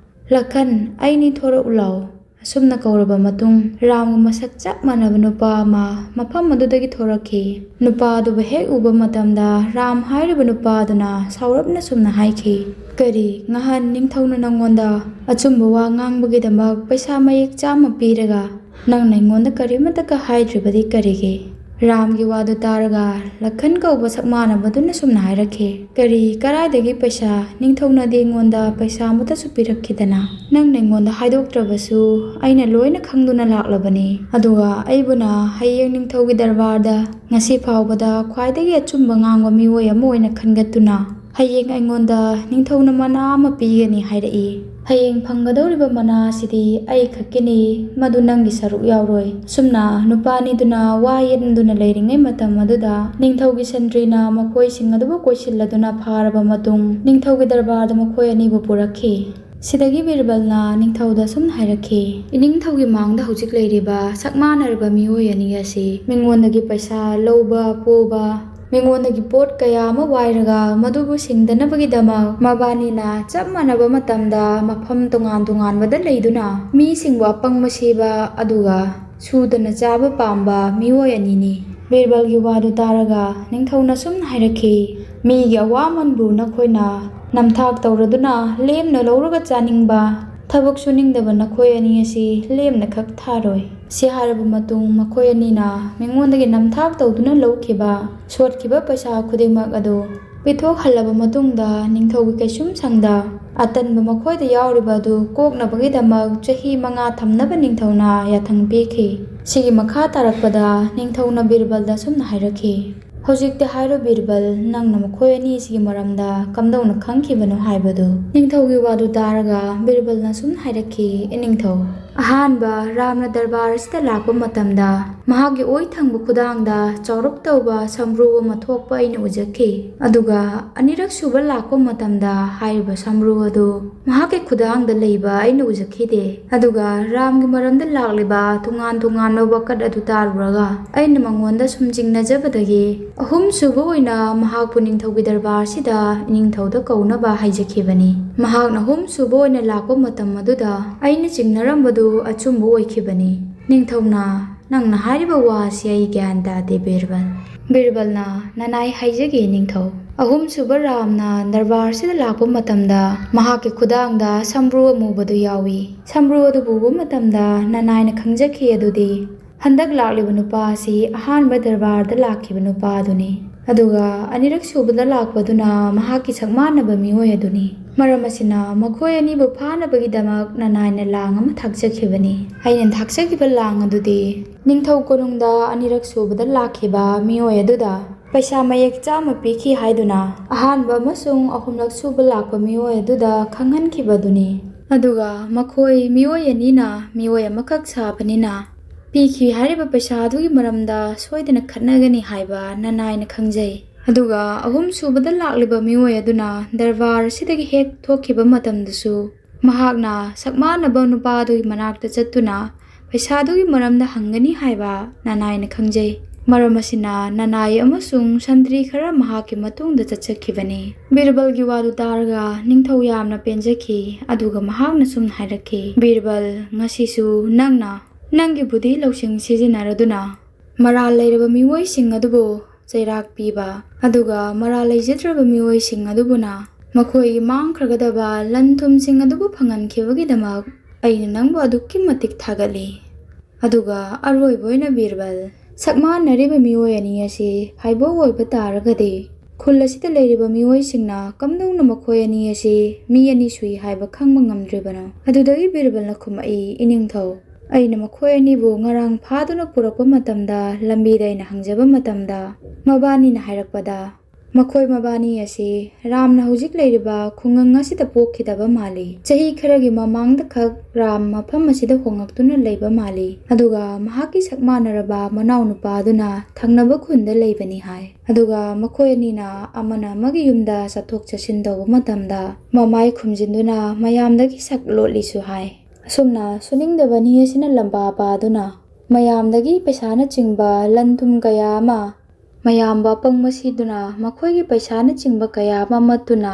"ꯂꯈꯟ, ꯑꯩꯅꯤ, ꯊꯣꯔꯛꯎ ꯂꯥꯎ" ꯑꯁꯨꯝꯅ ꯀꯧꯔꯕ ꯃꯇꯨꯡ, ꯔꯥꯝꯒ ꯃꯁꯛ ꯆꯞ ꯃꯥꯟꯅꯕ ꯅꯨꯄꯥ ꯑꯃ ꯃꯐꯝ ꯑꯗꯨꯗꯒꯤ ꯊꯣꯔꯛꯈꯤ꯫ ꯅꯨꯄꯥ ꯑꯗꯨꯕꯨ ꯍꯦꯛ ꯎꯕ ꯃꯇꯝꯗ, ꯔꯥꯝ ꯍꯥꯏꯔꯤꯕ ꯅꯨꯄꯥ ꯑꯗꯨꯅ ꯁꯥꯎꯔꯞꯅ ꯁꯨꯝꯅ ꯍꯥꯏꯈꯤ, "ꯀꯔꯤ, ꯉꯍꯥꯟ ꯅꯤꯡꯊꯧꯅ ꯅꯪꯉꯣꯟꯗ ꯑꯆꯨꯝꯕ ꯋꯥ ꯉꯥꯡꯕꯒꯤꯗꯃꯛ ꯄꯩꯁꯥ ꯃꯌꯦꯛ ꯆꯥꯝꯃ ꯄꯤꯔꯒ, ꯅꯪꯅ ꯑꯩꯉꯣꯟꯗ ꯀꯔꯤꯃꯠꯇꯒ ꯍꯥꯏꯗ꯭ꯔꯤꯕꯗꯤ ꯀꯔꯤꯒꯤ?" ꯔꯥꯝꯒꯤ ꯋꯥꯗꯨ ꯇꯥꯔꯒ ꯂꯈꯟ ꯀꯧꯕ ꯁꯛ ꯃꯥꯟꯅꯕꯗꯨꯅ ꯁꯨꯝꯅ ꯍꯥꯏꯔꯛꯈꯤ, "ꯀꯔꯤ, ꯀꯔꯥꯏꯗꯒꯤ ꯄꯩꯁꯥ? ꯅꯤꯡꯊꯧꯅꯗꯤ ꯑꯩꯉꯣꯟꯗ ꯄꯩꯁꯥ ꯑꯃꯠꯇꯁꯨ ꯄꯤꯔꯛꯈꯤꯗꯅ꯫ ꯅꯪꯅ ꯑꯩꯉꯣꯟꯗ ꯍꯥꯏꯗꯣꯛꯇ꯭ꯔꯕꯁꯨ ꯑꯩꯅ ꯂꯣꯏꯅ ꯈꯪꯗꯨꯅ ꯂꯥꯛꯂꯕꯅꯤ꯫ ꯑꯗꯨꯒ ꯑꯩꯕꯨꯅ ꯍꯌꯦꯡ ꯅꯤꯡꯊꯧꯒꯤ ꯗꯔꯕꯥꯔꯗ ꯉꯁꯤ ꯐꯥꯎꯕꯗ ꯈ꯭ꯋꯥꯏꯗꯒꯤ ꯑꯆꯨꯝꯕ ꯉꯥꯡꯕ ꯃꯤꯑꯣꯏ ꯑꯃ ꯑꯣꯏꯅ ꯈꯟꯒꯠꯇꯨꯅ "ꯍꯌꯦꯡ ꯑꯩꯉꯣꯟꯗ ꯅꯤꯡꯊꯧꯅ ꯃꯅꯥ ꯑꯃ ꯄꯤꯒꯅꯤ ꯍꯥꯏꯔꯛꯏ꯫ ꯍꯌꯦꯡ ꯐꯪꯒꯗꯧꯔꯤꯕ ꯃꯅꯥ ꯑꯁꯤꯗꯤ ꯑꯩ ꯈꯛꯀꯤꯅꯤ, ꯃꯗꯨ ꯅꯪꯒꯤ ꯁꯔꯨꯛ ꯌꯥꯎꯔꯣꯏ꯫" ꯁꯨꯝꯅ ꯅꯨꯄꯥ ꯑꯅꯤꯗꯨꯅ ꯋꯥ ꯌꯦꯠꯅꯗꯨꯅ ꯂꯩꯔꯤꯉꯩ ꯃꯇꯝ ꯑꯗꯨꯗ, ꯅꯤꯡꯊꯧꯒꯤ ꯁꯟꯇ꯭ꯔꯤꯅ ꯃꯈꯣꯏꯁꯤꯡ ꯑꯗꯨꯕꯨ ꯀꯣꯏꯁꯤꯜꯂꯗꯨꯅ ꯐꯥꯔꯕ ꯃꯇꯨꯡ, ꯅꯤꯡꯊꯧꯒꯤ ꯗꯔꯕꯥꯔꯗ ꯃꯈꯣꯏ ꯑꯅꯤꯕꯨ ꯄꯨꯔꯛꯈꯤ꯫ ꯁꯤꯗꯒꯤ ꯕꯤꯔꯕꯜꯅ ꯅꯤꯡꯊꯧꯗ ꯁꯨꯝ ꯍꯥꯏꯔꯛꯈꯤ, "ꯏꯅꯤꯡꯊꯧꯒꯤ ꯃꯥꯡꯗ ꯍꯧꯖꯤꯛ ꯂꯩꯔꯤꯕ ꯁꯛ ꯃꯥꯟꯅꯔꯕ ꯃꯤꯑꯣꯏ ꯑꯅꯤ ꯑꯁꯤ ꯃꯤꯉꯣꯟꯗꯒꯤ ꯄꯩꯁꯥ ꯂꯧꯕ, ꯄꯨꯕ, ꯃꯤꯉꯣꯟꯗꯒꯤ ꯄꯣꯠ ꯀꯌꯥ ꯑꯃ ꯋꯥꯏꯔꯒ ꯃꯗꯨꯕꯨ ꯁꯤꯡꯗꯅꯕꯒꯤꯗꯃꯛ ꯃꯕꯥꯅꯤꯅ ꯆꯞ ꯃꯥꯟꯅꯕ ꯃꯇꯝꯗ ꯃꯐꯝ ꯇꯣꯉꯥꯟ ꯇꯣꯉꯥꯟꯕꯗ ꯂꯩꯗꯨꯅ ꯃꯤꯁꯤꯡꯕꯨ ꯑꯄꯪꯕ ꯁꯤꯕ ꯑꯗꯨꯒ ꯁꯨꯗꯅ ꯆꯥꯕ ꯄꯥꯝꯕ ꯃꯤꯑꯣꯏ ꯑꯅꯤꯅꯤ꯫" ꯕꯤꯔꯕꯜꯒꯤ ꯋꯥꯗꯨ ꯇꯥꯔꯒ ꯅꯤꯡꯊꯧꯅ ꯁꯨꯝ ꯍꯥꯏꯔꯛꯈꯤ, "ꯃꯤꯒꯤ ꯑꯋꯥꯃꯟꯕꯨ ꯅꯈꯣꯏꯅ ꯅꯝꯊꯥꯛ ꯇꯧꯔꯗꯨꯅ ꯂꯦꯝꯅ ꯂꯧꯔꯒ ꯆꯥꯅꯤꯡꯕ, ꯊꯕꯛ ꯁꯨꯅꯤꯡꯗꯕ ꯅꯈꯣꯏ ꯑꯅꯤ ꯑꯁꯤ ꯂꯦꯝꯅ ꯈꯛ ꯊꯥꯔꯣꯏ꯫" ꯁꯤ ꯍꯥꯏꯔꯕ ꯃꯇꯨꯡ ꯃꯈꯣꯏ ꯑꯅꯤꯅ ꯃꯤꯉꯣꯟꯗꯒꯤ ꯅꯝꯊꯥꯛ ꯇꯧꯗꯨꯅ ꯂꯧꯈꯤꯕ ꯁꯣꯠꯈꯤꯕ ꯄꯩꯁꯥ ꯈꯨꯗꯤꯡꯃꯛ ꯑꯗꯨ ꯄꯤꯊꯣꯛꯍꯜꯂꯕ ꯃꯇꯨꯡꯗ ꯅꯤꯡꯊꯧꯒꯤ ꯀꯩꯁꯨꯝꯁꯪꯗ ꯑꯇꯟꯕ ꯃꯈꯣꯏꯗ ꯌꯥꯎꯔꯤꯕ ꯑꯗꯨ ꯀꯣꯛꯅꯕꯒꯤꯗꯃꯛ ꯆꯍꯤ ꯃꯉꯥ ꯊꯝꯅꯕ ꯅꯤꯡꯊꯧꯅ ꯌꯥꯊꯪ ꯄꯤꯈꯤ꯫ ꯁꯤꯒꯤ ꯃꯈꯥ ꯇꯥꯔꯛꯄꯗ ꯅꯤꯡꯊꯧꯅ ꯕꯤꯔꯕꯜꯗ ꯑꯁꯨꯝꯅ ꯍꯥꯏꯔꯛꯈꯤ, "ꯍꯧꯖꯤꯛꯇꯤ ꯍꯥꯏꯔꯣ ꯕꯤꯔꯕꯜ, ꯅꯪꯅ ꯃꯈꯣꯏ ꯑꯅꯤꯁꯤꯒꯤ ꯃꯔꯝꯗ ꯀꯝꯗꯧꯅ ꯈꯪꯈꯤꯕꯅꯣ ꯍꯥꯏꯕꯗꯨ?" ꯅꯤꯡꯊꯧꯒꯤ ꯋꯥꯗꯨ ꯇꯥꯔꯒ ꯕꯤꯔꯕꯜꯅ ꯁꯨꯝ ꯍꯥꯏꯔꯛꯈꯤ, "ꯏꯅꯤꯡꯊꯧ, ꯑꯍꯥꯟꯕ ꯔꯥꯝꯅ ꯗꯔꯕꯥꯔ ꯑꯁꯤꯗ ꯂꯥꯛꯄ ꯃꯇꯝꯗ ꯃꯍꯥꯛꯀꯤ ꯑꯣꯏ ꯊꯪꯕ ꯈꯨꯗꯥꯡꯗ ꯆꯥꯎꯔꯞ ꯇꯧꯕ ꯁꯝꯕ꯭ꯔꯨ ꯑꯃ ꯊꯣꯛꯄ ꯑꯩꯅ ꯎꯖꯈꯤ꯫ ꯑꯗꯨꯒ ꯑꯅꯤꯔꯛ ꯁꯨꯕ ꯂꯥꯛꯄ ꯃꯇꯝꯗ ꯍꯥꯏꯔꯤꯕ ꯁꯝꯕ꯭ꯔꯨ ꯑꯗꯨ ꯃꯍꯥꯛꯀꯤ ꯈꯨꯗꯥꯡꯗ ꯂꯩꯕ ꯑꯩꯅ ꯎꯖꯈꯤꯗꯦ꯫ ꯑꯗꯨꯒ ꯔꯥꯝꯒꯤ ꯃꯔꯝꯗ ꯂꯥꯛꯂꯤꯕ ꯇꯣꯉꯥꯟ ꯇꯣꯉꯥꯟꯕ ꯋꯥꯀꯠ ꯑꯗꯨ ꯇꯥꯔꯨꯔꯒ ꯑꯩꯅ ꯃꯉꯣꯟꯗ ꯁꯨꯝ ꯆꯤꯡꯅꯖꯕꯗꯒꯤ ꯑꯍꯨꯝꯁꯨꯕ ꯑꯣꯏꯅ ꯃꯍꯥꯛꯄꯨ ꯅꯤꯡꯊꯧꯒꯤ ꯗꯔꯕꯥꯔꯁꯤꯗ ꯏꯅꯤꯡꯊꯧꯗ ꯀꯧꯅꯕ ꯍꯥꯏꯖꯈꯤꯕꯅꯤ꯫ ꯃꯍꯥꯛꯅ ꯑꯍꯨꯝꯁꯨꯕ ꯑꯣꯏꯅ ꯂꯥꯛꯄ ꯃꯇꯝ ꯑꯗꯨꯗ ꯑꯩꯅ ꯆꯤꯡꯅꯔꯝꯕꯗꯨ ꯑꯆꯨꯝꯕ ꯑꯣꯏꯈꯤꯕꯅꯤ꯫ ꯅꯤꯡꯊꯧꯅ, ꯅꯪꯅ ꯍꯥꯏꯔꯤꯕ ꯋꯥ ꯑꯁꯤ ꯑꯩ ꯒ꯭ꯌꯥꯟ ꯇꯥꯗꯦ ꯕꯤꯔꯕꯜ꯫" ꯕꯤꯔꯕꯜꯅ, "ꯅꯅꯥꯏ ꯍꯥꯏꯖꯒꯦ ꯅꯤꯡꯊꯧ꯫ ꯑꯍꯨꯝꯁꯨꯕ ꯔꯥꯝꯅ ꯗꯔꯕꯥꯔꯁꯤꯗ ꯂꯥꯛꯄ ꯃꯇꯝꯗ ꯃꯍꯥꯛꯀꯤ ꯈꯨꯗꯥꯡꯗ ꯁꯝꯕ꯭ꯔꯨ ꯑꯃꯨꯕꯗꯨ ꯌꯥꯎꯏ꯫ ꯁꯝꯕ꯭ꯔꯨ ꯑꯗꯨ ꯄꯨꯕ ꯃꯇꯝꯗ ꯅꯅꯥꯏꯅ ꯈꯪꯖꯈꯤ ꯑꯗꯨꯗꯤ ꯍꯟꯗꯛ ꯂꯥꯛꯂꯤꯕ ꯅꯨꯄꯥ ꯑꯁꯤ ꯑꯍꯥꯟꯕ ꯗꯔꯕꯥꯔꯗ ꯂꯥꯛꯈꯤꯕ ꯅꯨꯄꯥ ꯑꯗꯨꯅꯤ꯫ ꯑꯗꯨꯒ ꯑꯅꯤꯔꯛ ꯁꯨꯕꯗ ꯂꯥꯛꯄꯗꯨꯅ ꯃꯍꯥꯛꯀꯤ ꯁꯛ ꯃꯥꯟꯅꯕ ꯃꯤꯑꯣꯏ ꯑꯗꯨꯅꯤ꯫ ꯃꯔꯝ ꯑꯁꯤꯅ ꯃꯈꯣꯏ ꯑꯅꯤꯕꯨ ꯐꯥꯅꯕꯒꯤꯗꯃꯛ ꯅꯅꯥꯏꯅ ꯂꯥꯡ ꯑꯃ ꯊꯥꯛꯆꯈꯤꯕꯅꯤ꯫ ꯑꯩꯅ ꯊꯥꯛꯆꯈꯤꯕ ꯂꯥꯡ ꯑꯗꯨꯗꯤ ꯅꯤꯡꯊꯧ ꯀꯣꯅꯨꯡꯗ ꯑꯅꯤꯔꯛ ꯁꯨꯕꯗ ꯂꯥꯛꯈꯤꯕ ꯃꯤꯑꯣꯏ ꯑꯗꯨꯗ ꯄꯩꯁꯥ ꯃꯌꯦꯛ ꯆꯥꯝꯃ ꯄꯤꯈꯤ ꯍꯥꯏꯗꯨꯅ ꯑꯍꯥꯟꯕ ꯑꯃꯁꯨꯡ ꯑꯍꯨꯝꯂꯛ ꯁꯨꯕ ꯂꯥꯛꯄ ꯃꯤꯑꯣꯏ ꯑꯗꯨꯗ ꯈꯪꯍꯟꯈꯤꯕꯗꯨꯅꯤ꯫ ꯑꯗꯨꯒ ꯃꯈꯣꯏ ꯃꯤꯑꯣꯏ ꯑꯅꯤꯅ ꯃꯤꯑꯣꯏ ꯑꯃꯈꯛ ꯁꯥꯕꯅꯤꯅ ꯄꯤꯈꯤ ꯍꯥꯏꯔꯤꯕ ꯄꯩꯁꯥ ꯑꯗꯨꯒꯤ ꯃꯔꯝꯗ ꯁꯣꯏꯗꯅ ꯈꯠꯅꯒꯅꯤ ꯍꯥꯏꯕ ꯅꯅꯥꯏꯅ ꯈꯪꯖꯩ꯫ ꯑꯗꯨꯒ ꯑꯍꯨꯝ ꯁꯨꯕꯗ ꯂꯥꯛꯂꯤꯕ ꯃꯤꯑꯣꯏ ꯑꯗꯨꯅ ꯗꯔꯕꯥꯔ ꯑꯁꯤꯗꯒꯤ ꯍꯦꯛ ꯊꯣꯛꯈꯤꯕ ꯃꯇꯝꯗꯁꯨ ꯃꯍꯥꯛꯅ ꯁꯛꯃꯥꯟꯅꯕ ꯅꯨꯄꯥ ꯑꯗꯨꯒꯤ ꯃꯅꯥꯛꯇ ꯆꯠꯇꯨꯅ ꯄꯩꯁꯥꯗꯨꯒꯤ ꯃꯔꯝꯗ ꯍꯪꯒꯅꯤ ꯍꯥꯏꯕ ꯅꯅꯥꯏꯅ ꯈꯪꯖꯩ꯫ ꯃꯔꯝ ꯑꯁꯤꯅ ꯅꯅꯥꯏ ꯑꯃꯁꯨꯡ ꯁꯟꯇ꯭ꯔꯤ ꯈꯔ ꯃꯍꯥꯛꯀꯤ ꯃꯇꯨꯡꯗ ꯆꯠꯆꯈꯤꯕꯅꯤ꯫ ꯕꯤꯔꯕꯜꯒꯤ ꯋꯥꯗꯨ ꯇꯥꯔꯒ ꯅꯤꯡꯊꯧ ꯌꯥꯝꯅ ꯄꯦꯟꯖꯈꯤ, ꯑꯗꯨꯒ ꯃꯍꯥꯛꯅ ꯁꯨꯝꯅ ꯍꯥꯏꯔꯛꯈꯤ, "ꯕꯤꯔꯕꯜ, ꯉꯁꯤꯁꯨ ꯅꯪꯅ ꯅꯪꯒꯤ ꯕꯨꯙꯤ ꯂꯧꯁꯤꯡ ꯁꯤꯖꯤꯟꯅꯔꯗꯨꯅ ꯃꯔꯥꯜ ꯂꯩꯔꯕ ꯃꯤꯑꯣꯏꯁꯤꯡ ꯑꯗꯨꯕꯨ ꯆꯩꯔꯥꯛ ꯄꯤꯕ, ꯑꯗꯨꯒ ꯃꯔꯥꯜ ꯂꯩꯖꯗ꯭ꯔꯕ ꯃꯤꯑꯣꯏꯁꯤꯡ ꯑꯗꯨꯕꯨꯅ ꯃꯈꯣꯏꯒꯤ ꯃꯥꯡꯈ꯭ꯔꯒꯗꯕ ꯂꯟ ꯊꯨꯝꯁꯤꯡ ꯑꯗꯨꯕꯨ ꯐꯪꯍꯟꯈꯤꯕꯒꯤꯗꯃꯛ ꯑꯩꯅ ꯅꯪꯕꯨ ꯑꯗꯨꯛꯀꯤ ꯃꯇꯤꯛ ꯊꯥꯒꯠꯂꯤ꯫ ꯑꯗꯨꯒ ꯑꯔꯣꯏꯕ ꯑꯣꯏꯅ ꯕꯤꯔꯕꯜ, ꯁꯛꯃꯥꯟꯅꯔꯤꯕ ꯃꯤꯑꯣꯏ ꯑꯅꯤ ꯑꯁꯤ ꯐꯥꯏꯕꯣꯛ ꯑꯣꯏꯕ ꯇꯥꯔꯒꯗꯤ ꯈꯨꯜ ꯑꯁꯤꯗ ꯂꯩꯔꯤꯕ ꯃꯤꯑꯣꯏꯁꯤꯡꯅ ꯀꯝꯗꯧꯅ ꯃꯈꯣꯏ ꯑꯅꯤ ꯑꯁꯤ ꯃꯤ ꯑꯅꯤ ꯁꯨꯏ ꯍꯥꯏꯕ ꯈꯪꯕ ꯉꯝꯗ꯭ꯔꯤꯕꯅꯣ?" ꯑꯗꯨꯗꯒꯤ ꯕꯤꯔꯕꯜꯅ ꯈꯨꯝꯃꯛꯏ, "ꯏꯅꯤꯡꯊꯧ, ꯑꯩꯅ ꯃꯈꯣꯏ ꯑꯅꯤꯕꯨ ꯉꯔꯥꯡ ꯐꯥꯗꯨꯅ ꯄꯨꯔꯛꯄ ꯃꯇꯝꯗ ꯂꯝꯕꯤꯗ ꯑꯩꯅ ꯍꯪꯖꯕ ꯃꯇꯝꯗ ꯃꯕꯥꯅꯤꯅ ꯍꯥꯏꯔꯛꯄꯗ ꯃꯈꯣꯏ ꯃꯕꯥꯅꯤ ꯑꯁꯤ ꯔꯥꯝꯅ ꯍꯧꯖꯤꯛ ꯂꯩꯔꯤꯕ ꯈꯨꯡꯒꯪ ꯑꯁꯤꯗ ꯄꯣꯛꯈꯤꯗꯕ ꯃꯥꯜꯂꯤ꯫ ꯆꯍꯤ ꯈꯔꯒꯤ ꯃꯃꯥꯡꯗ ꯈꯛ ꯔꯥꯝ ꯃꯐꯝ ꯑꯁꯤꯗ ꯍꯣꯡꯂꯛꯇꯨꯅ ꯂꯩꯕ ꯃꯥꯜꯂꯤ꯫ ꯑꯗꯨꯒ ꯃꯍꯥꯛꯀꯤ ꯁꯛꯃꯥꯟꯅꯔꯕ ꯃꯅꯥꯎꯅꯨꯄꯥ ꯑꯗꯨꯅ ꯊꯪꯅꯕ ꯈꯨꯟꯗ ꯂꯩꯕꯅꯤ ꯍꯥꯏ꯫ ꯑꯗꯨꯒ ꯃꯈꯣꯏ ꯑꯅꯤꯅ ꯑꯃꯅ ꯑꯃꯒꯤ ꯌꯨꯝꯗ ꯆꯠꯊꯣꯛ ꯆꯠꯁꯤꯟ ꯇꯧꯕ ꯃꯇꯝꯗ ꯃꯃꯥꯏ ꯈꯨꯝꯖꯤꯟꯗꯨꯅ ꯃꯌꯥꯝꯗꯒꯤ ꯁꯛ ꯂꯣꯠꯂꯤꯁꯨ ꯍꯥꯏ꯫ ꯑꯁꯨꯝꯅ ꯁꯨꯅꯤꯡꯗꯕ ꯅꯤ ꯑꯁꯤꯅ ꯂꯝꯕꯥ ꯄꯥꯗꯨꯅ ꯃꯌꯥꯝꯗꯒꯤ ꯄꯩꯁꯥꯅꯆꯤꯡꯕ ꯂꯟ ꯊꯨꯝ ꯀꯌꯥ ꯑꯃ ꯃꯌꯥꯝꯕꯨ ꯑꯄꯪꯕ ꯁꯤꯗꯨꯅ ꯃꯈꯣꯏꯒꯤ ꯄꯩꯁꯥꯅꯆꯤꯡꯕ ꯀꯌꯥ ꯑꯃ ꯃꯠꯇꯨꯅ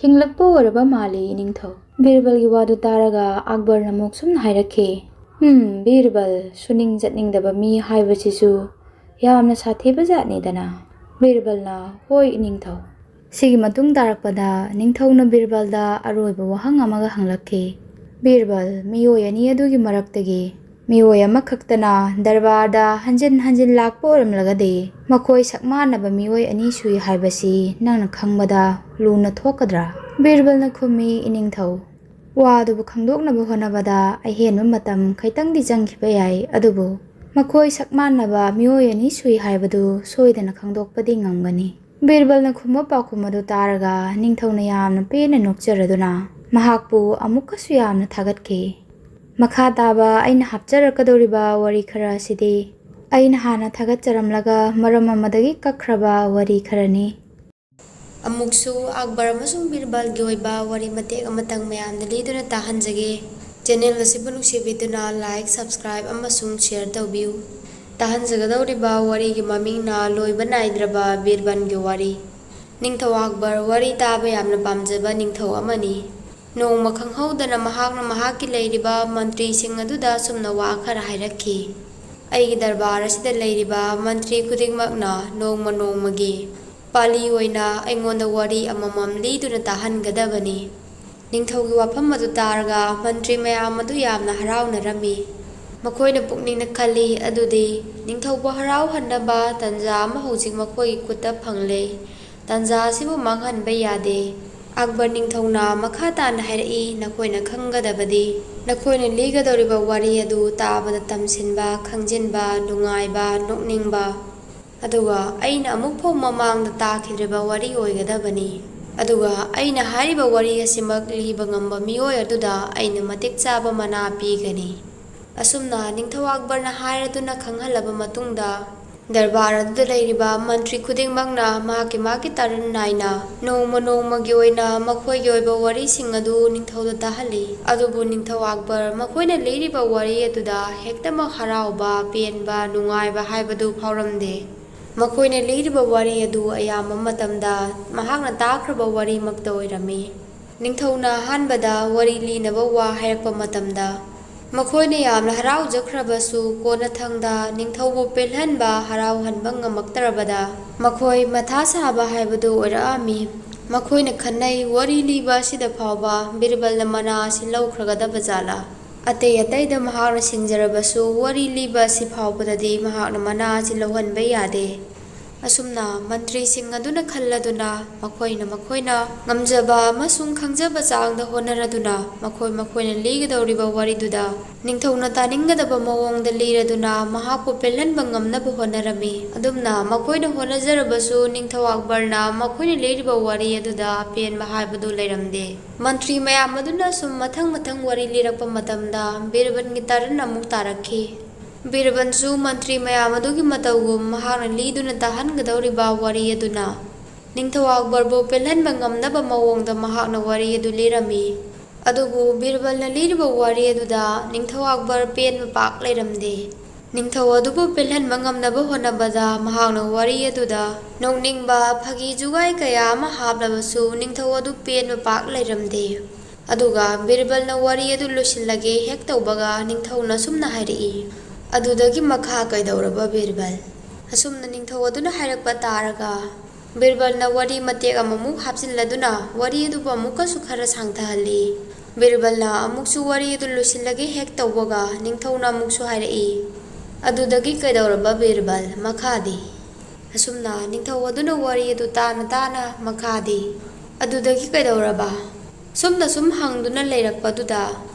ꯍꯤꯡꯂꯛꯄ ꯑꯣꯏꯔꯕ ꯃꯥꯜꯂꯤ, ꯏꯅꯤꯡꯊꯧ꯫" ꯕꯤꯔꯕꯜꯒꯤ ꯋꯥꯗꯨ ꯇꯥꯔꯒ ꯑꯛꯕꯔꯅ ꯑꯃꯨꯛ ꯁꯨꯝꯅ ꯍꯥꯏꯔꯛꯈꯤ, "ꯍꯝ, ꯕꯤꯔꯕꯜ, ꯁꯨꯅꯤꯡ ꯆꯠꯅꯤꯡꯗꯕ ꯃꯤ ꯍꯥꯏꯕꯁꯤꯁꯨ ꯌꯥꯝꯅ ꯁꯥꯊꯤꯕ ꯖꯥꯠꯅꯤꯗꯅ꯫" ꯕꯤꯔꯕꯜꯅ, "ꯍꯣꯏ, ꯏꯅꯤꯡꯊꯧ꯫" ꯁꯤꯒꯤ ꯃꯇꯨꯡ ꯇꯥꯔꯛꯄꯗ ꯅꯤꯡꯊꯧꯅ ꯕꯤꯔꯕꯜꯗ ꯑꯔꯣꯏꯕ ꯋꯥꯍꯪ ꯑꯃꯒ ꯍꯪꯂꯛꯈꯤ, "ꯕꯤꯔꯕꯜ, ꯃꯤꯑꯣꯏ ꯑꯅꯤ ꯑꯗꯨꯒꯤ ꯃꯔꯛꯇꯒꯤ ꯃꯤꯑꯣꯏ ꯑꯃꯈꯛꯇꯅ ꯗꯔꯕꯥꯔꯗ ꯍꯟꯖꯤꯟ ꯍꯟꯖꯤꯟ ꯂꯥꯛꯄ ꯑꯣꯏꯔꯝꯂꯒꯗꯤ ꯃꯈꯣꯏ ꯁꯛ ꯃꯥꯟꯅꯕ ꯃꯤꯑꯣꯏ ꯑꯅꯤ ꯁꯨꯏ ꯍꯥꯏꯕꯁꯤ ꯅꯪꯅ ꯈꯪꯕꯗ ꯂꯨꯅ ꯊꯣꯛꯀꯗ꯭ꯔꯥ?" ꯕꯤꯔꯕꯜꯅ ꯈꯨꯝꯃꯤ, "ꯏꯅꯤꯡꯊꯧ, ꯋꯥꯗꯨꯕꯨ ꯈꯪꯗꯣꯛꯅꯕ ꯍꯣꯠꯅꯕꯗ ꯑꯍꯦꯟꯕ ꯃꯇꯝ ꯈꯤꯇꯪꯗꯤ ꯆꯪꯈꯤꯕ ꯌꯥꯏ, ꯑꯗꯨꯕꯨ ꯃꯈꯣꯏ ꯁꯛ ꯃꯥꯟꯅꯕ ꯃꯤꯑꯣꯏ ꯑꯅꯤ ꯁꯨꯏ ꯍꯥꯏꯕꯗꯨ ꯁꯣꯏꯗꯅ ꯈꯪꯗꯣꯛꯄꯗꯤ ꯉꯝꯒꯅꯤ꯫ ꯕꯤꯔꯕꯜꯅ ꯈꯨꯝꯕ ꯄꯥꯎꯈꯨꯝ ꯑꯗꯨ ꯇꯥꯔꯒ ꯅꯤꯡꯊꯧꯅ ꯌꯥꯝꯅ ꯄꯦꯟꯅ ꯅꯣꯛꯆꯔꯗꯨꯅ ꯃꯍꯥꯛꯄꯨ ꯑꯃꯨꯛꯀꯁꯨ ꯌꯥꯝꯅ ꯊꯥꯒꯠꯈꯤ꯫ ꯃꯈꯥ ꯇꯥꯕ ꯑꯩꯅ ꯍꯥꯞꯆꯔꯛꯀꯗꯧꯔꯤꯕ ꯋꯥꯔꯤ ꯈꯔ ꯑꯁꯤꯗꯤ ꯑꯩꯅ ꯍꯥꯟꯅ ꯊꯥꯒꯠꯆꯔꯝꯂꯒ ꯃꯔꯝ ꯑꯃꯗꯒꯤ ꯀꯛꯈ꯭ꯔꯕ ꯋꯥꯔꯤ ꯈꯔꯅꯤ꯫ ꯑꯃꯨꯛꯁꯨ ꯑꯛꯕꯔ ꯑꯃꯁꯨꯡ ꯕꯤꯔꯕꯜꯒꯤ ꯑꯣꯏꯕ ꯋꯥꯔꯤ ꯃꯇꯦꯛ ꯑꯃꯇꯪ ꯃꯌꯥꯝꯗ ꯂꯤꯗꯨꯅ ꯇꯥꯍꯟꯖꯒꯦ꯫ ꯆꯦꯅꯦꯜ ꯑꯁꯤꯕꯨ ꯅꯨꯡꯁꯤꯕꯤꯗꯨꯅ like, subscribe ꯑꯃꯁꯨꯡ share ꯇꯧꯕꯤꯌꯨ꯫ ꯇꯥꯍꯟꯖꯒꯗꯧꯔꯤꯕ ꯋꯥꯔꯤꯒꯤ ꯃꯃꯤꯡꯅ ꯂꯣꯏꯕ ꯅꯥꯏꯗ꯭ꯔꯕ ꯕꯤꯔꯕꯜꯒꯤ ꯋꯥꯔꯤ꯫ ꯅꯤꯡꯊꯧ ꯑꯛꯕꯔ ꯋꯥꯔꯤ ꯇꯥꯕ ꯌꯥꯝꯅ ꯄꯥꯝꯖꯕ ꯅꯤꯡꯊꯧ ꯑꯃꯅꯤ꯫ ꯅꯣꯡꯃ ꯈꯪꯍꯧꯗꯅ ꯃꯍꯥꯛꯅ ꯃꯍꯥꯛꯀꯤ ꯂꯩꯔꯤꯕ ꯃꯟꯇ꯭ꯔꯤꯁꯤꯡ ꯑꯗꯨꯗ ꯑꯁꯨꯝꯅ ꯋꯥ ꯈꯔ ꯍꯥꯏꯔꯛꯈꯤ, "ꯑꯩꯒꯤ ꯗꯔꯕꯥꯔ ꯑꯁꯤꯗ ꯂꯩꯔꯤꯕ ꯃꯟꯇ꯭ꯔꯤ ꯈꯨꯗꯤꯡꯃꯛꯅ ꯅꯣꯡꯃ ꯅꯣꯡꯃꯒꯤ ꯄꯥꯂꯤ ꯑꯣꯏꯅ ꯑꯩꯉꯣꯟꯗ ꯋꯥꯔꯤ ꯑꯃꯃꯝ ꯂꯤꯗꯨꯅ ꯇꯥꯍꯟꯒꯗꯕꯅꯤ꯫" ꯅꯤꯡꯊꯧꯒꯤ ꯋꯥꯐꯝ ꯑꯗꯨ ꯇꯥꯔꯒ ꯃꯟꯇ꯭ꯔꯤ ꯃꯌꯥꯝ ꯑꯗꯨ ꯌꯥꯝꯅ ꯍꯔꯥꯎꯅꯔꯝꯃꯤ꯫ ꯃꯈꯣꯏꯅ ꯄꯨꯛꯅꯤꯡꯗ ꯈꯜꯂꯤ, "ꯑꯗꯨꯗꯤ ꯅꯤꯡꯊꯧꯕꯨ ꯍꯔꯥꯎꯍꯟꯅꯕ ꯇꯟꯖꯥ ꯑꯃ ꯍꯧꯖꯤꯛ ꯃꯈꯣꯏꯒꯤ ꯈꯨꯠꯇ ꯐꯪꯂꯦ꯫ ꯇꯟꯖꯥ ꯑꯁꯤꯕꯨ ꯃꯥꯡꯍꯟꯕ ꯌꯥꯗꯦ꯫" ꯑꯛꯕꯔ ꯅꯤꯡꯊꯧꯅ ꯃꯈꯥ ꯇꯥꯅ ꯍꯥꯏꯔꯛꯏ, "ꯅꯈꯣꯏꯅ ꯈꯪꯒꯗꯕꯗꯤ ꯅꯈꯣꯏꯅ ꯂꯤꯒꯗꯧꯔꯤꯕ ꯋꯥꯔꯤ ꯑꯗꯨ ꯇꯥꯕꯗ ꯇꯝꯁꯤꯟꯕ, ꯈꯪꯖꯤꯟꯕ, ꯅꯨꯡꯉꯥꯏꯕ, ꯅꯣꯛꯅꯤꯡꯕ, ꯑꯗꯨꯒ ꯑꯩꯅ ꯑꯃꯨꯛ ꯐꯥꯎ ꯃꯃꯥꯡꯗ ꯇꯥꯈꯤꯗ꯭ꯔꯤꯕ ꯋꯥꯔꯤ ꯑꯣꯏꯒꯗꯕꯅꯤ꯫ ꯑꯗꯨꯒ ꯑꯩꯅ ꯍꯥꯏꯔꯤꯕ ꯋꯥꯔꯤ ꯑꯁꯤꯃꯛ ꯂꯤꯕ ꯉꯝꯕ ꯃꯤꯑꯣꯏ ꯑꯗꯨꯗ ꯑꯩꯅ ꯃꯇꯤꯛ ꯆꯥꯕ ꯃꯅꯥ ꯄꯤꯒꯅꯤ꯫" ꯑꯁꯨꯝꯅ ꯅꯤꯡꯊꯧ ꯑꯛꯕꯔꯅ ꯍꯥꯏꯔꯗꯨꯅ ꯈꯪꯍꯜꯂꯕ ꯃꯇꯨꯡꯗ, ꯗꯔꯕꯥꯔ ꯑꯗꯨꯗ ꯂꯩꯔꯤꯕ ꯃꯟꯇ꯭ꯔꯤ ꯈꯨꯗꯤꯡꯃꯛꯅ ꯃꯍꯥꯛꯀꯤ ꯃꯍꯥꯛꯀꯤ ꯇꯔꯟ ꯅꯥꯏꯅ ꯅꯣꯡꯃ ꯅꯣꯡꯃꯒꯤ ꯑꯣꯏꯅ ꯃꯈꯣꯏꯒꯤ ꯑꯣꯏꯕ ꯋꯥꯔꯤꯁꯤꯡ ꯑꯗꯨ ꯅꯤꯡꯊꯧꯗ ꯇꯥꯍꯜꯂꯤ꯫ ꯑꯗꯨꯕꯨ ꯅꯤꯡꯊꯧ ꯑꯛꯕꯔ ꯃꯈꯣꯏꯅ ꯂꯤꯔꯤꯕ ꯋꯥꯔꯤ ꯑꯗꯨꯗ ꯍꯦꯛꯇꯃꯛ ꯍꯔꯥꯎꯕ, ꯄꯦꯟꯕ, ꯅꯨꯡꯉꯥꯏꯕ ꯍꯥꯏꯕꯗꯨ ꯐꯥꯎꯔꯝꯗꯦ꯫ ꯃꯈꯣꯏꯅ ꯂꯤꯔꯤꯕ ꯋꯥꯔꯤ ꯑꯗꯨ ꯑꯌꯥꯝꯕ ꯃꯇꯝꯗ ꯃꯍꯥꯛꯅ ꯇꯥꯈ꯭ꯔꯕ ꯋꯥꯔꯤꯃꯛꯇ ꯑꯣꯏꯔꯝꯃꯤ꯫ ꯅꯤꯡꯊꯧꯅ ꯑꯍꯥꯟꯕꯗ ꯋꯥꯔꯤ ꯂꯤꯅꯕ ꯋꯥ ꯍꯥꯏꯔꯛꯄ ꯃꯇꯝꯗ, ꯃꯈꯣꯏꯅ ꯌꯥꯝꯅ ꯍꯔꯥꯎꯖꯈ꯭ꯔꯕꯁꯨ, ꯀꯣꯟꯅꯊꯪꯗ ꯅꯤꯡꯊꯧꯕꯨ ꯄꯦꯜꯍꯟꯕ, ꯍꯔꯥꯎꯍꯟꯕ ꯉꯝꯃꯛꯇ꯭ꯔꯕꯗ, ꯃꯈꯣꯏ ꯃꯊꯥ ꯁꯥꯕ ꯍꯥꯏꯕꯗꯨ ꯑꯣꯏꯔꯛꯑꯝꯃꯤ꯫ ꯃꯈꯣꯏꯅ ꯈꯟꯅꯩ, ꯋꯥꯔꯤ ꯂꯤꯕ ꯑꯁꯤꯗ ꯐꯥꯎꯕ ꯕꯤꯔꯕꯜꯅ ꯃꯅꯥ ꯑꯁꯤ ꯂꯧꯈ꯭ꯔꯒꯗꯕ ꯖꯥꯠꯂꯥ? ꯑꯇꯩ ꯑꯇꯩꯗ ꯃꯍꯥꯛꯅ ꯁꯤꯡꯖꯔꯕꯁꯨ, ꯋꯥꯔꯤ ꯂꯤꯕ ꯑꯁꯤ ꯐꯥꯎꯕꯗꯗꯤ ꯃꯍꯥꯛꯅ ꯃꯅꯥ ꯑꯁꯤ ꯂꯧꯍꯟꯕ ꯌꯥꯗꯦ꯫ ꯑꯁꯨꯝꯅ ꯃꯟꯇ꯭ꯔꯤꯁꯤꯡ ꯑꯗꯨꯅ ꯈꯜꯂꯗꯨꯅ ꯃꯈꯣꯏꯅ ꯃꯈꯣꯏꯅ ꯉꯝꯖꯕ ꯑꯃꯁꯨꯡ ꯈꯪꯖꯕ ꯆꯥꯡꯗ ꯍꯣꯠꯅꯔꯗꯨꯅ ꯃꯈꯣꯏ ꯃꯈꯣꯏꯅ ꯂꯤꯒꯗꯧꯔꯤꯕ ꯋꯥꯔꯤꯗꯨꯗ ꯅꯤꯡꯊꯧꯅ ꯇꯥꯅꯤꯡꯒꯗꯕ ꯃꯑꯣꯡꯗ ꯂꯤꯔꯗꯨꯅ ꯃꯍꯥꯛꯄꯨ ꯄꯦꯜꯍꯟꯕ ꯉꯝꯅꯕ ꯍꯣꯠꯅꯔꯝꯃꯤ꯫ ꯑꯗꯨꯝꯅ ꯃꯈꯣꯏꯅ ꯍꯣꯠꯅꯖꯔꯕꯁꯨ ꯅꯤꯡꯊꯧ ꯑꯛꯕꯔꯅ ꯃꯈꯣꯏꯅ ꯂꯤꯔꯤꯕ ꯋꯥꯔꯤ ꯑꯗꯨꯗ ꯑꯄꯦꯟꯕ ꯍꯥꯏꯕꯗꯨ ꯂꯩꯔꯝꯗꯦ꯫ ꯃꯟꯇ꯭ꯔꯤ ꯃꯌꯥꯝ ꯑꯗꯨꯅ ꯁꯨꯝ ꯃꯊꯪ ꯃꯊꯪ ꯋꯥꯔꯤ ꯂꯤꯔꯛꯄ ꯃꯇꯝꯗ ꯕꯤꯔꯕꯜꯒꯤ ꯇꯔꯟ ꯑꯃꯨꯛ ꯇꯥꯔꯛꯈꯤ꯫ ꯕꯤꯔꯕꯜꯁꯨ ꯃꯟꯇ꯭ꯔꯤ ꯃꯌꯥꯝ ꯑꯗꯨꯒꯤ ꯃꯇꯧꯒꯨꯝ ꯃꯍꯥꯛꯅ ꯂꯤꯗꯨꯅ ꯇꯥꯍꯟꯒꯗꯧꯔꯤꯕ ꯋꯥꯔꯤ ꯑꯗꯨꯅ ꯅꯤꯡꯊꯧ ꯑꯛꯕꯔꯕꯨ ꯄꯦꯜꯍꯟꯕ ꯉꯝꯅꯕ ꯃꯑꯣꯡꯗ ꯃꯍꯥꯛꯅ ꯋꯥꯔꯤ ꯑꯗꯨ ꯂꯤꯔꯝꯃꯤ꯫ ꯑꯗꯨꯕꯨ ꯕꯤꯔꯕꯜꯅ ꯂꯤꯔꯤꯕ ꯋꯥꯔꯤ ꯑꯗꯨꯗ ꯅꯤꯡꯊꯧ ꯑꯛꯕꯔ ꯄꯦꯟꯕ ꯄꯥꯛ ꯂꯩꯔꯝꯗꯦ꯫ ꯅꯤꯡꯊꯧ ꯑꯗꯨꯕꯨ ꯄꯦꯜꯍꯟꯕ ꯉꯝꯅꯕ ꯍꯣꯠꯅꯕꯗ ꯃꯍꯥꯛꯅ ꯋꯥꯔꯤ ꯑꯗꯨꯗ ꯅꯣꯛꯅꯤꯡꯕ ꯐꯥꯒꯤ ꯖꯨꯒꯥꯏ ꯀꯌꯥ ꯑꯃ ꯍꯥꯞꯂꯕꯁꯨ ꯅꯤꯡꯊꯧ ꯑꯗꯨ ꯄꯦꯟꯕ ꯄꯥꯛ ꯂꯩꯔꯝꯗꯦ꯫ ꯑꯗꯨꯒ ꯕꯤꯔꯕꯜꯅ ꯋꯥꯔꯤ ꯑꯗꯨ ꯂꯣꯏꯁꯤꯜꯂꯒꯦ ꯍꯦꯛ ꯇꯧꯕꯒ ꯅꯤꯡꯊꯧꯅ ꯑꯁꯨꯝꯅ ꯍꯥꯏꯔꯛꯏ, "ꯑꯗꯨꯗꯒꯤ ꯃꯈꯥ ꯀꯩꯗꯧꯔꯕ ꯕꯤꯔꯕꯜ?" ꯑꯁꯨꯝꯅ ꯅꯤꯡꯊꯧ ꯑꯗꯨꯅ ꯍꯥꯏꯔꯛꯄ ꯇꯥꯔꯒ ꯕꯤꯔꯕꯜꯅ ꯋꯥꯔꯤ ꯃꯇꯦꯛ ꯑꯃꯃꯨꯛ ꯍꯥꯞꯆꯤꯜꯂꯗꯨꯅ ꯋꯥꯔꯤ ꯑꯗꯨꯕꯨ ꯑꯃꯨꯛꯀꯁꯨ ꯈꯔ ꯁꯥꯡꯊꯍꯜꯂꯤ꯫ ꯕꯤꯔꯕꯜꯅ ꯑꯃꯨꯛꯁꯨ ꯋꯥꯔꯤ ꯑꯗꯨ ꯂꯣꯏꯁꯤꯜꯂꯒꯦ ꯍꯦꯛ ꯇꯧꯕꯒ ꯅꯤꯡꯊꯧꯅ ꯑꯃꯨꯛꯁꯨ ꯍꯥꯏꯔꯛꯏ, "ꯑꯗꯨꯗꯒꯤ ꯀꯩꯗꯧꯔꯕ ꯕꯤꯔꯕꯜ? ꯃꯈꯥꯗꯤ?" ꯑꯁꯨꯝꯅ ꯅꯤꯡꯊꯧ ꯑꯗꯨꯅ ꯋꯥꯔꯤ ꯑꯗꯨ ꯇꯥꯅ ꯇꯥꯅ ꯃꯈꯥꯗꯤ, "ꯑꯗꯨꯗꯒꯤ ꯀꯩꯗꯧꯔꯕ?" ꯁꯨꯝꯅ ꯁꯨꯝ ꯍꯪꯗꯨꯅ ꯂꯩꯔꯛꯄꯗꯨꯗ,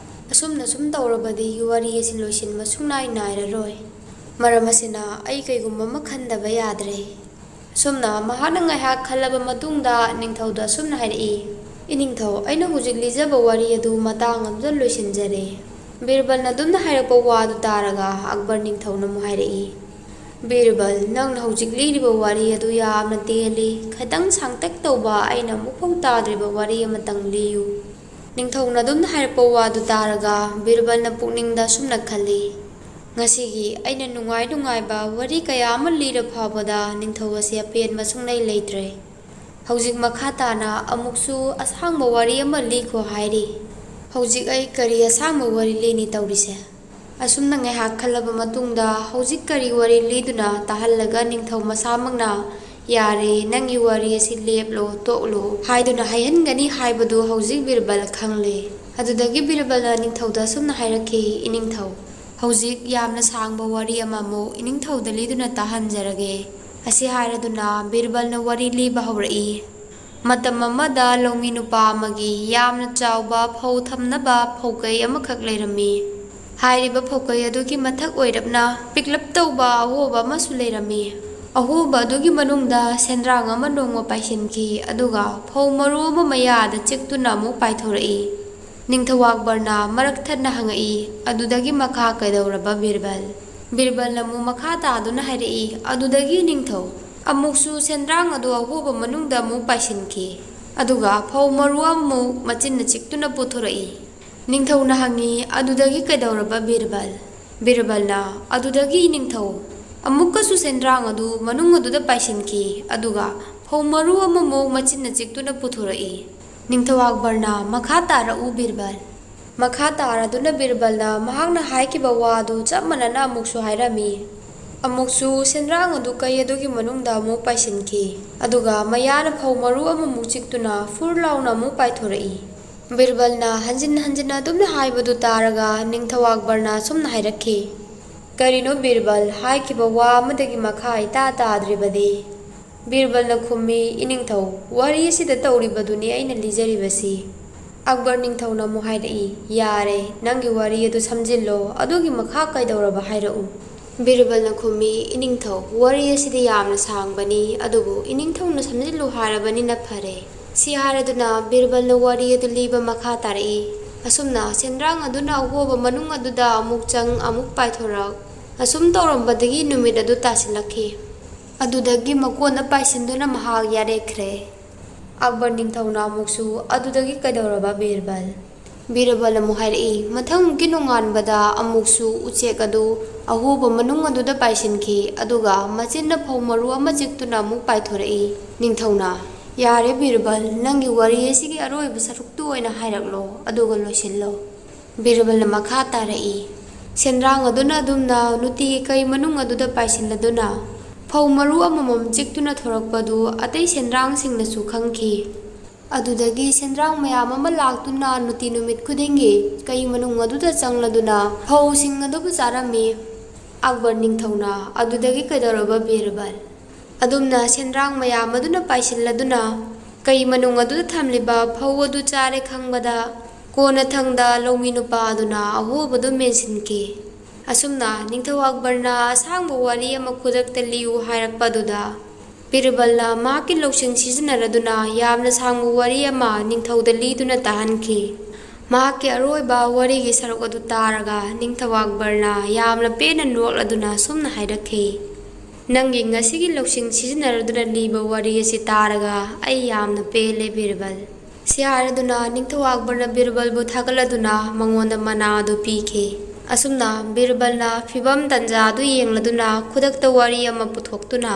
ꯑꯁꯨꯝꯅ ꯁꯨꯝ ꯇꯧꯔꯕꯗꯤ ꯋꯥꯔꯤ ꯑꯁꯤ ꯂꯣꯏꯁꯤꯟꯕ ꯁꯨꯡꯅꯥꯏ ꯅꯥꯏꯔꯔꯣꯏ꯫ ꯃꯔꯝ ꯑꯁꯤꯅ ꯑꯩ ꯀꯩꯒꯨꯝꯕ ꯑꯃ ꯈꯟꯗꯕ ꯌꯥꯗ꯭ꯔꯦ꯫ ꯑꯁꯨꯝꯅ ꯃꯍꯥꯛꯅ ꯉꯥꯏꯍꯥꯛ ꯈꯜꯂꯕ ꯃꯇꯨꯡꯗ ꯅꯤꯡꯊꯧꯗ ꯑꯁꯨꯝꯅ ꯍꯥꯏꯔꯛꯏ, "ꯏꯅꯤꯡꯊꯧ, ꯑꯩꯅ ꯍꯧꯖꯤꯛ ꯂꯤꯖꯕ ꯋꯥꯔꯤ ꯑꯗꯨ ꯃꯇꯥꯡ ꯑꯃꯗ ꯂꯣꯏꯁꯤꯟꯖꯔꯦ꯫" ꯕꯤꯔꯕꯜꯅ ꯑꯗꯨꯝꯅ ꯍꯥꯏꯔꯛꯄ ꯋꯥꯗꯨ ꯇꯥꯔꯒ ꯑꯛꯕꯔ ꯅꯤꯡꯊꯧꯅ ꯑꯃꯨꯛ ꯍꯥꯏꯔꯛꯏ, "ꯕꯤꯔꯕꯜ, ꯅꯪꯅ ꯍꯧꯖꯤꯛ ꯂꯤꯔꯤꯕ ꯋꯥꯔꯤ ꯑꯗꯨ ꯌꯥꯝꯅ ꯇꯦꯜꯂꯤ꯫ ꯈꯤꯇꯪ ꯁꯥꯡꯇꯛ ꯇꯧꯕ, ꯑꯩꯅ ꯑꯃꯨꯛꯐꯥꯎ ꯇꯥꯗ꯭ꯔꯤꯕ ꯋꯥꯔꯤ ꯑꯃꯇꯪ ꯂꯤꯌꯨ꯫" ꯅꯤꯡꯊꯧꯅ ꯑꯗꯨꯝꯅ ꯍꯥꯏꯔꯛꯄ ꯋꯥꯗꯨ ꯇꯥꯔꯒ ꯕꯤꯔꯕꯜꯅ ꯄꯨꯛꯅꯤꯡꯗ ꯑꯁꯨꯝꯅ ꯈꯜꯂꯤ, "ꯉꯁꯤꯒꯤ ꯑꯩꯅ ꯅꯨꯡꯉꯥꯏ ꯅꯨꯡꯉꯥꯏꯕ ꯋꯥꯔꯤ ꯀꯌꯥ ꯑꯃ ꯂꯤꯔ ꯐꯥꯎꯕꯗ ꯅꯤꯡꯊꯧ ꯑꯁꯤ ꯑꯄꯦꯟꯕ ꯁꯨꯡꯂꯩ ꯂꯩꯇ꯭ꯔꯦ꯫ ꯍꯧꯖꯤꯛ ꯃꯈꯥ ꯇꯥꯅ ꯑꯃꯨꯛꯁꯨ ꯑꯁꯥꯡꯕ ꯋꯥꯔꯤ ꯑꯃ ꯂꯤꯈꯣ ꯍꯥꯏꯔꯤ꯫ ꯍꯧꯖꯤꯛ ꯑꯩ ꯀꯔꯤ ꯑꯁꯥꯡꯕ ꯋꯥꯔꯤ ꯂꯤꯅꯤ ꯇꯧꯔꯤꯁꯦ?" ꯑꯁꯨꯝꯅ ꯉꯥꯏꯍꯥꯛ ꯈꯜꯂꯕ ꯃꯇꯨꯡꯗ ꯍꯧꯖꯤꯛ ꯀꯔꯤ ꯋꯥꯔꯤ ꯂꯤꯗꯨꯅ ꯇꯥꯍꯜꯂꯒ ꯅꯤꯡꯊꯧ ꯃꯁꯥꯃꯛꯅ "ꯌꯥꯔꯦ, ꯅꯪꯒꯤ ꯋꯥꯔꯤ ꯑꯁꯤ ꯂꯦꯞꯂꯣ, ꯇꯣꯛꯂꯣ" ꯍꯥꯏꯗꯨꯅ ꯍꯥꯏꯍꯟꯒꯅꯤ ꯍꯥꯏꯕꯗꯨ ꯍꯧꯖꯤꯛ ꯕꯤꯔꯕꯜ ꯈꯪꯂꯦ꯫ ꯑꯗꯨꯗꯒꯤ ꯕꯤꯔꯕꯜꯅ ꯅꯤꯡꯊꯧꯗ ꯑꯁꯨꯝꯅ ꯍꯥꯏꯔꯛꯈꯤ, "ꯏꯅꯤꯡꯊꯧ, ꯍꯧꯖꯤꯛ ꯌꯥꯝꯅ ꯁꯥꯡꯕ ꯋꯥꯔꯤ ꯑꯃꯃꯨꯛ ꯏꯅꯤꯡꯊꯧꯗ ꯂꯤꯗꯨꯅ ꯇꯥꯍꯟꯖꯔꯒꯦ꯫ ꯑꯁꯤ ꯍꯥꯏꯔꯗꯨꯅ ꯕꯤꯔꯕꯜꯅ ꯋꯥꯔꯤ ꯂꯤꯕ ꯍꯧꯔꯛꯏ꯫ ꯃꯇꯝ ꯑꯃꯗ ꯂꯧꯃꯤ ꯅꯨꯄꯥ ꯑꯃꯒꯤ ꯌꯥꯝꯅ ꯆꯥꯎꯕ ꯐꯧ ꯊꯝꯅꯕ ꯐꯧꯀꯩ ꯑꯃꯈꯛ ꯂꯩꯔꯝꯃꯤ꯫ ꯍꯥꯏꯔꯤꯕ ꯐꯧꯀꯩ ꯑꯗꯨꯒꯤ ꯃꯊꯛ ꯑꯣꯏꯔꯞꯅ ꯄꯤꯛꯂꯞ ꯇꯧꯕ ꯑꯍꯣꯕ ꯑꯃꯁꯨ ꯂꯩꯔꯝꯃꯤ꯫ ꯑꯍꯣꯕ ꯑꯗꯨꯒꯤ ꯃꯅꯨꯡꯗ ꯁꯦꯟꯗ꯭ꯔꯥꯡ ꯑꯃ ꯅꯣꯡꯃ ꯄꯥꯏꯁꯤꯟꯈꯤ, ꯑꯗꯨꯒ ꯐꯧ ꯃꯔꯨ ꯑꯃ ꯃꯌꯥꯗ ꯆꯤꯛꯇꯨꯅ ꯑꯃꯨꯛ ꯄꯥꯏꯊꯣꯔꯛꯏ꯫ ꯅꯤꯡꯊꯧ ꯑꯛꯕꯔꯅ ꯃꯔꯛ ꯊꯠꯅ ꯍꯪꯉꯛꯏ, "ꯑꯗꯨꯗꯒꯤ ꯃꯈꯥ ꯀꯩꯗꯧꯔꯕ ꯕꯤꯔꯕꯜ?" ꯕꯤꯔꯕꯜꯅ ꯑꯃꯨꯛ ꯃꯈꯥ ꯇꯥꯗꯨꯅ ꯍꯥꯏꯔꯛꯏ, "ꯑꯗꯨꯗꯒꯤ ꯅꯤꯡꯊꯧ, ꯑꯃꯨꯛꯁꯨ ꯁꯦꯟꯗ꯭ꯔꯥꯡ ꯑꯗꯨ ꯑꯍꯣꯕ ꯃꯅꯨꯡꯗ ꯑꯃꯨꯛ ꯄꯥꯏꯁꯤꯟꯈꯤ, ꯑꯗꯨꯒ ꯐꯧ ꯃꯔꯨ ꯑꯃꯃꯨꯛ ꯃꯆꯤꯟꯅ ꯆꯤꯛꯇꯨꯅ ꯄꯨꯊꯣꯔꯛꯏ꯫" ꯅꯤꯡꯊꯧꯅ ꯍꯪꯉꯤ, "ꯑꯗꯨꯗꯒꯤ ꯀꯩꯗꯧꯔꯕ ꯕꯤꯔꯕꯜ?" ꯕꯤꯔꯕꯜꯅ, "ꯑꯗꯨꯗꯒꯤ ꯅꯤꯡꯊꯧ, ꯑꯃꯨꯛꯀꯁꯨ ꯁꯦꯟꯗ꯭ꯔꯥꯡ ꯑꯗꯨ ꯃꯅꯨꯡ ꯑꯗꯨꯗ ꯄꯥꯏꯁꯤꯟꯈꯤ, ꯑꯗꯨꯒ ꯐꯧ ꯃꯔꯨ ꯑꯃꯃꯨꯛ ꯃꯆꯤꯟꯅ ꯆꯤꯛꯇꯨꯅ ꯄꯨꯊꯣꯔꯛꯏ꯫" ꯅꯤꯡꯊꯧ ꯑꯛꯕꯔꯅ, "ꯃꯈꯥ ꯇꯥꯔꯛꯎ ꯕꯤꯔꯕꯜ꯫" ꯃꯈꯥ ꯇꯥꯔꯗꯨꯅ ꯕꯤꯔꯕꯜꯅ ꯃꯍꯥꯛꯅ ꯍꯥꯏꯈꯤꯕ ꯋꯥ ꯑꯗꯨ ꯆꯞ ꯃꯥꯟꯅꯅ ꯑꯃꯨꯛꯁꯨ ꯍꯥꯏꯔꯝꯃꯤ꯫ ꯑꯃꯨꯛꯁꯨ ꯁꯦꯟꯗ꯭ꯔꯥꯡ ꯑꯗꯨ ꯀꯩ ꯑꯗꯨꯒꯤ ꯃꯅꯨꯡꯗ ꯑꯃꯨꯛ ꯄꯥꯏꯁꯤꯟꯈꯤ, ꯑꯗꯨꯒ ꯃꯌꯥꯅ ꯐꯧ ꯃꯔꯨ ꯑꯃꯃꯨꯛ ꯆꯤꯛꯇꯨꯅ ꯐꯨꯔ ꯂꯥꯎꯅ ꯑꯃꯨꯛ ꯄꯥꯏꯊꯣꯔꯛꯏ꯫ ꯕꯤꯔꯕꯜꯅ ꯍꯟꯖꯤꯟ ꯍꯟꯖꯤꯟ ꯑꯗꯨꯝꯅ ꯍꯥꯏꯕꯗꯨ ꯇꯥꯔꯒ ꯅꯤꯡꯊꯧ ꯑꯛꯕꯔꯅ ꯑꯁꯨꯝꯅ ꯍꯥꯏꯔꯛꯈꯤ, "ꯀꯔꯤꯅꯣ ꯕꯤꯔꯕꯜ, ꯍꯥꯏꯈꯤꯕ ꯋꯥ ꯑꯃꯗꯒꯤ ꯃꯈꯥ ꯏꯇꯥ ꯇꯥꯗ꯭ꯔꯤꯕꯗꯤ?" ꯕꯤꯔꯕꯜꯅ ꯈꯨꯝꯃꯤ, "ꯏꯅꯤꯡꯊꯧ, ꯋꯥꯔꯤ ꯑꯁꯤꯗ ꯇꯧꯔꯤꯕꯗꯨꯅꯤ ꯑꯩꯅ ꯂꯤꯖꯔꯤꯕꯁꯤ꯫" ꯑꯛꯕꯔ ꯅꯤꯡꯊꯧꯅ ꯑꯃꯨꯛ ꯍꯥꯏꯔꯛꯏ, "ꯌꯥꯔꯦ, ꯅꯪꯒꯤ ꯋꯥꯔꯤ ꯑꯗꯨ ꯁꯝꯖꯤꯜꯂꯣ, ꯑꯗꯨꯒꯤ ꯃꯈꯥ ꯀꯩꯗꯧꯔꯕ ꯍꯥꯏꯔꯛꯎ꯫" ꯕꯤꯔꯕꯜꯅ ꯈꯨꯝꯃꯤ, "ꯏꯅꯤꯡꯊꯧ, ꯋꯥꯔꯤ ꯑꯁꯤꯗꯤ ꯌꯥꯝꯅ ꯁꯥꯡꯕꯅꯤ, ꯑꯗꯨꯕꯨ ꯏꯅꯤꯡꯊꯧꯅ ꯁꯝꯖꯤꯜꯂꯨ ꯍꯥꯏꯔꯕꯅꯤꯅ ꯐꯔꯦ꯫" ꯁꯤ ꯍꯥꯏꯔꯗꯨꯅ ꯕꯤꯔꯕꯜꯅ ꯋꯥꯔꯤ ꯑꯗꯨ ꯂꯤꯕ ꯃꯈꯥ ꯇꯥꯔꯛꯏ꯫ ꯑꯁꯨꯝꯅ ꯁꯦꯟꯗ꯭ꯔꯥꯡ ꯑꯗꯨꯅ ꯑꯍꯣꯕ ꯃꯅꯨꯡ ꯑꯗꯨꯗ ꯑꯃꯨꯛ ꯆꯪ, ꯑꯃꯨꯛ ꯄꯥꯏꯊꯣꯔꯛ, ꯑꯁꯨꯝ ꯇꯧꯔꯝꯕꯗꯒꯤ ꯅꯨꯃꯤꯠ ꯑꯗꯨ ꯇꯥꯁꯤꯜꯂꯛꯈꯤ꯫ ꯑꯗꯨꯗꯒꯤ ꯃꯀꯣꯟꯗ ꯄꯥꯏꯁꯤꯟꯗꯨꯅ ꯃꯍꯥꯛ ꯌꯥꯔꯦꯈ꯭ꯔꯦ꯫ ꯑꯛꯕꯔ ꯅꯤꯡꯊꯧꯅ ꯑꯃꯨꯛꯁꯨ, "ꯑꯗꯨꯗꯒꯤ ꯀꯩꯗꯧꯔꯕ ꯕꯤꯔꯕꯜ?" ꯕꯤꯔꯕꯜ ꯑꯃꯨꯛ ꯍꯥꯏꯔꯛꯏ, "ꯃꯊꯪꯒꯤ ꯅꯣꯡꯉꯥꯟꯕꯗ ꯑꯃꯨꯛꯁꯨ ꯎꯆꯦꯛ ꯑꯗꯨ ꯑꯍꯣꯕ ꯃꯅꯨꯡ ꯑꯗꯨꯗ ꯄꯥꯏꯁꯤꯟꯈꯤ, ꯑꯗꯨꯒ ꯃꯆꯤꯟꯅ ꯐꯧ ꯃꯔꯨ ꯑꯃ ꯆꯤꯛꯇꯨꯅ ꯑꯃꯨꯛ ꯄꯥꯏꯊꯣꯔꯛꯏ꯫" ꯅꯤꯡꯊꯧꯅ, "ꯌꯥꯔꯦ ꯕꯤꯔꯕꯜ, ꯅꯪꯒꯤ ꯋꯥꯔꯤ ꯑꯁꯤꯒꯤ ꯑꯔꯣꯏꯕ ꯁꯔꯨꯛꯇꯨ ꯑꯣꯏꯅ ꯍꯥꯏꯔꯛꯂꯣ, ꯑꯗꯨꯒ ꯂꯣꯏꯁꯤꯜꯂꯣ꯫" ꯕꯤꯔꯕꯜꯅ ꯃꯈꯥ ꯇꯥꯔꯛꯏ, "ꯁꯦꯟꯗ꯭ꯔꯥꯡ ꯑꯗꯨꯅ ꯑꯗꯨꯝꯅ ꯅꯨꯡꯇꯤꯒꯤ ꯀꯩ ꯃꯅꯨꯡ ꯑꯗꯨꯗ ꯄꯥꯏꯁꯤꯜꯂꯗꯨꯅ ꯐꯧ ꯃꯔꯨ ꯑꯃꯃꯝ ꯆꯤꯛꯇꯨꯅ ꯊꯣꯔꯛꯄꯗꯨ ꯑꯇꯩ ꯁꯦꯟꯗ꯭ꯔꯥꯡꯁꯤꯡꯅꯁꯨ ꯈꯪꯈꯤ꯫ ꯑꯗꯨꯗꯒꯤ ꯁꯦꯟꯗ꯭ꯔꯥꯡ ꯃꯌꯥꯝ ꯑꯃ ꯂꯥꯛꯇꯨꯅ ꯅꯨꯡꯇꯤ ꯅꯨꯃꯤꯠ ꯈꯨꯗꯤꯡꯒꯤ ꯀꯩ ꯃꯅꯨꯡ ꯑꯗꯨꯗ ꯆꯪꯂꯗꯨꯅ ꯐꯧꯁꯤꯡ ꯑꯗꯨꯕꯨ ꯆꯥꯔꯝꯃꯤ꯫" ꯑꯛꯕꯔ ꯅꯤꯡꯊꯧꯅ, "ꯑꯗꯨꯗꯒꯤ ꯀꯩꯗꯧꯔꯕ ꯕꯤꯔꯕꯜ?" ꯑꯗꯨꯝꯅ ꯁꯦꯟꯗ꯭ꯔꯥꯡ ꯃꯌꯥꯝ ꯑꯗꯨꯅ ꯄꯥꯏꯁꯤꯜꯂꯗꯨꯅ ꯀꯩ ꯃꯅꯨꯡ ꯑꯗꯨꯗ ꯊꯝꯂꯤꯕ ꯐꯧ ꯑꯗꯨ ꯆꯥꯔꯦ ꯈꯪꯕꯗ, ꯀꯣꯟꯅꯊꯪꯗ ꯂꯧꯃꯤ ꯅꯨꯄꯥ ꯑꯗꯨꯅ ꯑꯍꯣꯕꯗꯨ ꯃꯦꯟꯁꯤꯟꯈꯤ꯫ ꯑꯁꯨꯝꯅ ꯅꯤꯡꯊꯧ ꯑꯛꯕꯔꯅ ꯑꯁꯥꯡꯕ ꯋꯥꯔꯤ ꯑꯃ ꯈꯨꯗꯛꯇ ꯂꯤꯌꯨ ꯍꯥꯏꯔꯛꯄ ꯑꯗꯨꯗ, ꯕꯤꯔꯕꯜꯅ ꯃꯍꯥꯛꯀꯤ ꯂꯧꯁꯤꯡ ꯁꯤꯖꯤꯟꯅꯔꯗꯨꯅ ꯌꯥꯝꯅ ꯁꯥꯡꯕ ꯋꯥꯔꯤ ꯑꯃ ꯅꯤꯡꯊꯧꯗ ꯂꯤꯗꯨꯅ ꯇꯥꯍꯟꯈꯤ꯫ ꯃꯍꯥꯛꯀꯤ ꯑꯔꯣꯏꯕ ꯋꯥꯔꯤꯒꯤ ꯁꯔꯨꯛ ꯑꯗꯨ ꯇꯥꯔꯒ ꯅꯤꯡꯊꯧ ꯑꯛꯕꯔꯅ ꯌꯥꯝꯅ ꯄꯦꯟꯅ ꯅꯣꯛꯂꯗꯨꯅ ꯑꯁꯨꯝꯅ ꯍꯥꯏꯔꯛꯈꯤ, "ꯅꯪꯒꯤ ꯉꯁꯤꯒꯤ ꯂꯧꯁꯤꯡ ꯁꯤꯖꯤꯟꯅꯔꯗꯨꯅ ꯂꯤꯕ ꯋꯥꯔꯤ ꯑꯁꯤ ꯇꯥꯔꯒ ꯑꯩ ꯌꯥꯝꯅ ꯄꯦꯜꯂꯦ, ꯕꯤꯔꯕꯜ"꯫ ꯁꯤ ꯍꯥꯏꯔꯗꯨꯅ ꯅꯤꯡꯊꯧ ꯑꯛꯕꯔꯅ ꯕꯤꯔꯕꯜꯕꯨ ꯊꯥꯒꯠꯂꯗꯨꯅ ꯃꯉꯣꯟꯗ ꯃꯅꯥ ꯑꯗꯨ ꯄꯤꯈꯤ꯫ ꯑꯁꯨꯝꯅ ꯕꯤꯔꯕꯜꯅ ꯐꯤꯚꯝ ꯇꯟꯖꯥ ꯑꯗꯨ ꯌꯦꯡꯂꯗꯨꯅ ꯈꯨꯗꯛꯇ ꯋꯥꯔꯤ ꯑꯃ ꯄꯨꯊꯣꯛꯇꯨꯅ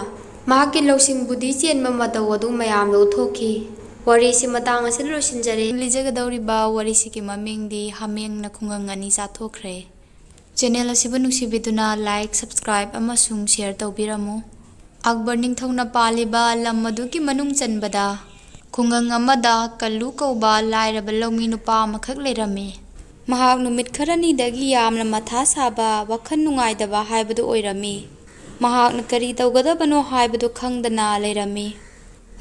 ꯃꯍꯥꯛꯀꯤ ꯂꯧꯁꯤꯡ ꯕꯨꯙꯤ ꯆꯦꯟꯕ ꯃꯇꯧ ꯑꯗꯨ ꯃꯌꯥꯝꯗ ꯎꯠꯊꯣꯛꯈꯤ꯫ ꯋꯥꯔꯤꯁꯤ ꯃꯇꯥꯡ ꯑꯁꯤꯗ ꯂꯣꯏꯁꯤꯟꯖꯔꯦ꯫ ꯂꯤꯖꯒꯗꯧꯔꯤꯕ ꯋꯥꯔꯤꯁꯤꯒꯤ ꯃꯃꯤꯡꯗꯤ ꯍꯥꯃꯦꯡꯅ ꯈꯨꯡꯒꯪ ꯑꯅꯤ ꯆꯥꯊꯣꯛꯈ꯭ꯔꯦ꯫ ꯆꯦꯅꯦꯜ ꯑꯁꯤꯕꯨ ꯅꯨꯡꯁꯤꯕꯤꯗꯨꯅ like, subscribe ꯑꯃꯁꯨꯡ share ꯇꯧꯕꯤꯔꯝꯃꯨ꯫ ꯑꯛꯕꯔ ꯅꯤꯡꯊꯧꯅ ꯄꯥꯜꯂꯤꯕ ꯂꯝ ꯑꯗꯨꯒꯤ ꯃꯅꯨꯡ ꯆꯟꯕꯗ ꯈꯨꯡꯒꯪ ꯑꯃꯗ ꯀꯜꯂꯨ ꯀꯧꯕ ꯂꯥꯏꯔꯕ ꯂꯧꯃꯤ ꯅꯨꯄꯥ ꯑꯃꯈꯛ ꯂꯩꯔꯝꯃꯤ꯫ ꯃꯍꯥꯛ ꯅꯨꯃꯤꯠ ꯈꯔꯅꯤꯗꯒꯤ ꯌꯥꯝꯅ ꯃꯊꯥ ꯁꯥꯕ, ꯋꯥꯈꯜ ꯅꯨꯡꯉꯥꯏꯇꯕ ꯍꯥꯏꯕꯗꯨ ꯑꯣꯏꯔꯝꯃꯤ꯫ ꯃꯍꯥꯛꯅ ꯀꯔꯤ ꯇꯧꯒꯗꯕꯅꯣ ꯍꯥꯏꯕꯗꯨ ꯈꯪꯗꯅ ꯂꯩꯔꯝꯃꯤ꯫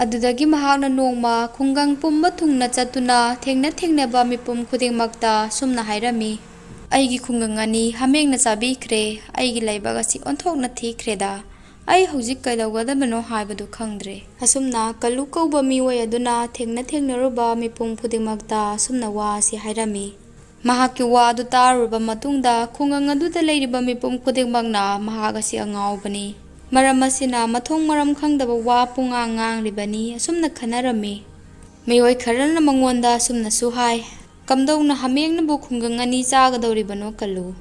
ꯑꯗꯨꯗꯒꯤ ꯃꯍꯥꯛꯅ ꯅꯣꯡꯃ ꯈꯨꯡꯒꯪ ꯄꯨꯝꯕ ꯊꯨꯡꯅ ꯆꯠꯇꯨꯅ ꯊꯦꯡꯅ ꯊꯦꯡꯅꯕ ꯃꯤꯄꯨꯝ ꯈꯨꯗꯤꯡꯃꯛꯇ ꯁꯨꯝꯅ ꯍꯥꯏꯔꯝꯃꯤ, "ꯑꯩꯒꯤ ꯈꯨꯡꯒꯪ ꯑꯅꯤ ꯍꯥꯃꯦꯡꯅ ꯆꯥꯕꯤꯈ꯭ꯔꯦ, ꯑꯩꯒꯤ ꯂꯩꯕꯥꯛ ꯑꯁꯤ ꯑꯣꯟꯊꯣꯛꯅ ꯊꯤꯈ꯭ꯔꯦꯗ, ꯑꯩ ꯍꯧꯖꯤꯛ ꯀꯩꯗꯧꯒꯗꯕꯅꯣ ꯍꯥꯏꯕꯗꯨ ꯈꯪꯗ꯭ꯔꯦ"꯫ ꯑꯁꯨꯝꯅ ꯀꯜꯂꯨ ꯀꯧꯕ ꯃꯤꯑꯣꯏ ꯑꯗꯨꯅ ꯊꯦꯡꯅ ꯊꯦꯡꯅꯔꯨꯕ ꯃꯤꯄꯨꯝ ꯈꯨꯗꯤꯡꯃꯛꯇ ꯑꯁꯨꯝꯅ ꯋꯥ ꯑꯁꯤ ꯍꯥꯏꯔꯝꯃꯤ꯫ ꯃꯍꯥꯛꯀꯤ ꯋꯥ ꯑꯗꯨ ꯇꯥꯔꯨꯔꯕ ꯃꯇꯨꯡꯗ ꯈꯨꯡꯒꯪ ꯑꯗꯨꯗ ꯂꯩꯔꯤꯕ ꯃꯤꯄꯨꯝ ꯈꯨꯗꯤꯡꯃꯛꯅ ꯃꯍꯥꯛ ꯑꯁꯤ ꯑꯉꯥꯎꯕꯅꯤ, ꯃꯔꯝ ꯑꯁꯤꯅ ꯃꯊꯣꯡ ꯃꯔꯝ ꯈꯪꯗꯕ ꯋꯥ ꯄꯨꯡꯉꯥꯡ ꯉꯥꯡꯂꯤꯕꯅꯤ ꯑꯁꯨꯝꯅ ꯈꯟꯅꯔꯝꯃꯤ꯫ ꯃꯤꯑꯣꯏ ꯈꯔꯅ ꯃꯉꯣꯟꯗ ꯑꯁꯨꯝꯅꯁꯨ ꯍꯥꯏ, "ꯀꯝꯗꯧꯅ ꯍꯥꯃꯦꯡꯅꯕꯨ ꯈꯨꯡꯒꯪ ꯑꯅꯤ ꯆꯥꯒꯗꯧꯔꯤꯕꯅꯣ ꯀꯜꯂꯨ?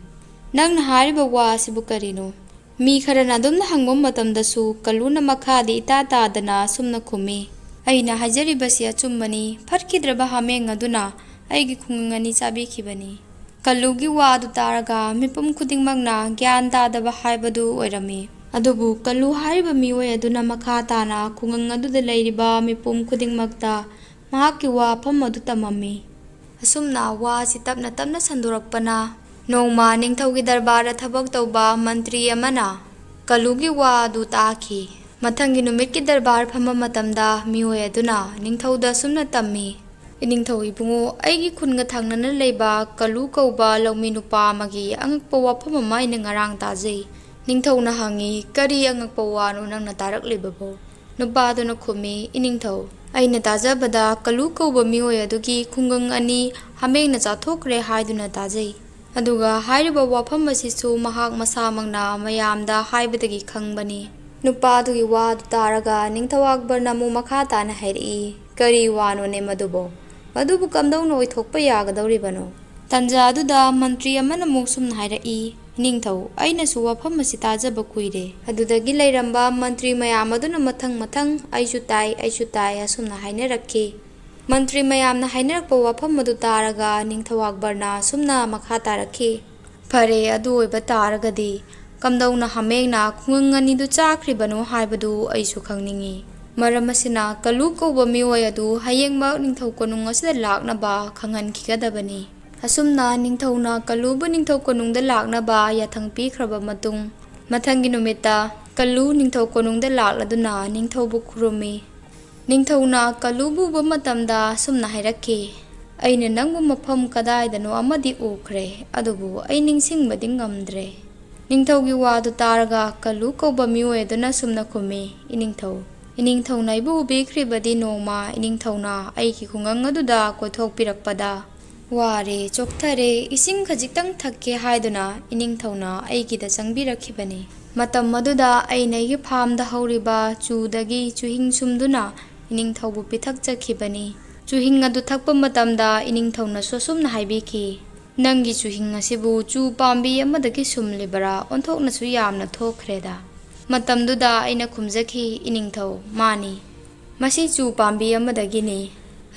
ꯅꯪꯅ ꯍꯥꯏꯔꯤꯕ ꯋꯥ ꯑꯁꯤꯕꯨ ꯀꯔꯤꯅꯣ?" ꯃꯤ ꯈꯔꯅ ꯑꯗꯨꯝꯅ ꯍꯪꯕ ꯃꯇꯝꯗꯁꯨ ꯀꯜꯂꯨꯅ ꯃꯈꯥꯗꯤ ꯏꯇꯥ ꯇꯥꯗꯅ ꯑꯁꯨꯝꯅ ꯈꯨꯝꯃꯤ, "ꯑꯩꯅ ꯍꯥꯏꯖꯔꯤꯕꯁꯤ ꯑꯆꯨꯝꯕꯅꯤ, ꯐꯠꯈꯤꯗ꯭ꯔꯕ ꯍꯥꯃꯦꯡ ꯑꯗꯨꯅ ꯑꯩꯒꯤ ꯈꯨꯡꯒꯪ ꯑꯅꯤ ꯆꯥꯕꯤꯈꯤꯕꯅꯤ"꯫ ꯀꯜꯂꯨꯒꯤ ꯋꯥ ꯑꯗꯨ ꯇꯥꯔꯒ ꯃꯤꯄꯨꯝ ꯈꯨꯗꯤꯡꯃꯛꯅ ꯒ꯭ꯌꯥꯟ ꯇꯥꯗꯕ ꯍꯥꯏꯕꯗꯨ ꯑꯣꯏꯔꯝꯃꯤ꯫ ꯑꯗꯨꯕꯨ ꯀꯜꯂꯨ ꯍꯥꯏꯔꯤꯕ ꯃꯤꯑꯣꯏ ꯑꯗꯨꯅ ꯃꯈꯥ ꯇꯥꯅ ꯈꯨꯡꯒꯪ ꯑꯗꯨꯗ ꯂꯩꯔꯤꯕ ꯃꯤꯄꯨꯝ ꯈꯨꯗꯤꯡꯃꯛꯇ ꯃꯍꯥꯛꯀꯤ ꯋꯥꯐꯝ ꯑꯗꯨ ꯇꯝꯃꯝꯃꯤ꯫ ꯑꯁꯨꯝꯅ ꯋꯥ ꯑꯁꯤ ꯇꯞꯅ ꯇꯞꯅ ꯁꯟꯗꯣꯔꯛꯄꯅ, ꯅꯣꯡꯃ ꯅꯤꯡꯊꯧꯒꯤ ꯗꯔꯕꯥꯔꯗ ꯊꯕꯛ ꯇꯧꯕ ꯃꯟꯇ꯭ꯔꯤ ꯑꯃꯅ ꯀꯂꯨꯒꯤ ꯋꯥ ꯑꯗꯨ ꯇꯥꯈꯤ꯫ ꯃꯊꯪꯒꯤ ꯅꯨꯃꯤꯠꯀꯤ ꯗꯔꯕꯥꯔ ꯐꯝꯕ ꯃꯇꯝꯗ ꯃꯤꯑꯣꯏ ꯑꯗꯨꯅ ꯅꯤꯡꯊꯧꯗ ꯑꯁꯨꯝꯅ ꯇꯝꯃꯤ, "ꯏꯅꯤꯡꯊꯧ ꯏꯕꯨꯡꯉꯣ, ꯑꯩꯒꯤ ꯈꯨꯟꯒ ꯊꯪꯅꯅ ꯂꯩꯕ ꯀꯂꯨ ꯀꯧꯕ ꯂꯧꯃꯤ ꯅꯨꯄꯥ ꯑꯃꯒꯤ ꯑꯉꯛꯄ ꯋꯥꯐꯝ ꯑꯃ ꯑꯩꯅ ꯉꯔꯥꯡ ꯇꯥꯖꯩ꯫" ꯅꯤꯡꯊꯧꯅ ꯍꯪꯉꯤ, "ꯀꯔꯤ ꯑꯉꯛꯄ ꯋꯥꯅꯣ ꯅꯪꯅ ꯇꯥꯔꯛꯂꯤꯕꯕꯣ?" ꯅꯨꯄꯥꯗꯨꯅ ꯈꯨꯝꯃꯤ, "ꯏꯅꯤꯡꯊꯧ, ꯑꯩꯅ ꯇꯥꯖꯕꯗ ꯀꯂꯨ ꯀꯧꯕ ꯃꯤꯑꯣꯏ ꯑꯗꯨꯒꯤ ꯈꯨꯡꯒꯪ ꯑꯅꯤ ꯍꯥꯃꯦꯡꯅ ꯆꯥꯊꯣꯛꯈ꯭ꯔꯦ ꯍꯥꯏꯗꯨꯅ ꯇꯥꯖꯩ꯫ ꯑꯗꯨꯒ ꯍꯥꯏꯔꯤꯕ ꯋꯥꯐꯝ ꯑꯁꯤꯁꯨ ꯃꯍꯥꯛ ꯃꯁꯥꯃꯛꯅ ꯃꯌꯥꯝꯗ ꯍꯥꯏꯕꯗꯒꯤ ꯈꯪꯕꯅꯤ꯫" ꯅꯨꯄꯥꯗꯨꯒꯤ ꯋꯥꯗꯨ ꯇꯥꯔꯒ ꯅꯤꯡꯊꯧ ꯑꯛꯕꯔꯅ ꯑꯃꯨꯛ ꯃꯈꯥ ꯇꯥꯅ ꯍꯥꯏꯔꯛꯏ, "ꯀꯔꯤ ꯋꯥꯅꯣꯅꯦ ꯃꯗꯨꯕꯣ? ꯃꯗꯨꯕꯨ ꯀꯝꯗꯧꯅ ꯑꯣꯏꯊꯣꯛꯄ ꯌꯥꯒꯗꯧꯔꯤꯕꯅꯣ?" ꯇꯟꯖꯥ ꯑꯗꯨꯗ ꯃꯟꯇ꯭ꯔꯤ ꯑꯃꯅ ꯑꯃꯨꯛ ꯁꯨꯝꯅ ꯍꯥꯏꯔꯛꯏ, "ꯏꯅꯤꯡꯊꯧ, ꯑꯩꯅꯁꯨ ꯋꯥꯐꯝ ꯑꯁꯤ ꯇꯥꯖꯕ ꯀꯨꯏꯔꯦ꯫" ꯑꯗꯨꯗꯒꯤ ꯂꯩꯔꯝꯕ ꯃꯟꯇ꯭ꯔꯤ ꯃꯌꯥꯝ ꯑꯗꯨꯅ ꯃꯊꯪ ꯃꯊꯪ, "ꯑꯩꯁꯨ ꯇꯥꯏ, ꯑꯩꯁꯨ ꯇꯥꯏ" ꯑꯁꯨꯝꯅ ꯍꯥꯏꯅꯔꯛꯈꯤ꯫ ꯃꯟꯇ꯭ꯔꯤ ꯃꯌꯥꯝꯅ ꯍꯥꯏꯅꯔꯛꯄ ꯋꯥꯐꯝ ꯑꯗꯨ ꯇꯥꯔꯒ ꯅꯤꯡꯊꯧ ꯑꯛꯕꯔꯅ ꯑꯁꯨꯝꯅ ꯃꯈꯥ ꯇꯥꯔꯛꯈꯤ, "ꯐꯔꯦ, ꯑꯗꯨ ꯑꯣꯏꯕ ꯇꯥꯔꯒꯗꯤ ꯀꯝꯗꯧꯅ ꯍꯥꯃꯦꯡꯅ ꯈꯨꯡꯒꯪ ꯑꯅꯤꯗꯨ ꯆꯥꯈ꯭ꯔꯤꯕꯅꯣ ꯍꯥꯏꯕꯗꯨ ꯑꯩꯁꯨ ꯈꯪꯅꯤꯡꯏ꯫ ꯃꯔꯝ ꯑꯁꯤꯅ ꯀꯂꯨ ꯀꯧꯕ ꯃꯤꯑꯣꯏ ꯑꯗꯨ ꯍꯌꯦꯡꯃꯛ ꯅꯤꯡꯊꯧ ꯀꯣꯅꯨꯡ ꯑꯁꯤꯗ ꯂꯥꯛꯅꯕ ꯈꯪꯍꯟꯈꯤꯒꯗꯕꯅꯤ꯫" ꯑꯁꯨꯝꯅ ꯅꯤꯡꯊꯧꯅ ꯀꯂꯨꯕꯨ ꯅꯤꯡꯊꯧ ꯀꯣꯅꯨꯡꯗ ꯂꯥꯛꯅꯕ ꯌꯥꯊꯪ ꯄꯤꯈ꯭ꯔꯕ ꯃꯇꯨꯡ, ꯃꯊꯪꯒꯤ ꯅꯨꯃꯤꯠꯇ ꯀꯂꯨ ꯅꯤꯡꯊꯧ ꯀꯣꯅꯨꯡꯗ ꯂꯥꯛꯂꯗꯨꯅ ꯅꯤꯡꯊꯧꯕꯨ ꯈꯨꯔꯨꯝꯃꯤ꯫ ꯅꯤꯡꯊꯧꯅ ꯀꯂꯨꯕꯨ ꯎꯕ ꯃꯇꯝꯗ ꯑꯁꯨꯝꯅ ꯍꯥꯏꯔꯛꯈꯤ, "ꯑꯩꯅ ꯅꯪꯕꯨ ꯃꯐꯝ ꯀꯗꯥꯏꯗꯅꯣ ꯑꯃꯗꯤ ꯎꯈ꯭ꯔꯦ, ꯑꯗꯨꯕꯨ ꯑꯩ ꯅꯤꯡꯁꯤꯡꯕꯗꯤ ꯉꯝꯗ꯭ꯔꯦ꯫" ꯅꯤꯡꯊꯧꯒꯤ ꯋꯥꯗꯨ ꯇꯥꯔꯒ ꯀꯂꯨ ꯀꯧꯕ ꯃꯤꯑꯣꯏ ꯑꯗꯨꯅ ꯑꯁꯨꯝꯅ ꯈꯨꯝꯃꯤ, "ꯏꯅꯤꯡꯊꯧ, ꯏꯅꯤꯡꯊꯧꯅ ꯑꯩꯕꯨ ꯎꯕꯤꯈ꯭ꯔꯤꯕꯗꯤ ꯅꯣꯡꯃ ꯏꯅꯤꯡꯊꯧꯅ ꯑꯩꯒꯤ ꯈꯨꯡꯒꯪ ꯑꯗꯨꯗ ꯀꯣꯏꯊꯣꯛꯄꯤꯔꯛꯄꯗ ꯋꯥꯔꯦ, ꯆꯣꯛꯊꯔꯦ, ꯏꯁꯤꯡ ꯈꯖꯤꯛꯇꯪ ꯊꯛꯀꯦ ꯍꯥꯏꯗꯨꯅ ꯏꯅꯤꯡꯊꯧꯅ ꯑꯩꯒꯤꯗ ꯆꯪꯕꯤꯔꯛꯈꯤꯕꯅꯤ꯫ ꯃꯇꯝ ꯑꯗꯨꯗ ꯑꯩꯅ ꯑꯩꯒꯤ ꯐꯥꯝꯗ ꯍꯧꯔꯤꯕ ꯆꯨꯗꯒꯤ ꯆꯨꯍꯤꯡ ꯁꯨꯝꯗꯨꯅ ꯏꯅꯤꯡꯊꯧꯕꯨ ꯄꯤꯊꯛꯆꯈꯤꯕꯅꯤ꯫ ꯆꯨꯍꯤꯡ ꯑꯗꯨ ꯊꯛꯄ ꯃꯇꯝꯗ ꯏꯅꯤꯡꯊꯧꯅꯁꯨ ꯑꯁꯨꯝꯅ ꯍꯥꯏꯕꯤꯈꯤ, 'ꯅꯪꯒꯤ ꯆꯨꯍꯤꯡ ꯑꯁꯤꯕꯨ ꯆꯨ ꯄꯥꯝꯕꯤ ꯑꯃꯗꯒꯤ ꯁꯨꯝꯂꯤꯕꯔꯥ? ꯑꯣꯟꯊꯣꯛꯅꯁꯨ ꯌꯥꯝꯅ ꯊꯣꯛꯈ꯭ꯔꯦꯗ.' ꯃꯇꯝꯗꯨꯗ ꯑꯩꯅ ꯈꯨꯝꯖꯈꯤ, "ꯏꯅꯤꯡꯊꯧ, ꯃꯥꯅꯤ, ꯃꯁꯤ ꯆꯨ ꯄꯥꯝꯕꯤ ꯑꯃꯗꯒꯤꯅꯤ꯫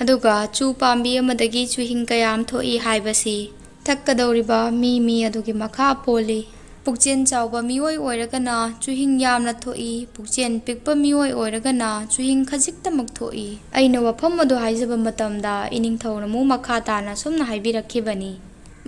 ꯑꯗꯨꯒ ꯆꯨ ꯄꯥꯝꯕꯤ ꯑꯃꯗꯒꯤ ꯆꯨꯍꯤꯡ ꯀꯌꯥꯝ ꯊꯣꯛꯏ ꯍꯥꯏꯕꯁꯤ ꯊꯛꯀꯗꯧꯔꯤꯕ ꯃꯤ ꯃꯤ ꯑꯗꯨꯒꯤ ꯃꯈꯥ ꯄꯣꯜꯂꯤ꯫ ꯄꯨꯛꯆꯦꯜ ꯆꯥꯎꯕ ꯃꯤꯑꯣꯏ ꯑꯣꯏꯔꯒꯅ ꯆꯨꯍꯤꯡ ꯌꯥꯝꯅ ꯊꯣꯛꯏ, ꯄꯨꯛꯆꯦꯜ ꯄꯤꯛꯄ ꯃꯤꯑꯣꯏ ꯑꯣꯏꯔꯒꯅ ꯆꯨꯍꯤꯡ ꯈꯖꯤꯛꯇꯃꯛ ꯊꯣꯛꯏ꯫" ꯑꯩꯅ ꯋꯥꯐꯝ ꯑꯗꯨ ꯍꯥꯏꯖꯕ ꯃꯇꯝꯗ ꯏꯅꯤꯡꯊꯧꯅ ꯑꯃꯨꯛ ꯃꯈꯥ ꯇꯥꯅ ꯑꯁꯨꯝꯅ ꯍꯥꯏꯕꯤꯔꯛꯈꯤꯕꯅꯤ,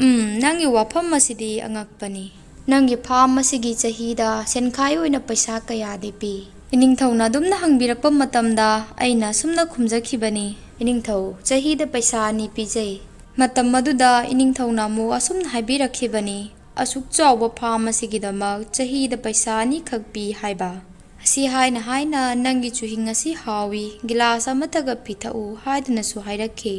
"ꯎꯝ, ꯅꯪꯒꯤ ꯋꯥꯐꯝ ꯑꯁꯤꯗꯤ ꯑꯉꯛꯄꯅꯤ꯫ ꯅꯪꯒꯤ ꯐꯥꯝ ꯑꯁꯤꯒꯤ ꯆꯍꯤꯗ ꯁꯦꯟꯈꯥꯏ ꯑꯣꯏꯅ ꯄꯩꯁꯥ ꯀꯌꯥꯗꯤ ꯄꯤ?" ꯏꯅꯤꯡꯊꯧꯅ ꯑꯗꯨꯝꯅ ꯍꯪꯕꯤꯔꯛꯄ ꯃꯇꯝꯗ ꯑꯩꯅ ꯑꯁꯨꯝꯅ ꯈꯨꯝꯖꯈꯤꯕꯅꯤ, "ꯏꯅꯤꯡꯊꯧ, ꯆꯍꯤꯗ ꯄꯩꯁꯥ ꯑꯅꯤ ꯄꯤꯖꯩ"꯫ ꯃꯇꯝ ꯑꯗꯨꯗ ꯏꯅꯤꯡꯊꯧꯅ ꯑꯃꯨꯛ ꯑꯁꯨꯝꯅ ꯍꯥꯏꯕꯤꯔꯛꯈꯤꯕꯅꯤ, "ꯑꯁꯨꯛ ꯆꯥꯎꯕ ꯐꯥꯝ ꯑꯁꯤꯒꯤꯗꯃꯛ ꯆꯍꯤꯗ ꯄꯩꯁꯥ ꯑꯅꯤꯈꯛ ꯄꯤ ꯍꯥꯏꯕ? ꯑꯁꯤ ꯍꯥꯏꯅ ꯍꯥꯏꯅ ꯅꯪꯒꯤ ꯆꯨꯍꯤꯡ ꯑꯁꯤ ꯍꯥꯎꯏ, ꯒꯤꯂꯥꯁ ꯑꯃꯇꯒ ꯄꯤꯊꯛꯎ" ꯍꯥꯏꯗꯨꯅꯁꯨ ꯍꯥꯏꯔꯛꯈꯤ꯫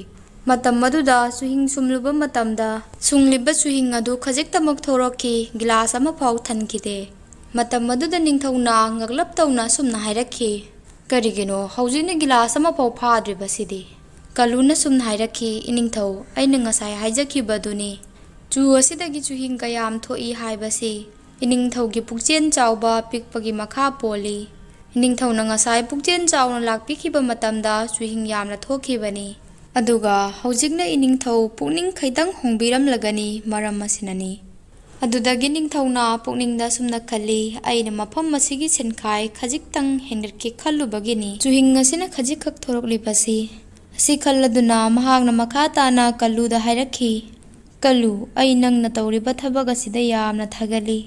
ꯃꯇꯝ ꯑꯗꯨꯗ ꯆꯨꯍꯤꯡ ꯁꯨꯝꯂꯨꯕ ꯃꯇꯝꯗ ꯁꯨꯡꯂꯤꯕ ꯆꯨꯍꯤꯡ ꯑꯗꯨ ꯈꯖꯤꯛꯇꯃꯛ ꯊꯣꯔꯛꯈꯤ, ꯒꯤꯂꯥꯁ ꯑꯃꯐꯥꯎ ꯊꯟꯈꯤꯗꯦ꯫ ꯃꯇꯝ ꯑꯗꯨꯗ ꯅꯤꯡꯊꯧꯅ ꯉꯛꯂꯞ ꯇꯧꯅ ꯑꯁꯨꯝꯅ ꯍꯥꯏꯔꯛꯈꯤ, "ꯀꯔꯤꯒꯤꯅꯣ ꯍꯧꯖꯤꯛꯅ ꯒꯤꯂꯥꯁ ꯑꯃꯐꯥꯎ ꯐꯥꯗ꯭ꯔꯤꯕꯁꯤꯗꯤ?" ꯀꯜꯂꯨꯅ ꯁꯨꯝꯅ ꯍꯥꯏꯔꯛꯈꯤ, "ꯏꯅꯤꯡꯊꯧ, ꯑꯩꯅ ꯉꯁꯥꯏ ꯍꯥꯏꯖꯈꯤꯕꯗꯨꯅꯤ, ꯆꯨ ꯑꯁꯤꯗꯒꯤ ꯆꯨꯍꯤꯡ ꯀꯌꯥꯝ ꯊꯣꯛꯏ ꯍꯥꯏꯕꯁꯤ ꯏꯅꯤꯡꯊꯧꯒꯤ ꯄꯨꯛꯆꯦꯜ ꯆꯥꯎꯕ ꯄꯤꯛꯄꯒꯤ ꯃꯈꯥ ꯄꯣꯜꯂꯤ꯫ ꯏꯅꯤꯡꯊꯧꯅ ꯉꯁꯥꯏ ꯄꯨꯛꯆꯦꯜ ꯆꯥꯎꯅ ꯂꯥꯛꯄꯤꯈꯤꯕ ꯃꯇꯝꯗ ꯆꯨꯍꯤꯡ ꯌꯥꯝꯅ ꯊꯣꯛꯈꯤꯕꯅꯤ꯫ ꯑꯗꯨꯒ ꯍꯧꯖꯤꯛꯅ ꯏꯅꯤꯡꯊꯧ ꯄꯨꯛꯅꯤꯡ ꯈꯤꯇꯪ ꯍꯣꯡꯕꯤꯔꯝꯂꯒꯅꯤ, ꯃꯔꯝ ꯑꯁꯤꯅꯅꯤ"꯫ ꯑꯗꯨꯗꯒꯤ ꯅꯤꯡꯊꯧꯅ ꯄꯨꯛꯅꯤꯡꯗ ꯑꯁꯨꯝꯅ ꯈꯜꯂꯤ, "ꯑꯩꯅ ꯃꯐꯝ ꯑꯁꯤꯒꯤ ꯁꯦꯟꯈꯥꯏ ꯈꯖꯤꯛꯇꯪ ꯍꯦꯟꯒꯠꯀꯦ ꯈꯜꯂꯨꯕꯒꯤꯅꯤ ꯆꯨꯍꯤꯡ ꯑꯁꯤꯅ ꯈꯖꯤꯛꯈꯛ ꯊꯣꯔꯛꯂꯤꯕꯁꯤ"꯫ ꯑꯁꯤ ꯈꯜꯂꯗꯨꯅ ꯃꯍꯥꯛꯅ ꯃꯈꯥ ꯇꯥꯅ ꯀꯜꯂꯨꯗ ꯍꯥꯏꯔꯛꯈꯤ, "ꯀꯜꯂꯨ, ꯑꯩ ꯅꯪꯅ ꯇꯧꯔꯤꯕ ꯊꯕꯛ ꯑꯁꯤꯗ ꯌꯥꯝꯅ ꯊꯥꯒꯠꯂꯤ꯫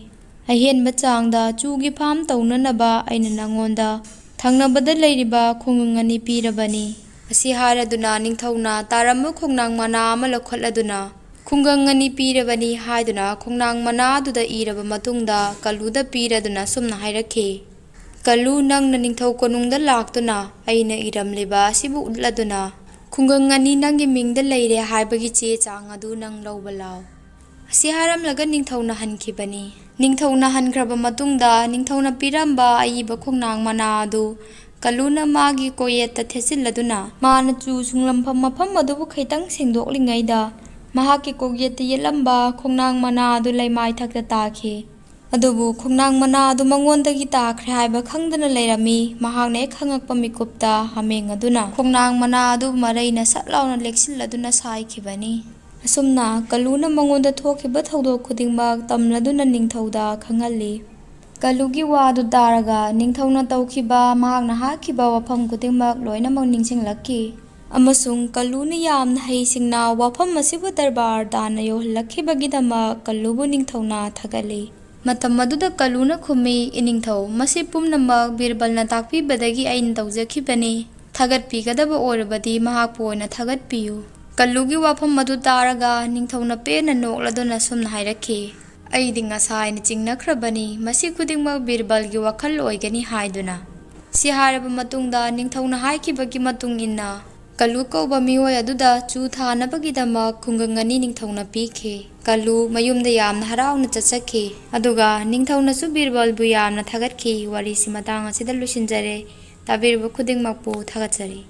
ꯑꯍꯦꯟꯕ ꯆꯥꯡꯗ ꯆꯨꯒꯤ ꯐꯥꯝ ꯇꯧꯅꯅꯕ ꯑꯩꯅ ꯅꯪꯉꯣꯟꯗ ꯊꯪꯅꯕꯗ ꯂꯩꯔꯤꯕ ꯈꯨꯡꯒꯪ ꯑꯅꯤ ꯄꯤꯔꯕꯅꯤ"꯫ ꯑꯁꯤ ꯍꯥꯏꯔꯗꯨꯅ ꯅꯤꯡꯊꯧꯅ ꯇꯥꯔꯝꯕ ꯈꯣꯡꯅꯥꯡ ꯃꯅꯥ ꯑꯃ ꯂꯧꯈꯠꯂꯗꯨꯅ, "ꯈꯨꯡꯒꯪ ꯑꯅꯤ ꯄꯤꯔꯕꯅꯤ" ꯍꯥꯏꯗꯨꯅ ꯈꯣꯡꯅꯥꯡ ꯃꯅꯥ ꯑꯗꯨꯗ ꯏꯔꯕ ꯃꯇꯨꯡꯗ ꯀꯜꯂꯨꯗ ꯄꯤꯔꯗꯨꯅ ꯑꯁꯨꯝꯅ ꯍꯥꯏꯔꯛꯈꯤ, "ꯀꯜꯂꯨ, ꯅꯪꯅ ꯅꯤꯡꯊꯧ ꯀꯣꯅꯨꯡꯗ ꯂꯥꯛꯇꯨꯅ ꯑꯩꯅ ꯏꯔꯝꯂꯤꯕ ꯑꯁꯤꯕꯨ ꯎꯠꯂꯗꯨꯅ ꯈꯨꯡꯒꯪ ꯑꯅꯤ ꯅꯪꯒꯤ ꯃꯤꯡꯗ ꯂꯩꯔꯦ ꯍꯥꯏꯕꯒꯤ ꯆꯦ ꯆꯥꯡ ꯑꯗꯨ ꯅꯪ ꯂꯧꯕ ꯂꯥꯎ"꯫ ꯑꯁꯤ ꯍꯥꯏꯔꯝꯂꯒ ꯅꯤꯡꯊꯧꯅ ꯍꯟꯈꯤꯕꯅꯤ꯫ ꯅꯤꯡꯊꯧꯅ ꯍꯟꯈ꯭ꯔꯕ ꯃꯇꯨꯡꯗ ꯅꯤꯡꯊꯧꯅ ꯄꯤꯔꯝꯕ ꯑꯏꯕ ꯈꯣꯡꯅꯥꯡ ꯃꯅꯥ ꯑꯗꯨ ꯀꯜꯂꯨꯅ ꯃꯥꯒꯤ ꯀꯣꯌꯦꯠꯇ ꯊꯦꯠꯆꯤꯜꯂꯗꯨꯅ ꯃꯥꯅ ꯆꯨ ꯁꯨꯡꯂꯝꯐꯝ ꯃꯐꯝ ꯑꯗꯨꯕꯨ ꯈꯤꯇꯪ ꯁꯦꯡꯗꯣꯛꯂꯤꯉꯩꯗ ꯃꯍꯥꯛꯀꯤ ꯀꯣꯛꯌꯦꯠꯇ ꯌꯦꯠꯂꯝꯕ ꯈꯣꯡꯅꯥꯡ ꯃꯅꯥ ꯑꯗꯨ ꯂꯩꯃꯥꯏ ꯊꯛꯇ ꯇꯥꯈꯤ꯫ ꯑꯗꯨꯕꯨ ꯈꯣꯡꯅꯥꯡ ꯃꯅꯥ ꯑꯗꯨ ꯃꯉꯣꯟꯗꯒꯤ ꯇꯥꯈ꯭ꯔꯦ ꯍꯥꯏꯕ ꯈꯪꯗꯅ ꯂꯩꯔꯝꯃꯤ꯫ ꯃꯍꯥꯛꯅ ꯍꯦꯛ ꯈꯪꯉꯛꯄ ꯃꯤꯀꯨꯞꯇ ꯍꯥꯃꯦꯡ ꯑꯗꯨꯅ ꯈꯣꯡꯅꯥꯡ ꯃꯅꯥ ꯑꯗꯨ ꯃꯔꯩꯅ ꯁꯠ ꯂꯥꯎꯅ ꯂꯦꯛꯁꯤꯜꯂꯗꯨꯅ ꯁꯥꯏꯈꯤꯕꯅꯤ꯫ ꯑꯁꯨꯝꯅ ꯀꯜꯂꯨꯅ ꯃꯉꯣꯟꯗ ꯊꯣꯛꯈꯤꯕ ꯊꯧꯗꯣꯛ ꯈꯨꯗꯤꯡꯃꯛ ꯇꯝꯂꯗꯨꯅ ꯅꯤꯡꯊꯧꯗ ꯈꯪꯍꯜꯂꯤ꯫ ꯀꯜꯂꯨꯒꯤ ꯋꯥꯗꯨ ꯇꯥꯔꯒ ꯅꯤꯡꯊꯧꯅ ꯇꯧꯈꯤꯕ, ꯃꯍꯥꯛꯅ ꯍꯥꯠꯈꯤꯕ ꯋꯥꯐꯝ ꯈꯨꯗꯤꯡꯃꯛ ꯂꯣꯏꯅꯃꯛ ꯅꯤꯡꯁꯤꯡꯂꯛꯈꯤ꯫ ꯑꯃꯁꯨꯡ ꯀꯜꯂꯨꯅ ꯌꯥꯝꯅ ꯍꯩꯁꯤꯡꯅ ꯋꯥꯐꯝ ꯑꯁꯤꯕꯨ ꯗꯔꯕꯥꯔ ꯇꯥꯟꯅ ꯌꯧꯍꯜꯂꯛꯈꯤꯕꯒꯤꯗꯃꯛ ꯀꯜꯂꯨꯕꯨ ꯅꯤꯡꯊꯧꯅ ꯊꯥꯒꯠꯂꯤ꯫ ꯃꯇꯝ ꯑꯗꯨꯗ ꯀꯂꯨꯅ ꯈꯨꯝꯃꯤ, "ꯏꯅꯤꯡꯊꯧ, ꯃꯁꯤ ꯄꯨꯝꯅꯃꯛ ꯕꯤꯔꯕꯜꯅ ꯇꯥꯛꯄꯤꯕꯗꯒꯤ ꯑꯩꯅ ꯇꯧꯖꯈꯤꯕꯅꯤ꯫ ꯊꯥꯒꯠꯄꯤꯒꯗꯕ ꯑꯣꯏꯔꯕꯗꯤ ꯃꯍꯥꯛꯄꯨ ꯑꯣꯏꯅ ꯊꯥꯒꯠꯄꯤꯌꯨ꯫" ꯀꯂꯨꯒꯤ ꯋꯥꯐꯝ ꯑꯗꯨ ꯇꯥꯔꯒ ꯅꯤꯡꯊꯧꯅ ꯄꯦꯟꯅ ꯅꯣꯛꯂꯗꯨꯅ ꯁꯨꯝꯅ ꯍꯥꯏꯔꯛꯈꯤ, "ꯑꯩꯗꯤ ꯉꯁꯥꯏꯅ ꯆꯤꯡꯅꯈ꯭ꯔꯕꯅꯤ, ꯃꯁꯤ ꯈꯨꯗꯤꯡꯃꯛ ꯕꯤꯔꯕꯜꯒꯤ ꯋꯥꯈꯜ ꯑꯣꯏꯒꯅꯤ ꯍꯥꯏꯗꯨꯅ꯫ ꯁꯤ ꯍꯥꯏꯔꯕ ꯃꯇꯨꯡꯗ ꯅꯤꯡꯊꯧꯅ ꯍꯥꯏꯈꯤꯕꯒꯤ ꯃꯇꯨꯡ ꯏꯟꯅ ꯀꯂꯨ ꯀꯧꯕ ꯃꯤꯑꯣꯏ ꯑꯗꯨꯗ ꯆꯨ ꯊꯥꯅꯕꯒꯤꯗꯃꯛ ꯈꯨꯡꯒꯪ ꯑꯅꯤ ꯅꯤꯡꯊꯧꯅ ꯄꯤꯈꯤ꯫ ꯀꯂꯨ ꯃꯌꯨꯝꯗ ꯌꯥꯝꯅ ꯍꯔꯥꯎꯅ ꯆꯠꯆꯈꯤ, ꯑꯗꯨꯒ ꯅꯤꯡꯊꯧꯅꯁꯨ ꯕꯤꯔꯕꯜꯕꯨ ꯌꯥꯝꯅ ꯊꯥꯒꯠꯈꯤ꯫ ꯋꯥꯔꯤꯁꯤ ꯃꯇꯥꯡ ꯑꯁꯤꯗ ꯂꯣꯏꯁꯤꯟꯖꯔꯦ꯫ ꯇꯥꯕꯤꯔꯤꯕ ꯈꯨꯗꯤꯡꯃꯛꯄꯨ ꯊꯥꯒꯠꯆꯔꯤ꯫